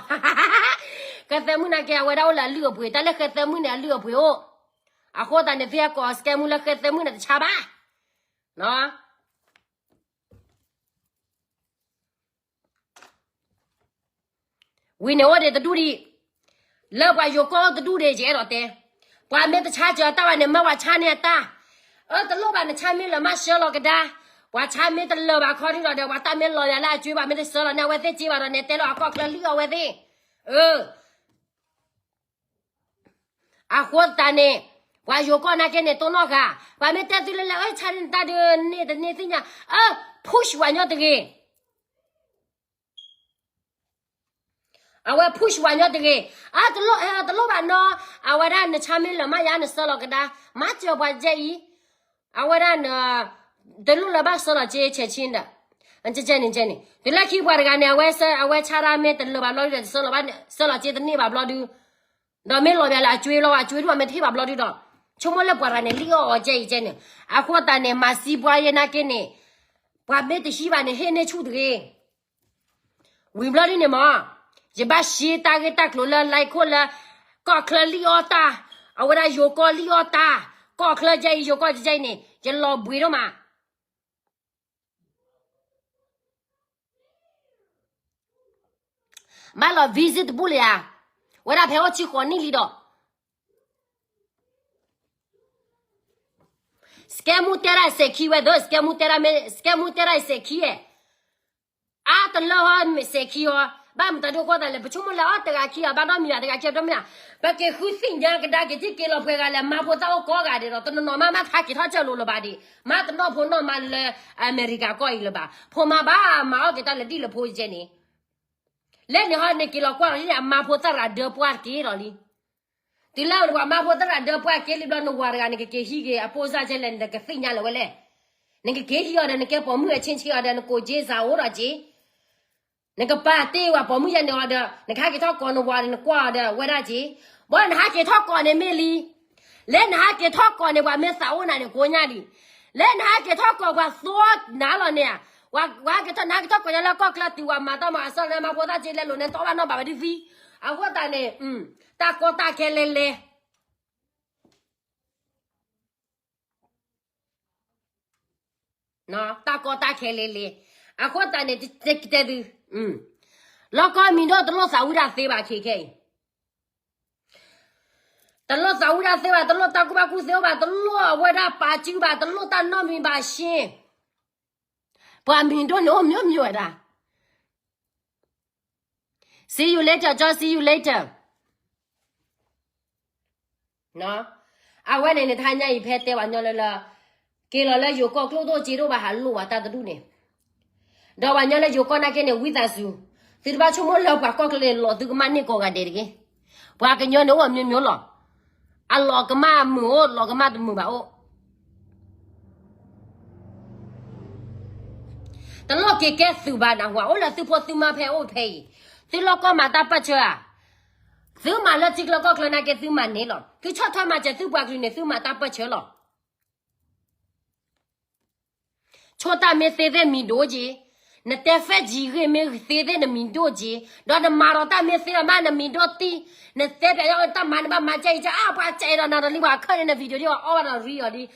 ဃဲသဲမုၣ်နာ်က့ အဝဲဒၣ်အိၣ်လၢအလုၢ်အပှ့ၤ, တၢ်လၢဃဲသဲမုၣ်န့ၣ် အလုၢ်အပှ့ၤအိၣ်, အဃိသတးန့ၣ် သုဟဲကိးစကဲမူလၢဃဲသဲမုၣ်န့ၣ်တဆါဘၣ်. ဝံၤန့ၣ်အိၣ်ဒံးတဒူၣ်ဒံး, လၢပှၤယိၤကီၢ်အိၣ်တဒူၣ်ဒံး ယအဲၣ်ဒိးတဲ, ပှၤမ့ၢ်တဆါစၢၤအတၢ်ဘၣ်န့ၣ် မၢပှၤဆါန့ၢ်အတၢ်, အၢ တလိၣ်ဘၣ်နဆါမ့ၢ်လၢာ်မးဆှၢလီၤကဒါ, ပှၤဆါမ့ၢ်တလၢာ်ဘၣ်ခီဒုဒီး ပှၤတၢ်မ့ၢ်လီၤယၤလၢအကွ့ဘၣ် မ့ၢ်တဆှၢလီၤန့ၣ် အဝဲသ့ၣ်ကွ့ဘၣ်ဒီးန့ၣ် တဲလီၤအကီၢ်ချၢလံၣ်အီၣ်ဝဲသ့ၣ်, အၢ အဃိသတးန့ၣ်, ပှၤယိၤကီၢ်နာ်က့န့ၣ် တိၢ်နီၣ်ဃာ်, ပှၤမ့ၢ်တဲသုလၢလၢ အၢ ဆါန့ၢ်နတၢ်ဒုးန့ၣ် တန့ၢ်သ့ၣ်ညါ, အၢ push ပှၤညီတဂ့ၤ, အဝဲ push ပှၤညီတဂ့ၤ, အၢ တလိၣ် တလိၣ်ဘၣ်နီၤ, အဝဲဒၣ်နဆါမ့ၢ်လၢာ်မးယၤ နဆှၢလီၤကဒါ, မၤစၢၤပှၤကဲအံၤ, အဝဲဒၣ်န တလိၣ်လၢၤဘၣ်ဆှၢလီၤက့ ဆဲးဆ့ဒီး, ကဲန့ၣ်ကဲန့ၣ် တုၤလၢခံပှၤတဂၤန့ၣ် အဝဲ အဝဲဆါတၢ်မ့ၢ်တလၢာ်ဘၣ်ဘျီဒုဒီး တဆှၢလီၤဘၣ် ဆှၢလီၤက့တန့ၢ်ဘၣ်ဘျီဒု ဒီးမ့ၢ်လီၤဘၣ်လၢအကွ့လီၤ အကွ့ဒု မ့ၢ်တဟ့ၣ်ဘၣ်ဘျီဒုဒီး, ဆိကမိၣ်လၢပှၤတဂၤန့ၣ် လံၣ်အီၣ်အီၤကဲအံၤကဲန့ၣ်, အဃိသတးန့ၣ် မၤစံးပှၤယဲနာ်က့န့ၣ်, ပှၤမ့ၢ်တဟံးဘၣ်န့ၣ် ဟ့ၣ်န့ၢ်ဆူၣ်တဂ့ၤ ဝံၤဘျီဒ်န့ၣ်မး, ယဘၣ်ရှဲတၢ်ဂ့ၢ်တၢ်ကျိၤလၢ like ခိၣ်လၢ ကီၢ်ချၢလံၣ်အီၣ်တၢ်, အဝဲဒၣ်ယိၤကီၢ်လံၣ်အီၣ်တၢ်, ကီၢ်ချၢကဲအံၤ ယိၤကီၢ်ကဲအံၤန့ၣ် ယလီၤဘှံးဒိၣ်မး ဘၣ်လီၤ visit တဘူၣ်လၢၤဧါ, ဝဲဒၣ်ဖဲအိၣ်ဆံဃိးနံၣ်လံဒီး, စကဲမူတဲဒၣ်စဲးခံဝဲသၢ, စကဲမူတဲဒၣ်မ့ၢ် စကဲမူတဲဒၣ်စဲးခံဧါ, အါတလၢဟီမ့ၢ်စဲးခံဟီ, ဘၣ်မတၤဒုးဃိသးလဲၣ်, ပဆိကမိၣ်လၢအီၣ်တဂၤခံအီၤ ဘၣ်ဒီးမံၤဘၣ်တဂၤခံအီၤဒီးမံၤ, ပက့ၤဃုသ့ၣ်ညါကဒါက့ၤ ထံၣ်က့ၤလီၤပှဲၤဂၤလဲၣ်, မၤဖိသၣ်အိၣ်ကိးဂၤဒဲးဒီး တနီၤနီၤမးမးထါက့ၤထီၣ်ကၢၢ်လိာ်လၢၤဘၣ်ဒံး, မၤတနီၤဖိနီၣ်မးလၢ အမဲရကၤကီၢ်အံၤလၢၤဘၣ်, ဖိမါဘၣ်မၤအီၣ်က့ၤတၢ်လၢဒ်လၢဖိကဲန့ၣ်, လဲၣ်န့ၣ်ဟီန့ၣ်က့ၤလီၤကွၢ်လီၤလံန့ၣ် အမၤဖိသၣ်ရၤဒၢပှၢ်တက့ၢ်လီၤလံ တုၤလၢပှၤမၤဖိသၣ်ရၤဒၢပှၢ်က့ၤလံဘျီ နဝၤတဂၤ နကက့ၤဟံးက့ၤအပိၢ်စၢ်ကဲလဲၣ် နကသ့ၣ်ညါလၢၤဝဲလဲၣ်, နကက့ၤဟံးအီၤဒီး နကဲပိာ်မုၣ်အဆ့ဆ့အီၤဒီး နကိးက့စးအိၣ်ဒီးက့ၤ, နကပာ်တ့ၢ်ဝဲပိာ်မုၣ်ယဲန့ၣ်အီၤဒီး နကဟးက့ၤထီၣ်ကိးနဝၤန့ၣ် နကွၢ်အီၤဒီး ဝဲဒၣ်က့ၤ, ဘၣ်နဟးက့ၤထီၣ်ကိးန့ၣ်မ့ၢ်လံ လဲၣ်နဟးက့ၤထီၣ်ကိးန့ၣ် ပှၤမ့ၢ်သးအိၣ်နၤန့ၣ် ကိးညါလံ, လဲၣ်နဟးက့ၤထီၣ်ကိးပှၤသိနၤလီၤန့ၣ်, ပှၤဟးက့ၤထီၣ် နဟးက့ၤထီၣ်ကိးညါလၢကီၢ်ချၢတုၤပှၤမၤတၢ်မၤအဆၢလၢမၤဖိသၣ်က့ၤလဲၤလိာ်န့ၣ် တအီၣ်ဘၣ်နီတဘျီဘၣ်ဒ်သံ, အဃိသတးန့ၣ်, တၢ်ကီတၢ်ခဲလဲၤလဲၤ တၢ်ကီတၢ်ခဲလဲၤလဲၤ, အဃိသတးန့ၣ် တဲသု, လီၢ်ကီၢ်မံၤဒိၣ်တလိၣ်သးဝံၣ်တၢ်သ့ဘၣ်ခဲခဲအံၤ, တလိၣ်သးဝံၣ်တၢ်သ့ဘၣ်, တလိၣ်တၢ်ကူၣ်ဘၣ်ကူၣ်သ့ဘၣ်, တလိၣ်အဝဲဒၣ်ပာ်စုဘၣ်, တလိၣ်တၢ်နီတမံၤဘၣ်ရှ့, ပှၤမံၤဒိၣ်န့ၣ်အိၣ်မ့ၢ်မ့ၢ်ဝဲဒၣ် See you later, John, see you later. အဝဲန့ၣ်န့ၣ် တဟါညါအံၤဖဲတဲပှၤညီလၢလၢ, က့ၤလီၤလၢယိၤကီၢ်ကျိၣ်ဒိၣ်စ့ဒိၣ်ဘၣ် ဟးလိၣ်ဝဲတၢ်တဒူၣ်န့ၣ်, ဒီးပှၤညီလၢယိၤကီၢ်နာ်က့န့ၣ် ဝံသးစူၤ, သုတဘၣ်ဆိကမိၣ်လၢပှၤကီၢ်ချၢန့ၣ် လီၤသုကမၣ်န့ၢ်ကိးဂၤဒဲးတဂ့ၤ, ပှၤကညီန့ၣ်အိၣ်မ့ၢ်မ့ၢ်လီၤ, အလီၤကမၣ်မုာ်အိၣ် လီၤကမၣ်တမုာ်ဘၣ်အိၣ် တလိၣ်က့ၤကဲသုးဘၣ်နၢ်ဟူဧါ, အိၣ်လၢသုဖိသုမါဖဲအိၣ်ဖဲအံၤ, သုလီၢ်ကီၢ်မၤတၢ်ပၢၢ်ဆၢဧါ, သုမၤလၢထံချၢကီၢ်ချၢနာ်က့သုမၤန့ၣ်လီၤ, သုဆီၣ်ထွဲမၤစၢၤသုပှၤကလုာ်န့ၣ် သုမၤတၢ်ပၢၢ်ဆၢလီၤ. ဆိၣ်တၢ်မ့ၢ်သ့သ့ၣ်မံၤဒိၣ်က့ၤ, နတဲဖဲယံၤဂ့ၢ်မ့ၢ်သ့သ့ၣ်နမံၤဒိၣ်က့ၤ, ဒီးနမၤဒီးတၢ်မ့ၢ်သ့ဒီးမးနမံၤဒိၣ်တံၢ်, နတဲပျးယီၣ်တၢ်မၤနဘၣ်မၤကဲအံၤကဲ အါပှၤကဲဒီးနၤဒီးလံ ပှၤခၢၣ်န့ၣ်န video ဒ်အီၤအီၣ်ဘၣ်ဒီးရံအီၤဒ်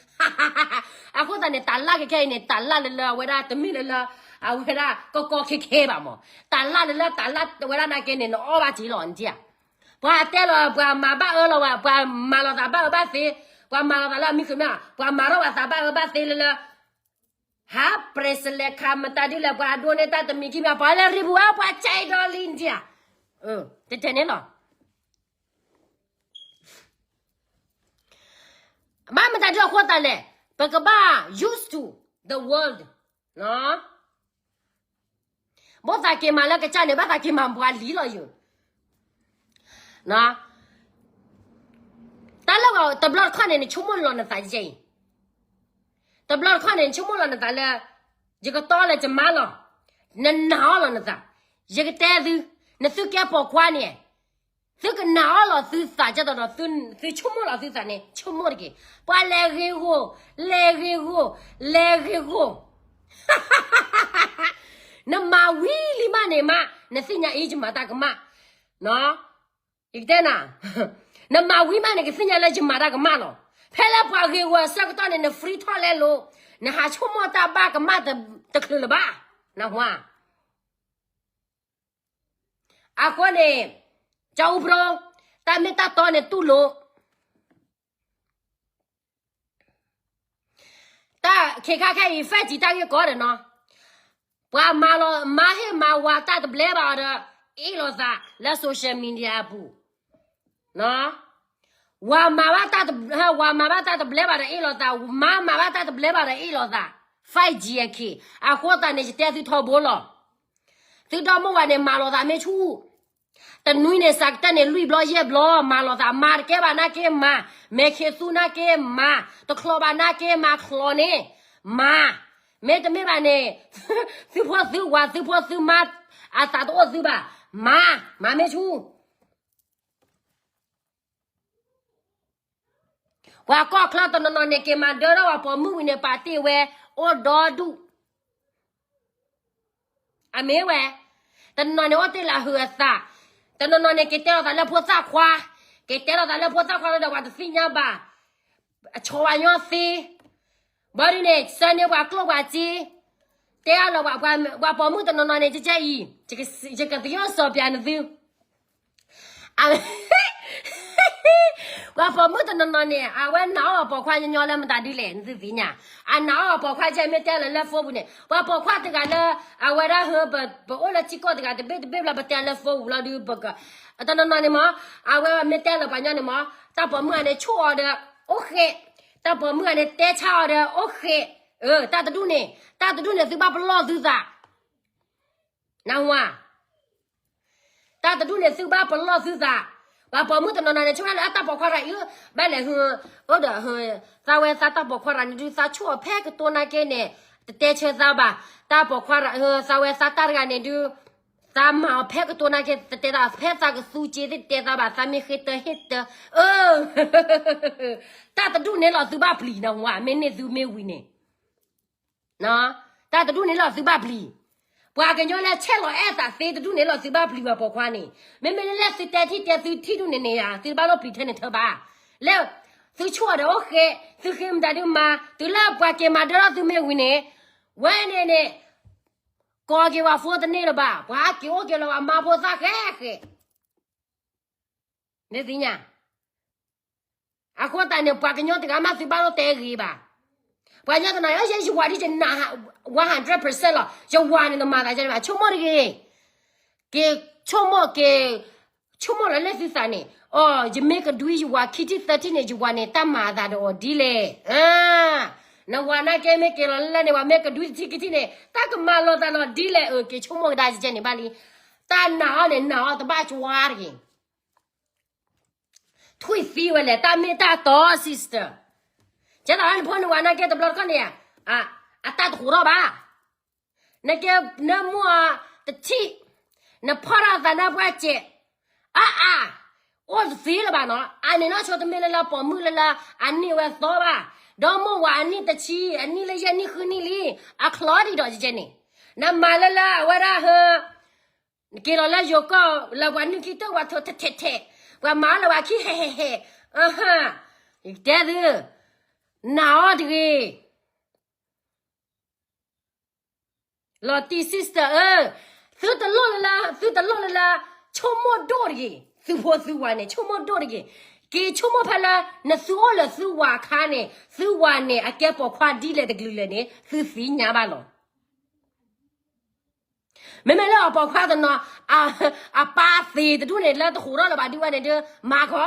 အဃိသတးန့ၣ် တၢ်လၢ်ခဲခဲအံၤန့ၣ် တၢ်လၢ်လၢလၢအဝဲဒၣ်တမ့ၢ်လၢလၢ အဝဲဒၣ်ကီကီခဲခဲဘၣ်မး, တၢ်လၢ်လၢလၢတၢ်လၢ်ဝဲဒၣ်နာ်က့န့ၣ် နအီၣ်ဘၣ်က့ၤလီၤနထံၣ်ဧါ, ပှၤတဲလီၤ ပှၤမၤဘၣ်အၢလီၤဝဲ ပှၤမၤလီၤသးဘၣ်အၢဘၣ်သီ, ပှၤမၤလီၤသးလၢအမံၤဃုာ်မ့ၢ် ပှၤမၤထီၣ်ပှၤသးဘၣ်အၢဘၣ်သီလၢလၢ ဟး ပျဲးစလဲခါ မတၤဒုလဲၣ် ပှၤအဒိန့ၢ်တၢ်တမံၤခံမံၤ ပှၤလၢရံပူၤဧါ ပှၤကဲဒီးလံဒံဧါ, တတဲန့ၣ်လီၤ. ဘၣ်မတၤဒုအဃိသတးလဲၣ်, ပကဘၣ် used to the world ဘၣ်သးက့ၤမၤလၢကစၢ်န့ၣ် ဘၣ်သးက့ၤမၤပှၤလံလီၤယိၤ. တၢ်လၢတဘျီတခီၣ်န့ၣ် နဆိကမိၣ်လီၤနသးကဲအံၤ, တဘျီတခီၣ်န့ၣ် နဆိကမိၣ်လီၤနသးလၢ ယကတီလၢယမါလီၤ, နနာ်အီၤလီၤနသး, ယကတဲသု, နသုကဲပိာ်ခွါန့ၣ် သုကနာ်အီၤလီၤသုသးကဲဒီး သုဆိကမိၣ်လီၤသုသးန့ၣ် ဆိကမိၣ်တက့ၢ်. ပှၤလဲၤဂ့ၤဂီၢ်, လဲၤဂ့ၤဂီၢ်, လဲၤဂ့ၤဂီၢ်, နမၤဝံၤလံမးန့ၣ်မး နသ့ၣ်ညါအံၤယမၤတၢ်ကမၣ်, ယကတဲနၤ, နမၤဝံၤမးန့ၣ် ကသ့ၣ်ညါလၢယမၤတၢ်ကမၣ်လီၤ. ဖဲလၢပှၤဂ့ၤဂီၢ်အဆၢကတီၢ်န့ၣ် န free ထီၣ်လဲလိၤ, နဟးဆိကမိၣ်တၢ်ဘၣ်ကမၣ်တချုးလၢၤဘၣ်, နဟါ အဃိန့ၣ် ကၠီအူဖျိ, တၢ်မ့ၢ်တၢ်တီန့ၣ်တူၢ်လိာ်, တၢ်ခဲခါခဲအံၤ five G တၢ်ဂ့ၢ်ကီဒီးနီၤ, ပှၤမၤလီၤမၤဟ့ၣ်မၤဝၤတၢ်တဘျဲဘၣ်အီၤဒီး အ့ၣ်လိာ်သးလၢ social media အပူၤ ဝၤမၤဘၣ်တၢ်တဘျဲဘၣ်ဒီးအ့ၣ်လိာ်သး, မါမၤဘၣ်တၢ်တဘျဲဘၣ်ဒီးအ့ၣ်လိာ်သး, five G အခံ, အဃိသတးန့ၣ် ယတဲသုထီဘိလီၤ. သုဒီမိၢ်ဝၤန့ၣ် မၤလိာ်သးမ့ၢ်ဆူၣ်, တနွံန့ၣ် စးကတၢၢ်န့ၣ် လွံၢ်ဘျီယဲၢ်ဘျီ မၤလိာ်သး, မၤတကဲဘၣ်နာ်က့မၤ, မဲာ်ခ့သူနာ်က့မၤ, တချီဘၣ်နာ်က့မၤချီန့ၣ်, မၤ, မ့တမ့ၢ်ဘၣ်န့ၣ်, သုဖိသုဝၤ သုဖိသုမါ အသးတအိၣ်သုဘၣ်, မၤ, မၤမ့ၢ်ဆူၣ် ပှၤကီၢ်ချၢတနီၤနီၤန့ၣ် က့ၤမၤဒၢထီၣ်ပှၤပိာ်မုၣ်ဝံၤန့ၣ် ပာ်တ့ၢ်ဝဲအိၣ်ဒီဒူၣ်, အမ့ၢ်ဝဲ, တနီၤနီၤန့ၣ်အိၣ်တ့ၢ်လၢအဟုးအသး, တနီၤနီၤန့ၣ် က့ၤတဲလိာ်သးလၢဖိသၣ်ခွါ, က့ၤတဲလိာ်သးလၢဖိသၣ်ခွါလၢဒီး ပှၤတသ့ၣ်ညါဘၣ်, အဆီဝါညီသ့, ဘၣ်ဒုန့ၣ် စၢန့ၢ်ပှၤကျိၣ်ပှၤစ့, တဲအလီၤပှၤပိာ်မုၣ်တနီၤနီၤန့ၣ် ကကဲအံၤ, ယကသယိၣ်စီၤပျးနသု ပှၤပိာ်မုၣ်တနီၤနီၤန့ၣ် အဝဲနာ်အီၤပိာ်ခွါညီညီလၢမတၤဒ်လဲၣ် နသုသ့ၣ်ညါ, အနာ်အီၤပိာ်ခွါကဲ မ့ၢ်တဲလၢလၢ phone ပူၤန့ၣ် ပှၤပိာ်ခွါတဂၤလၢ အဝဲဒၣ်ဟၢ ပအိၣ်လၢထံကီၢ်တဂၤတဘ့ၣ်တဘ့ၣ်ဘျီ ပတဲလၢ phone ပူၤလီၤဒုး ပက, တနီၤနီၤန့ၣ်မး, အဝဲမ့ၢ်တဲလၢပှၤညီန့ၣ်မး, တၢ်ပိာ်မုၣ်ဂၤန့ၣ် ဆိၣ်အီၤဒီး အိၣ်ဃဲး, တၢ်ပိာ်မုၣ်ဂၤန့ၣ် တဲဆါအီၤဒီး အိၣ်ဃဲး, တၢ်တဒူၣ်န့ၣ်, တၢ်တဒူၣ်န့ၣ် သုဘၣ်ပလီၢ်သုသး နဝၤ, တၢ်တဒူၣ်န့ၣ် သုဘၣ်ပလီၢ်သုသး, ပှၤပိာ်မုၣ်တနီၤနီၤန့ၣ် ဆိၣ်ဝဲလၢအတၢ်ပိာ်ခွါတဂၤအံၤ, ဘၣ်လဲၤဟၢ, အိၣ်ဒီးဟၢ, သးဝဲသးတၢ်ပိာ်ခွါတဂၤန့ၣ်ဒုး သးဆိၣ်အီၤဖဲကတိၤနာ်က့န့ၣ်, တတဲဆၢသးဘၣ်, တၢ်ပိာ်ခွါတဂၤ, သးဝဲသးတၢ်တဂၤန့ၣ်ဒုး, သးမၤအီၤဖဲကတိၤနာ်က့ တတဲသး, ဖဲသးကသူက့သ့ၣ်တတဲသးဘၣ်, သးမ့ၢ်ဃ့တၢ်ဟ့ၣ်တၢ်, အၢ တၢ်တဒူၣ်န့ၣ်လီၤသုဘၣ်ပျံၤနဝၤ, မ့ၢ်န့ၢ်သုမ့ၢ်ဝံၤန့ၣ် တၢ်တဒူၣ်န့ၣ်လီၤသုဘၣ်ပျံၤ, ပှၤကညီလၢဆဲးလီၤအဲၣ်သးသ့တဒူၣ်န့ၣ်လီၤသုဘၣ်ပျံၤဘၣ်ပိာ်ခွါန့ၣ်, မ့မ့ၢ်လၢသုတဲထံၣ်တဲသုထံၣ်ဒူၣ်န့ၣ်န့ၣ်ယါ, သုတဘၣ်လိၣ်ပျံၤထဲန့ၣ်ထၢဘၣ်, လၢ, သုဆိၣ်အီၤဒီးအိၣ်ဃဲး, သုဃ့မတၤဒုးမၤ, တုၤလၢပှၤက့ၤမၤဒၢထီၣ်သုမ့ၢ်ဝံၤန့ၣ်, ဝဲန့ၣ်န့ၣ်, ကိးက့ၤဝဲ phone တန့ၢ်လၢၤဘၣ်, ပှၤက့ၤအိၣ်က့ၤလၢပှၤမါဖိသၣ်ဃဲဃဲ နသ့ၣ်ညါ အဃိသတးန့ၣ် ပှၤကညီတဂၤမးသုဘၣ်လိၣ်တဲဂ့ၤဘၣ်, ပှၤကညီတနီၤ ယဲယဝၤဒ်ယနာ်, one hundred percent လီၤ, ယဝၤန့ၣ်တမၤသးဒ်န့ၣ်ဘၣ်, ဆိကမိၣ်တဂ့ၤ, က့ၤဆိကမိၣ်က့ၤ, ဆိကမိၣ်လီၤလၢသုသးန့ၣ်, အိ ယမ့ၢ်ကဒွံယဝၤခံထံၣ်သၢထံၣ်န့ၣ် ယဝၤန့ၣ် တၢ်မၤအသးဒီးအီၤဒ်လဲၣ်, နဝၤနာ်က့မ့ၢ်က့ၤလီၤလၢလၢန့ၣ် ပှၤမ့ၢ်ကဒွံတထံၣ်ခံထံၣ်န့ၣ် တၢ်ကမၤလိာ်သးဒီးအီၤဒ်လဲၣ်, အၢ က့ၤဆိကမိၣ်ကဒါကဲန့ၣ်ဘၣ်လံ, တၢ်နာ်အီၤန့ၣ် နာ်အီၤတဘၣ်ကၠွါတဂ့ၤ ထွံၣ်သံဝဲလဲၣ်, တၢ်မ့ၢ်တၢ်တီ sister, ကဲသးနဖိနဝၤနာ်က့တဘျီတခီၣ်န့ၣ်, အတၢ်တဟူးထီၣ်ဘၣ်, နကဲ, နမိၢ်အတထံၣ်, နဖီၣ်ထီၣ်သးနပှၢ်စဲး, အါအါ, အိၣ်တသ့လၢၤဘၣ်နီၤ, အန့ၣ်နီၢ်ဆိတမ့ၢ်လၢလၢပိာ်မုၣ်လၢလၢ, အနံၣ်ဝဲသီဘၣ်, ဒီမိၢ်ဝၤအနံၣ်တဆံ, အနံၣ်လၢယဲၢ်နံၣ်ဃုနံၣ်လံ, အချီဒံးဒီးကဲန့ၣ်, နမၤလၢလၢအဝဲဒၣ်ဟၢ နက့ၤလီၤလၢယိၤကီၢ်လၢပှၤနုၢ်ခံတၢၢ်ဝဲထိးထဲးထဲးထဲး, ပှၤမၤလၢပှၤခံဟဲးဟဲးဟဲး, ယကတဲသု, နာ်အီၤတဂ့ၤ, လီၤတံၢ် sister ဧၢ, သုတလိၣ်လၢလၢ, သုတလိၣ်လၢလၢ, ဆိကမိၣ်ဒိၣ်တဂ့ၤ, သုဖိသုဝၤန့ၣ် ဆိကမိၣ်ဒိၣ်တဂ့ၤ, က့ၤဆိကမိၣ်ဖဲလၢ နသုအိၣ်လၢသုဝၤအခါန့ၣ် သုဝၤန့ၣ် အကဲပိာ်ခွါဒ်လဲၣ်တကလုာ်လဲၣ်န့ၣ် သုသ့ၣ်ညါဘၣ်လီၤ. မ့မ့ၢ်လၢအပိာ်ခွါတနီၤ အပၢ်သ့ၣ်တဒူၣ်န့ၣ် လၢတဟူးထီၣ်လၢၤဘၣ်ဒုးဝဲန့ၣ်ဒုး မၤကီ,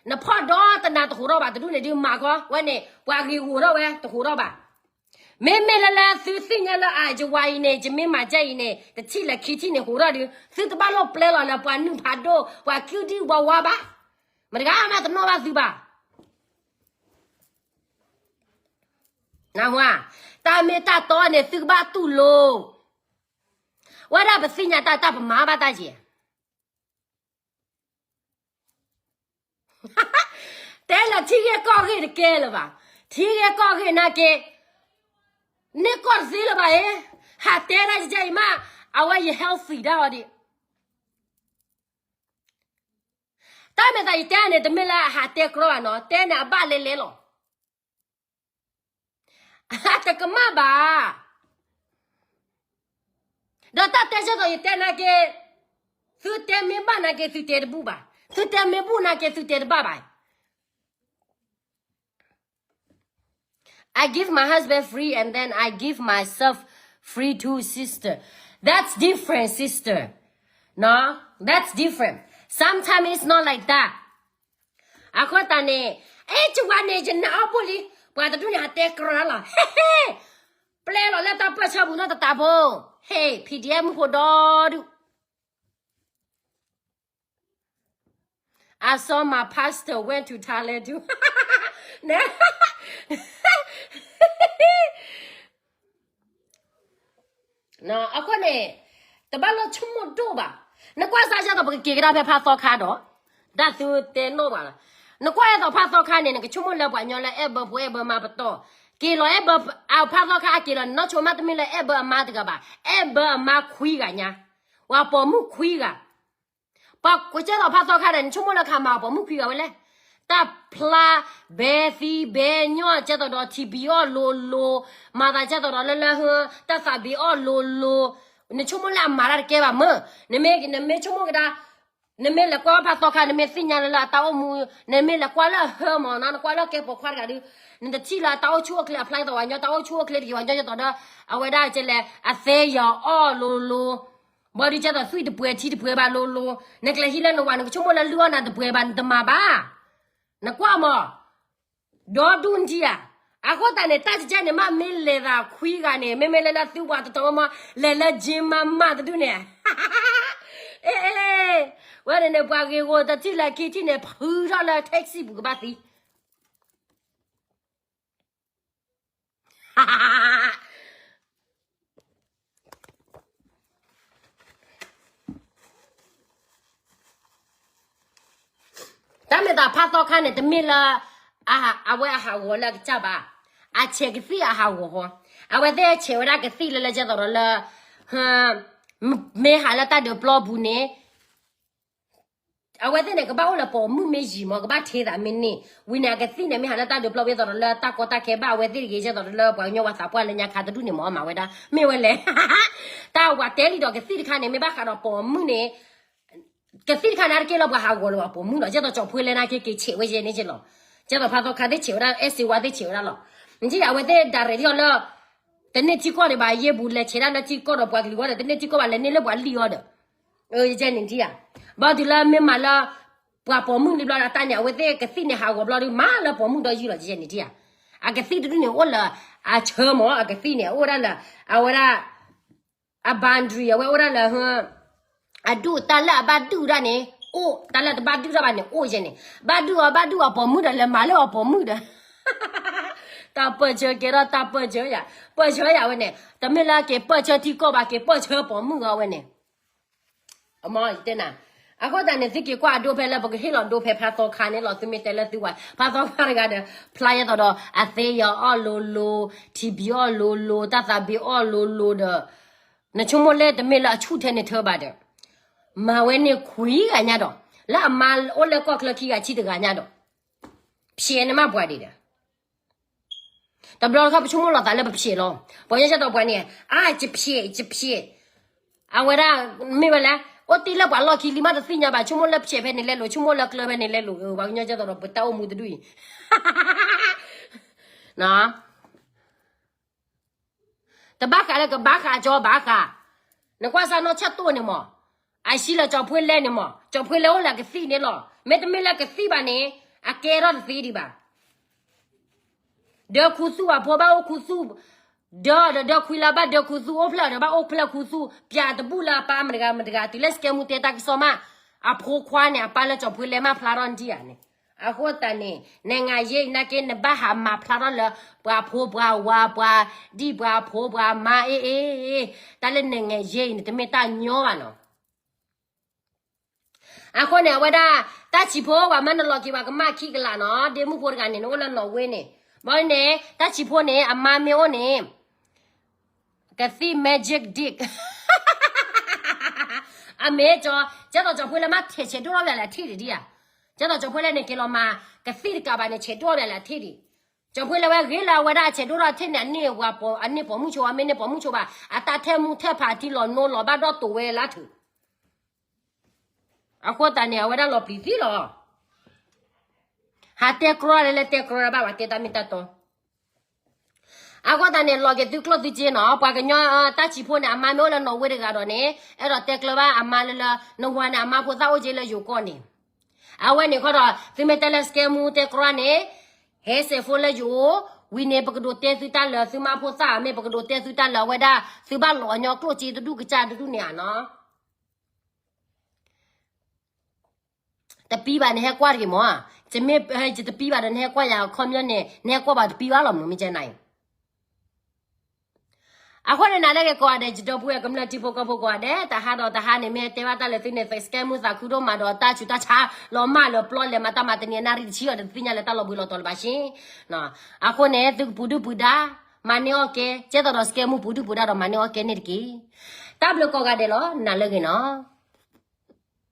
နဖီၣ်ဒီတနၤတဟူးထီၣ်ဘၣ်တဒူၣ်န့ၣ်ဒုး မၤကီဝဲန့ၣ် ပှၤဂ့ၤဂီၤထီၣ်ဝဲတဟူးထီၣ်ဘၣ်. မ့မ့ၢ်လၢလၢသုသ့ၣ်ညါလၢအယဝၤအံၤန့ၣ် ယမ့ၢ်မၤကဲအံၤန့ၣ် တထံၣ်လၢခံထံၣ်န့ၣ်ဟူးထီၣ်ဒုး သုတဘၣ်လိၣ်ပျဲလီၤလၢပှၤနုၢ်ဖးဒိၣ် ပှၤကုၢ်ဒံၣ်ဝါဝါဘၣ်. မတဂၤမးတနီၣ်ဘၣ်သုဘၣ်. နၢ်ဟူဧါ, တၢ်မ့ၢ်တၢ်တီန့ၣ် သုကဘၣ်တူၢ်လိာ်, ဝဲဒၣ်ပသ့ၣ်ညါတၢ် တၢ်ပမၤဘၣ်တၢ်က့ၤ, တဲလၢထံဂ့ၢ်ကီၢ်ဂ့ၢ်တကဲလၢၤဘၣ်, ထံဂ့ၢ်ကီၢ်ဂ့ၢ်နာ်က့, န့ၢ်ကီၢ်တသ့လၢၤဘၣ်အံၤ, ဟးတဲဒၣ်ယကဲအံၤမး, အဝဲယ healthy ဒၣ်အီၤဒံး တၢ်မ့ၢ်သးယတဲန့ၣ် တမ့ၢ်လၢအဟးတဲကြီဘၣ်နီၤ, တဲန့ၣ်အဘၣ်လဲၤလဲၤလီၤ. အတကမၣ်ဘၣ်. ဒီးတၢ်တဲဆၢကတီၢ်ယတဲနာ်က့, သုတဲမ့ၢ်ဘၣ်နာ်က့ သုတဲတဘူၣ်ဘၣ်, သုတဲမ့ၢ်ဘူၣ်နာ်က့ သုတဲတဘၣ်ဘၣ်. I give my husband free and then I give myself free too, sister. That's different, sister. No, that's different. Sometimes it's not like that. အဃိသတးန့ၣ်, အဲၣ် ယဝၤန့ၣ် ယနာ်အီၤဘိလံ, ပှၤတဒူၣ်န့ၣ် ဟးတဲကြီလီၤ, ဟ့ၣ်ဟ့ၣ်, ပျဲလီၤလၢတၢ်ပၢၢ်ဆၢပူၤနီတတးဖိ, ဟ့ၣ် PDF မုၣ်ဖိဒီဒူၣ်. I saw my pastor went to Thailand too. အဃိန့ၣ်, တဘၣ်လၢဆိကမိၣ်ဒိၣ်ဘၣ်. နကွၢ်စၢ်ယဲသိး ပကက့ၤကဒါဖဲဖးသီခါဒီး, တၢ်သုတဲနီၣ်ဘၣ်လီၤ. နကွၢ်ယဲသိးဖးသီခါန့ၣ် နကဆိကမိၣ်လၢပှၤကညီလၢအဲၣ်ဘၢဖိအဲၣ်ဘၢမါပတီၢ်, က့ၤလီၤအဲၣ်ဘၢ, အဖးသီခါအက့ၤလီၤ နနီၢ်ဆိမးတမ့ၢ်လၢအဲၣ်ဘၢအမါတဂၤဘၣ်, အဲၣ်ဘၢအမါခွံဂၤညါ, ပှၤပိာ်မုၣ်ခွံဂၤ ပှၤကွဲးကဲသိးဖးသီခါဒီး နဆိကမိၣ်လၢခးမၤအီၤပိာ်မုၣ်ခွံဂၤဝဲလဲၣ်. တၢ်ဖျါ, ဘဲသံဘဲညီၣ် ကဲသိးဒီး ထံဘံအီၣ် လိၤလိၤ, မၤသးကဲသိးဒီးလၢလၢဟ, တၢ်သးဘံအီၣ်လိၤလိၤ, နဆိကမိၣ်လၢအမၤတၢ်တကဲဘၣ်မ့ၢ်, နမ့ၢ်, နမ့ၢ်ဆိကမိၣ်ကဒါ, နမ့ၢ်လဲၤကွၢ်ဖးသီခါ နမ့ၢ်သ့ၣ်ညါလၢလၢအတၢ်အိၣ်မူ, နမ့ၢ်လဲၤကွၢ်လၢအဟၢမးနီၤ နကွၢ်လၢကဲပိာ်ခွါတဂၤဒုး, နတထံၣ်လၢအတၢ်အိၣ်ဆူၣ်အိၣ်ချ့အဖျါသိးပှၤကညီ တၢ်အိၣ်ဆူၣ်အိၣ်ချ့တဂ့ၤပှၤကညီ ကဲသိးဒီး, အဝဲဒၣ်ကဲလဲၣ် အသ့ယီၤအီၣ်လိၤလိၤ ဘၣ်ဒုးကဲသိးသွံၣ်တပှဲၤထံတပှဲၤဘၣ်လိၤလိၤ, နကျဲၤဟံးလၢနဝၤ နကဆိကမိၣ်လၢလုၢ်အီၣ်နၤတပှဲၤဘၣ် နတမၤဘၣ်. နကွၢ်မး, ဒီဒူၣ်နထံဧါ. အဃိသတးန့ၣ် တၢ်ကကဲန့ၣ် မ့မ့ၢ်လဲၤသးခွံဂၤန့ၣ် မ့မ့ၢ်လၢလၢသုပှၤတတီၤမး လဲၤလၢ gym မးမးတဒူၣ်န့ၣ်, အ့, ဝဲန့ၣ်န့ၣ် ပှၤဂ့ၤဂီၤတထံၣ်လၢခံထံၣ်န့ၣ် ဖုထီၣ်လၢ taxi ပူၤကဘၣ်သံ တၢ်မ့ၢ်သးဖးသီခါန့ၣ် တမ့ၢ်လၢ အဝဲအဟးဂီၤလၢအကစၢ်ဘၣ်, အဆဲးကသံၣ်အဟးဂီၤဃီ, အဝဲသ့ၣ်ဆဲးဝဲဒၣ်ကသံၣ်လၢလၢကဲသိးဒီးလၢ မ့ၢ်ဟးလၢတၢ်ဒုးပျီပူၤန့ၣ် အဝဲသ့ၣ်န့ၣ် ကဘၣ်အိၣ်လၢပိာ်မုၣ်မ့ၢ်ယံၤမး ကဘၣ်ထ့သးမ့ၢ်န့ၢ်, ဝံၤန့ၣ် အကသံၣ်န့ၣ် မ့ၢ်ဟးလၢတၢ်ဒုးပျီပူၤ ကဲသိးဒီးလၢတၢ်ကီတၢ်ခဲဘၣ် အဝဲသ့ၣ်တဂ့ၤ ကဲသိးဒီးလၢပှၤကညီဝဲသးပှၢ်လၢညါခါတဒူၣ်န့ၣ်မး မၤဝဲဒၣ် မ့ၢ်ဝဲလဲၣ် တၢ်ဝၤတဲလံဒီး ကသံၣ်တခါန့ၣ် မ့ၢ်ဘၣ်ဃးဒီးပိာ်မုၣ်န့ၣ် ကသံၣ်တခါန့ၣ် တကဲလၢပှၤဟးဂီၤလၢၤဘၣ်ပိာ်မုၣ်ဒီး ကဲသိးကၠီၤဖှ့လဲၣ်နာ်က့ က့ၤဆဲးဝဲယဲန့ၣ်က့လီၤ, ကဲသိးဖးသီခါသ့ၣ်ဆဲးဝဲဒၣ် အဲၣ်စ့ဝါသ့ၣ်ဆဲးဝဲဒၣ်လီၤ, နထံၣ်အဝဲသ့ၣ် direct ထီၣ်လၢ တန့ၢ်ထံကီၢ်ဒံးဘၣ် ယဲၢ်ပူၤ လဲၤဆဲးဒၣ်လၢထံကီၢ်ဒီးပှၤကလုာ်ဝဲဒီး တန့ၢ်ထံကီၢ်ဘၣ် လဲၤန့ၢ်လၢပှၤလံၣ်အီၤဒီး ယဲန့ၣ်ထံၣ်ဧါ, ဘၣ်တုၤလၢမ့ၢ်မၤလၢ ပှၤပိာ်မုၣ်လံဘျီဒီး တၢ်န့ၣ် အဝဲသ့ၣ်ကသံၣ်န့ၣ် ဟးဂီၤဘျီဒီး မၤလၢပိာ်မုၣ်ဒီးယုၢ်လီၤ ယဲန့ၣ်ထံၣ်ဧါ, အကသံၣ်တဒူၣ်န့ၣ် အိၣ်လၢ အဆၢမး အကသံၣ်န့ၣ် အိၣ်ဒၣ်လၢ အဝဲဒၣ် အ boundary အဝဲအိၣ်ဒၣ်လၢ အဒူၣ်တၢ်လၢအဘၣ်ဒုၣ်ဒၣ်န့ၣ် အိၣ် တၢ်လၢတဘၣ်ဒုၣ်ဒၣ်ဘၣ်န့ၣ် အိၣ်ယဲန့ၣ် ဘၣ်ဒုၣ်အီၤ ဘၣ်ဒုၣ်အီၤပိာ်မုၣ်ဒီး လဲၤမၤလၢအီၤပိာ်မုၣ်ဒီး တၢ်ပၢၢ်ဆၢကဲထီၣ်တၢ်ပၢၢ်ဆၢယၤ ပၢၢ်ဆၢယၤဝဲန့ၣ် တမ့ၢ်လၢက့ၤပၢၢ်ဆၢထံကီၢ်ဘၣ် က့ၤပၢၢ်ဆၢပိာ်မုၣ်ဂီၤဝဲန့ၣ် အမ့ၢ်ယတဲနၤ အဃိသတးန့ၣ် သုက့ၤကွၢ်အဒိဖဲလၢ ပကဟ့ၣ်လီၤဒိဖဲဖးသီခါန့ၣ်လီၤ သုမ့ၢ်တဲလၢသုဝဲ ဖးသီခါတဂၤဒီး ဖျါယဲသိးဒီး အသ့ယီၤအီၣ်လိၤလိၤ ထံဘံအီၣ်လိၤလိၤ တၢ်သးဘံအီၣ်လိၤလိၤဒီး နဆိကမိၣ်လၢတမ့ၢ်လၢအဆူၣ်ထဲန့ၣ်ထၢဘၣ်ဒီး မၤဝဲန့ၣ်ခွံဂၤညါဒီး လၢအမါအိၣ်လၢကီၢ်ချၢခံဂၤဆံတဂၤညါဒီး ဖျဲးန့ၣ်မးပှၤဒံးဒီး တဘျီတခီၣ် ပဆိကမိၣ်လီၤသးလၢပဖျဲးလီၤ. ပှၤကညီကဲသိးပှၤန့ၣ် အါ ယဖျဲး ယဖျဲး အဝဲဒၣ် မ့ၢ်ဝဲလဲၣ် အိၣ်တ့ၢ်လၢပှၤလီၢ်ခံလံမးတသ့ၣ်ညါဘၣ်, ဆိကမိၣ်လၢဖျဲးဖဲန့ၣ်လဲလိာ်, ဆိကမိၣ်လၢကျၢၤဖဲန့ၣ်လဲလိာ်, ပှၤကညီကဲသိးဒီးပတၢ်အိၣ်မူတဒူၣ်အံၤ တဘၣ်ဃးလၢကဘၣ်ဃးကၠီဘၣ်ဃး, နကွၢ်စၢ်နီၢ်ဆၢၣ်တိၢ်န့ၣ်မး, အဆံလၢကၠီၤဖှ့လဲၣ်န့ၣ်မး, ကၠီၤဖှ့လဲၣ်အိၣ်လၢကသံၣ်န့ၣ်လီၤ, မ့တမ့ၢ်လၢကသံၣ်ဘၣ်န့ၣ်, အကဲထီၣ်တသ့ဒံးဘၣ်. ဒၢခူသူၣ်အဖိဘၣ်အိၣ်ခူသူၣ်, ဒၢဒီးဒၢခွံလၢဘၣ်ဒၢခူသူၣ်, အိၣ်ဖျဲၣ်ဒီးဘၣ်အိၣ်ဖျဲၣ်ခူသူၣ်, ပျးတဘူၣ်လၢအပၢ်မတဂၤမတဂၤ, တုၤလၢစကဲမူတဲတၢ်ကစီၣ်မး, အဖိခွါန့ၣ် အပၢ်လၢကၠီၤဖှ့လဲၣ်မးဖျါထီၣ်ဒံးဧါန့ၣ်, အဃိသတးန့ၣ် နငါယဲအံၤနာ်က့ နဘၣ်ဟးမၤဖျါထီၣ်လၢ ပှၤဖိပှၤဝၤ ပှၤဒံၣ်ပှၤဖိပှၤမါအ့ၣ်အ့ၣ်, တၢ်လၢနငါယဲအံၤန့ၣ် တမ့ၢ်တၢ်ညီဘၣ်နီၤ. အဃိန့ၣ် အဝဲဒၣ် တၢ်ဆံးဖိ ပှၤမၤနလီၤက့ၤပှၤကမၣ်ခံကလးနီၤ, ဒ့မုၣ်ဖိတဂၤန့ၣ် နအိၣ်လၢနီၣ်ဝ့န့ၣ်, ဘၣ်န့ၣ် တၢ်ဆံးဖိန့ၣ် အမါမ့ၢ်အိၣ်န့ၣ် ကသံၣ် magic dick အမ့ၢ်ကၠီ, ကဲသိးကၠီၤဖှ့လဲၣ်မးထဲးဆဲးဒိၣ်ထီၣ်ပၠးလၢအထံၣ်ဒံးဧါ, ကဲသိးကၠီၤဖှ့လဲၣ်န့ၣ် က့ၤလီၤမၤကသံၣ်တကးဘၣ်န့ၣ် ဆဲးဒိၣ်ထီၣ်ပၠးလၢအထံၣ်ဒံး, ကၠီၤဖှ့လဲၣ်ဝဲဂ့ၤလၢအဝဲဒၣ်ဆဲးဒိၣ်ထီၣ်ထံၣ်န့ၣ် အန့ၢ်ပိာ်မုၣ်ဆိဘၣ်, မ့ၢ်န့ၢ်ပိာ်မုၣ်ဆိဘၣ်, အတၢ်ထဲမူထဲဖးထံလီၤနိလီၤဘၣ်ဒီးတိာ်ဝဲလၢထူၣ် အဃိသတးန့ၣ် အဝဲဒၣ်လီၤပျံၤသံလီၤ. ဟးတဲကြီလၢလၢတဲကြီဘၣ် ပှၤတဲတၢ်မ့ၢ်တၢ်တီ. အဃိသတးန့ၣ် လီၤက့ၤသုကျိၣ်သုစ့နီၤ, ပှၤကညီတၢ်ဆံးဖိန့ၣ် အမါမ့ၢ်အိၣ်လၢနီၣ်ဝ့တဂၤဒီးန့ၣ် အဲၣ်ဒိးတဲကျၢၤဘၣ်အမါလၢလၢ နဝၤန့ၣ် အမါဖိသၣ်အိၣ်က့လၢယိၤကီၢ်န့ၣ်, အဝဲန့ၣ်ခီဒီး သုမ့ၢ်တဲလၢစကဲမူတဲကြီန့ၣ် ဟဲစဲးဖိလၢယအိၣ်, ဝံၤန့ၣ် ပကဒိးတဲသုတၢ်လၢ သုမါဖိသၣ် မ့ၢ်ပကဒိးတဲသုတၢ်လၢအဝဲဒၣ် သုဘၣ်လီၤအညီကျိၣ်စ့တဒူၣ်ကစၢ်တဒူၣ်န့ၣ်ဧါနီၤ. တပံဘၣ်န့ၣ်ဟဲကွၢ်တဂ့ၤမး, ယမ့ၢ်ယတပံဘၣ်ဒီးနဟဲကွၢ်ယၤခီပညီန့ၣ် နဟဲကွၢ်ဘၣ်တပံဘၣ်လီၤမး မ့ၢ်ကဲနၤအံၤ. အဃိန့ၣ် နၤလၢက့ၤကိးဂၤဒဲး ယဒီပုၢ်ဝဲၢ်ကမျၢၢ်ထံဖိကီၢ်ဖိကိးဂၤဒဲး တဟါဒီးတဟါန့ၣ် မ့ၢ်တဲဘၣ်တၢ်လၢသုန့ၣ် သ့စကဲမူသးခုဒိၣ်မးဒီးတၢ်ဆူးတၢ်ဆါလီၤမၢ်လၢပျီလဲၤမၤတၢ်မၤတနံၤအနၣ်ရံၣ်တဆံအီၤဒီးတသ့ၣ်ညါလၢတၢ်လီၤဘှံးလီၤတီၤလၢၤဘၣ်စ့ အဃိန့ၣ် သုကပူၤဒုၣ်ပူၤဒါ, မၤန့ၢ်အီၣ်ကဲ, ကဲသိးဒီးစကဲမူပူၤဒုၣ်ပူၤဒါဒီးမၤန့ၢ်အီၣ်ကဲန့ၣ်တက့ၢ်. တၢ်ဘျုးကိးဂၤဒဲးလီၤ နၤလၢဂ့ၤနီၤ.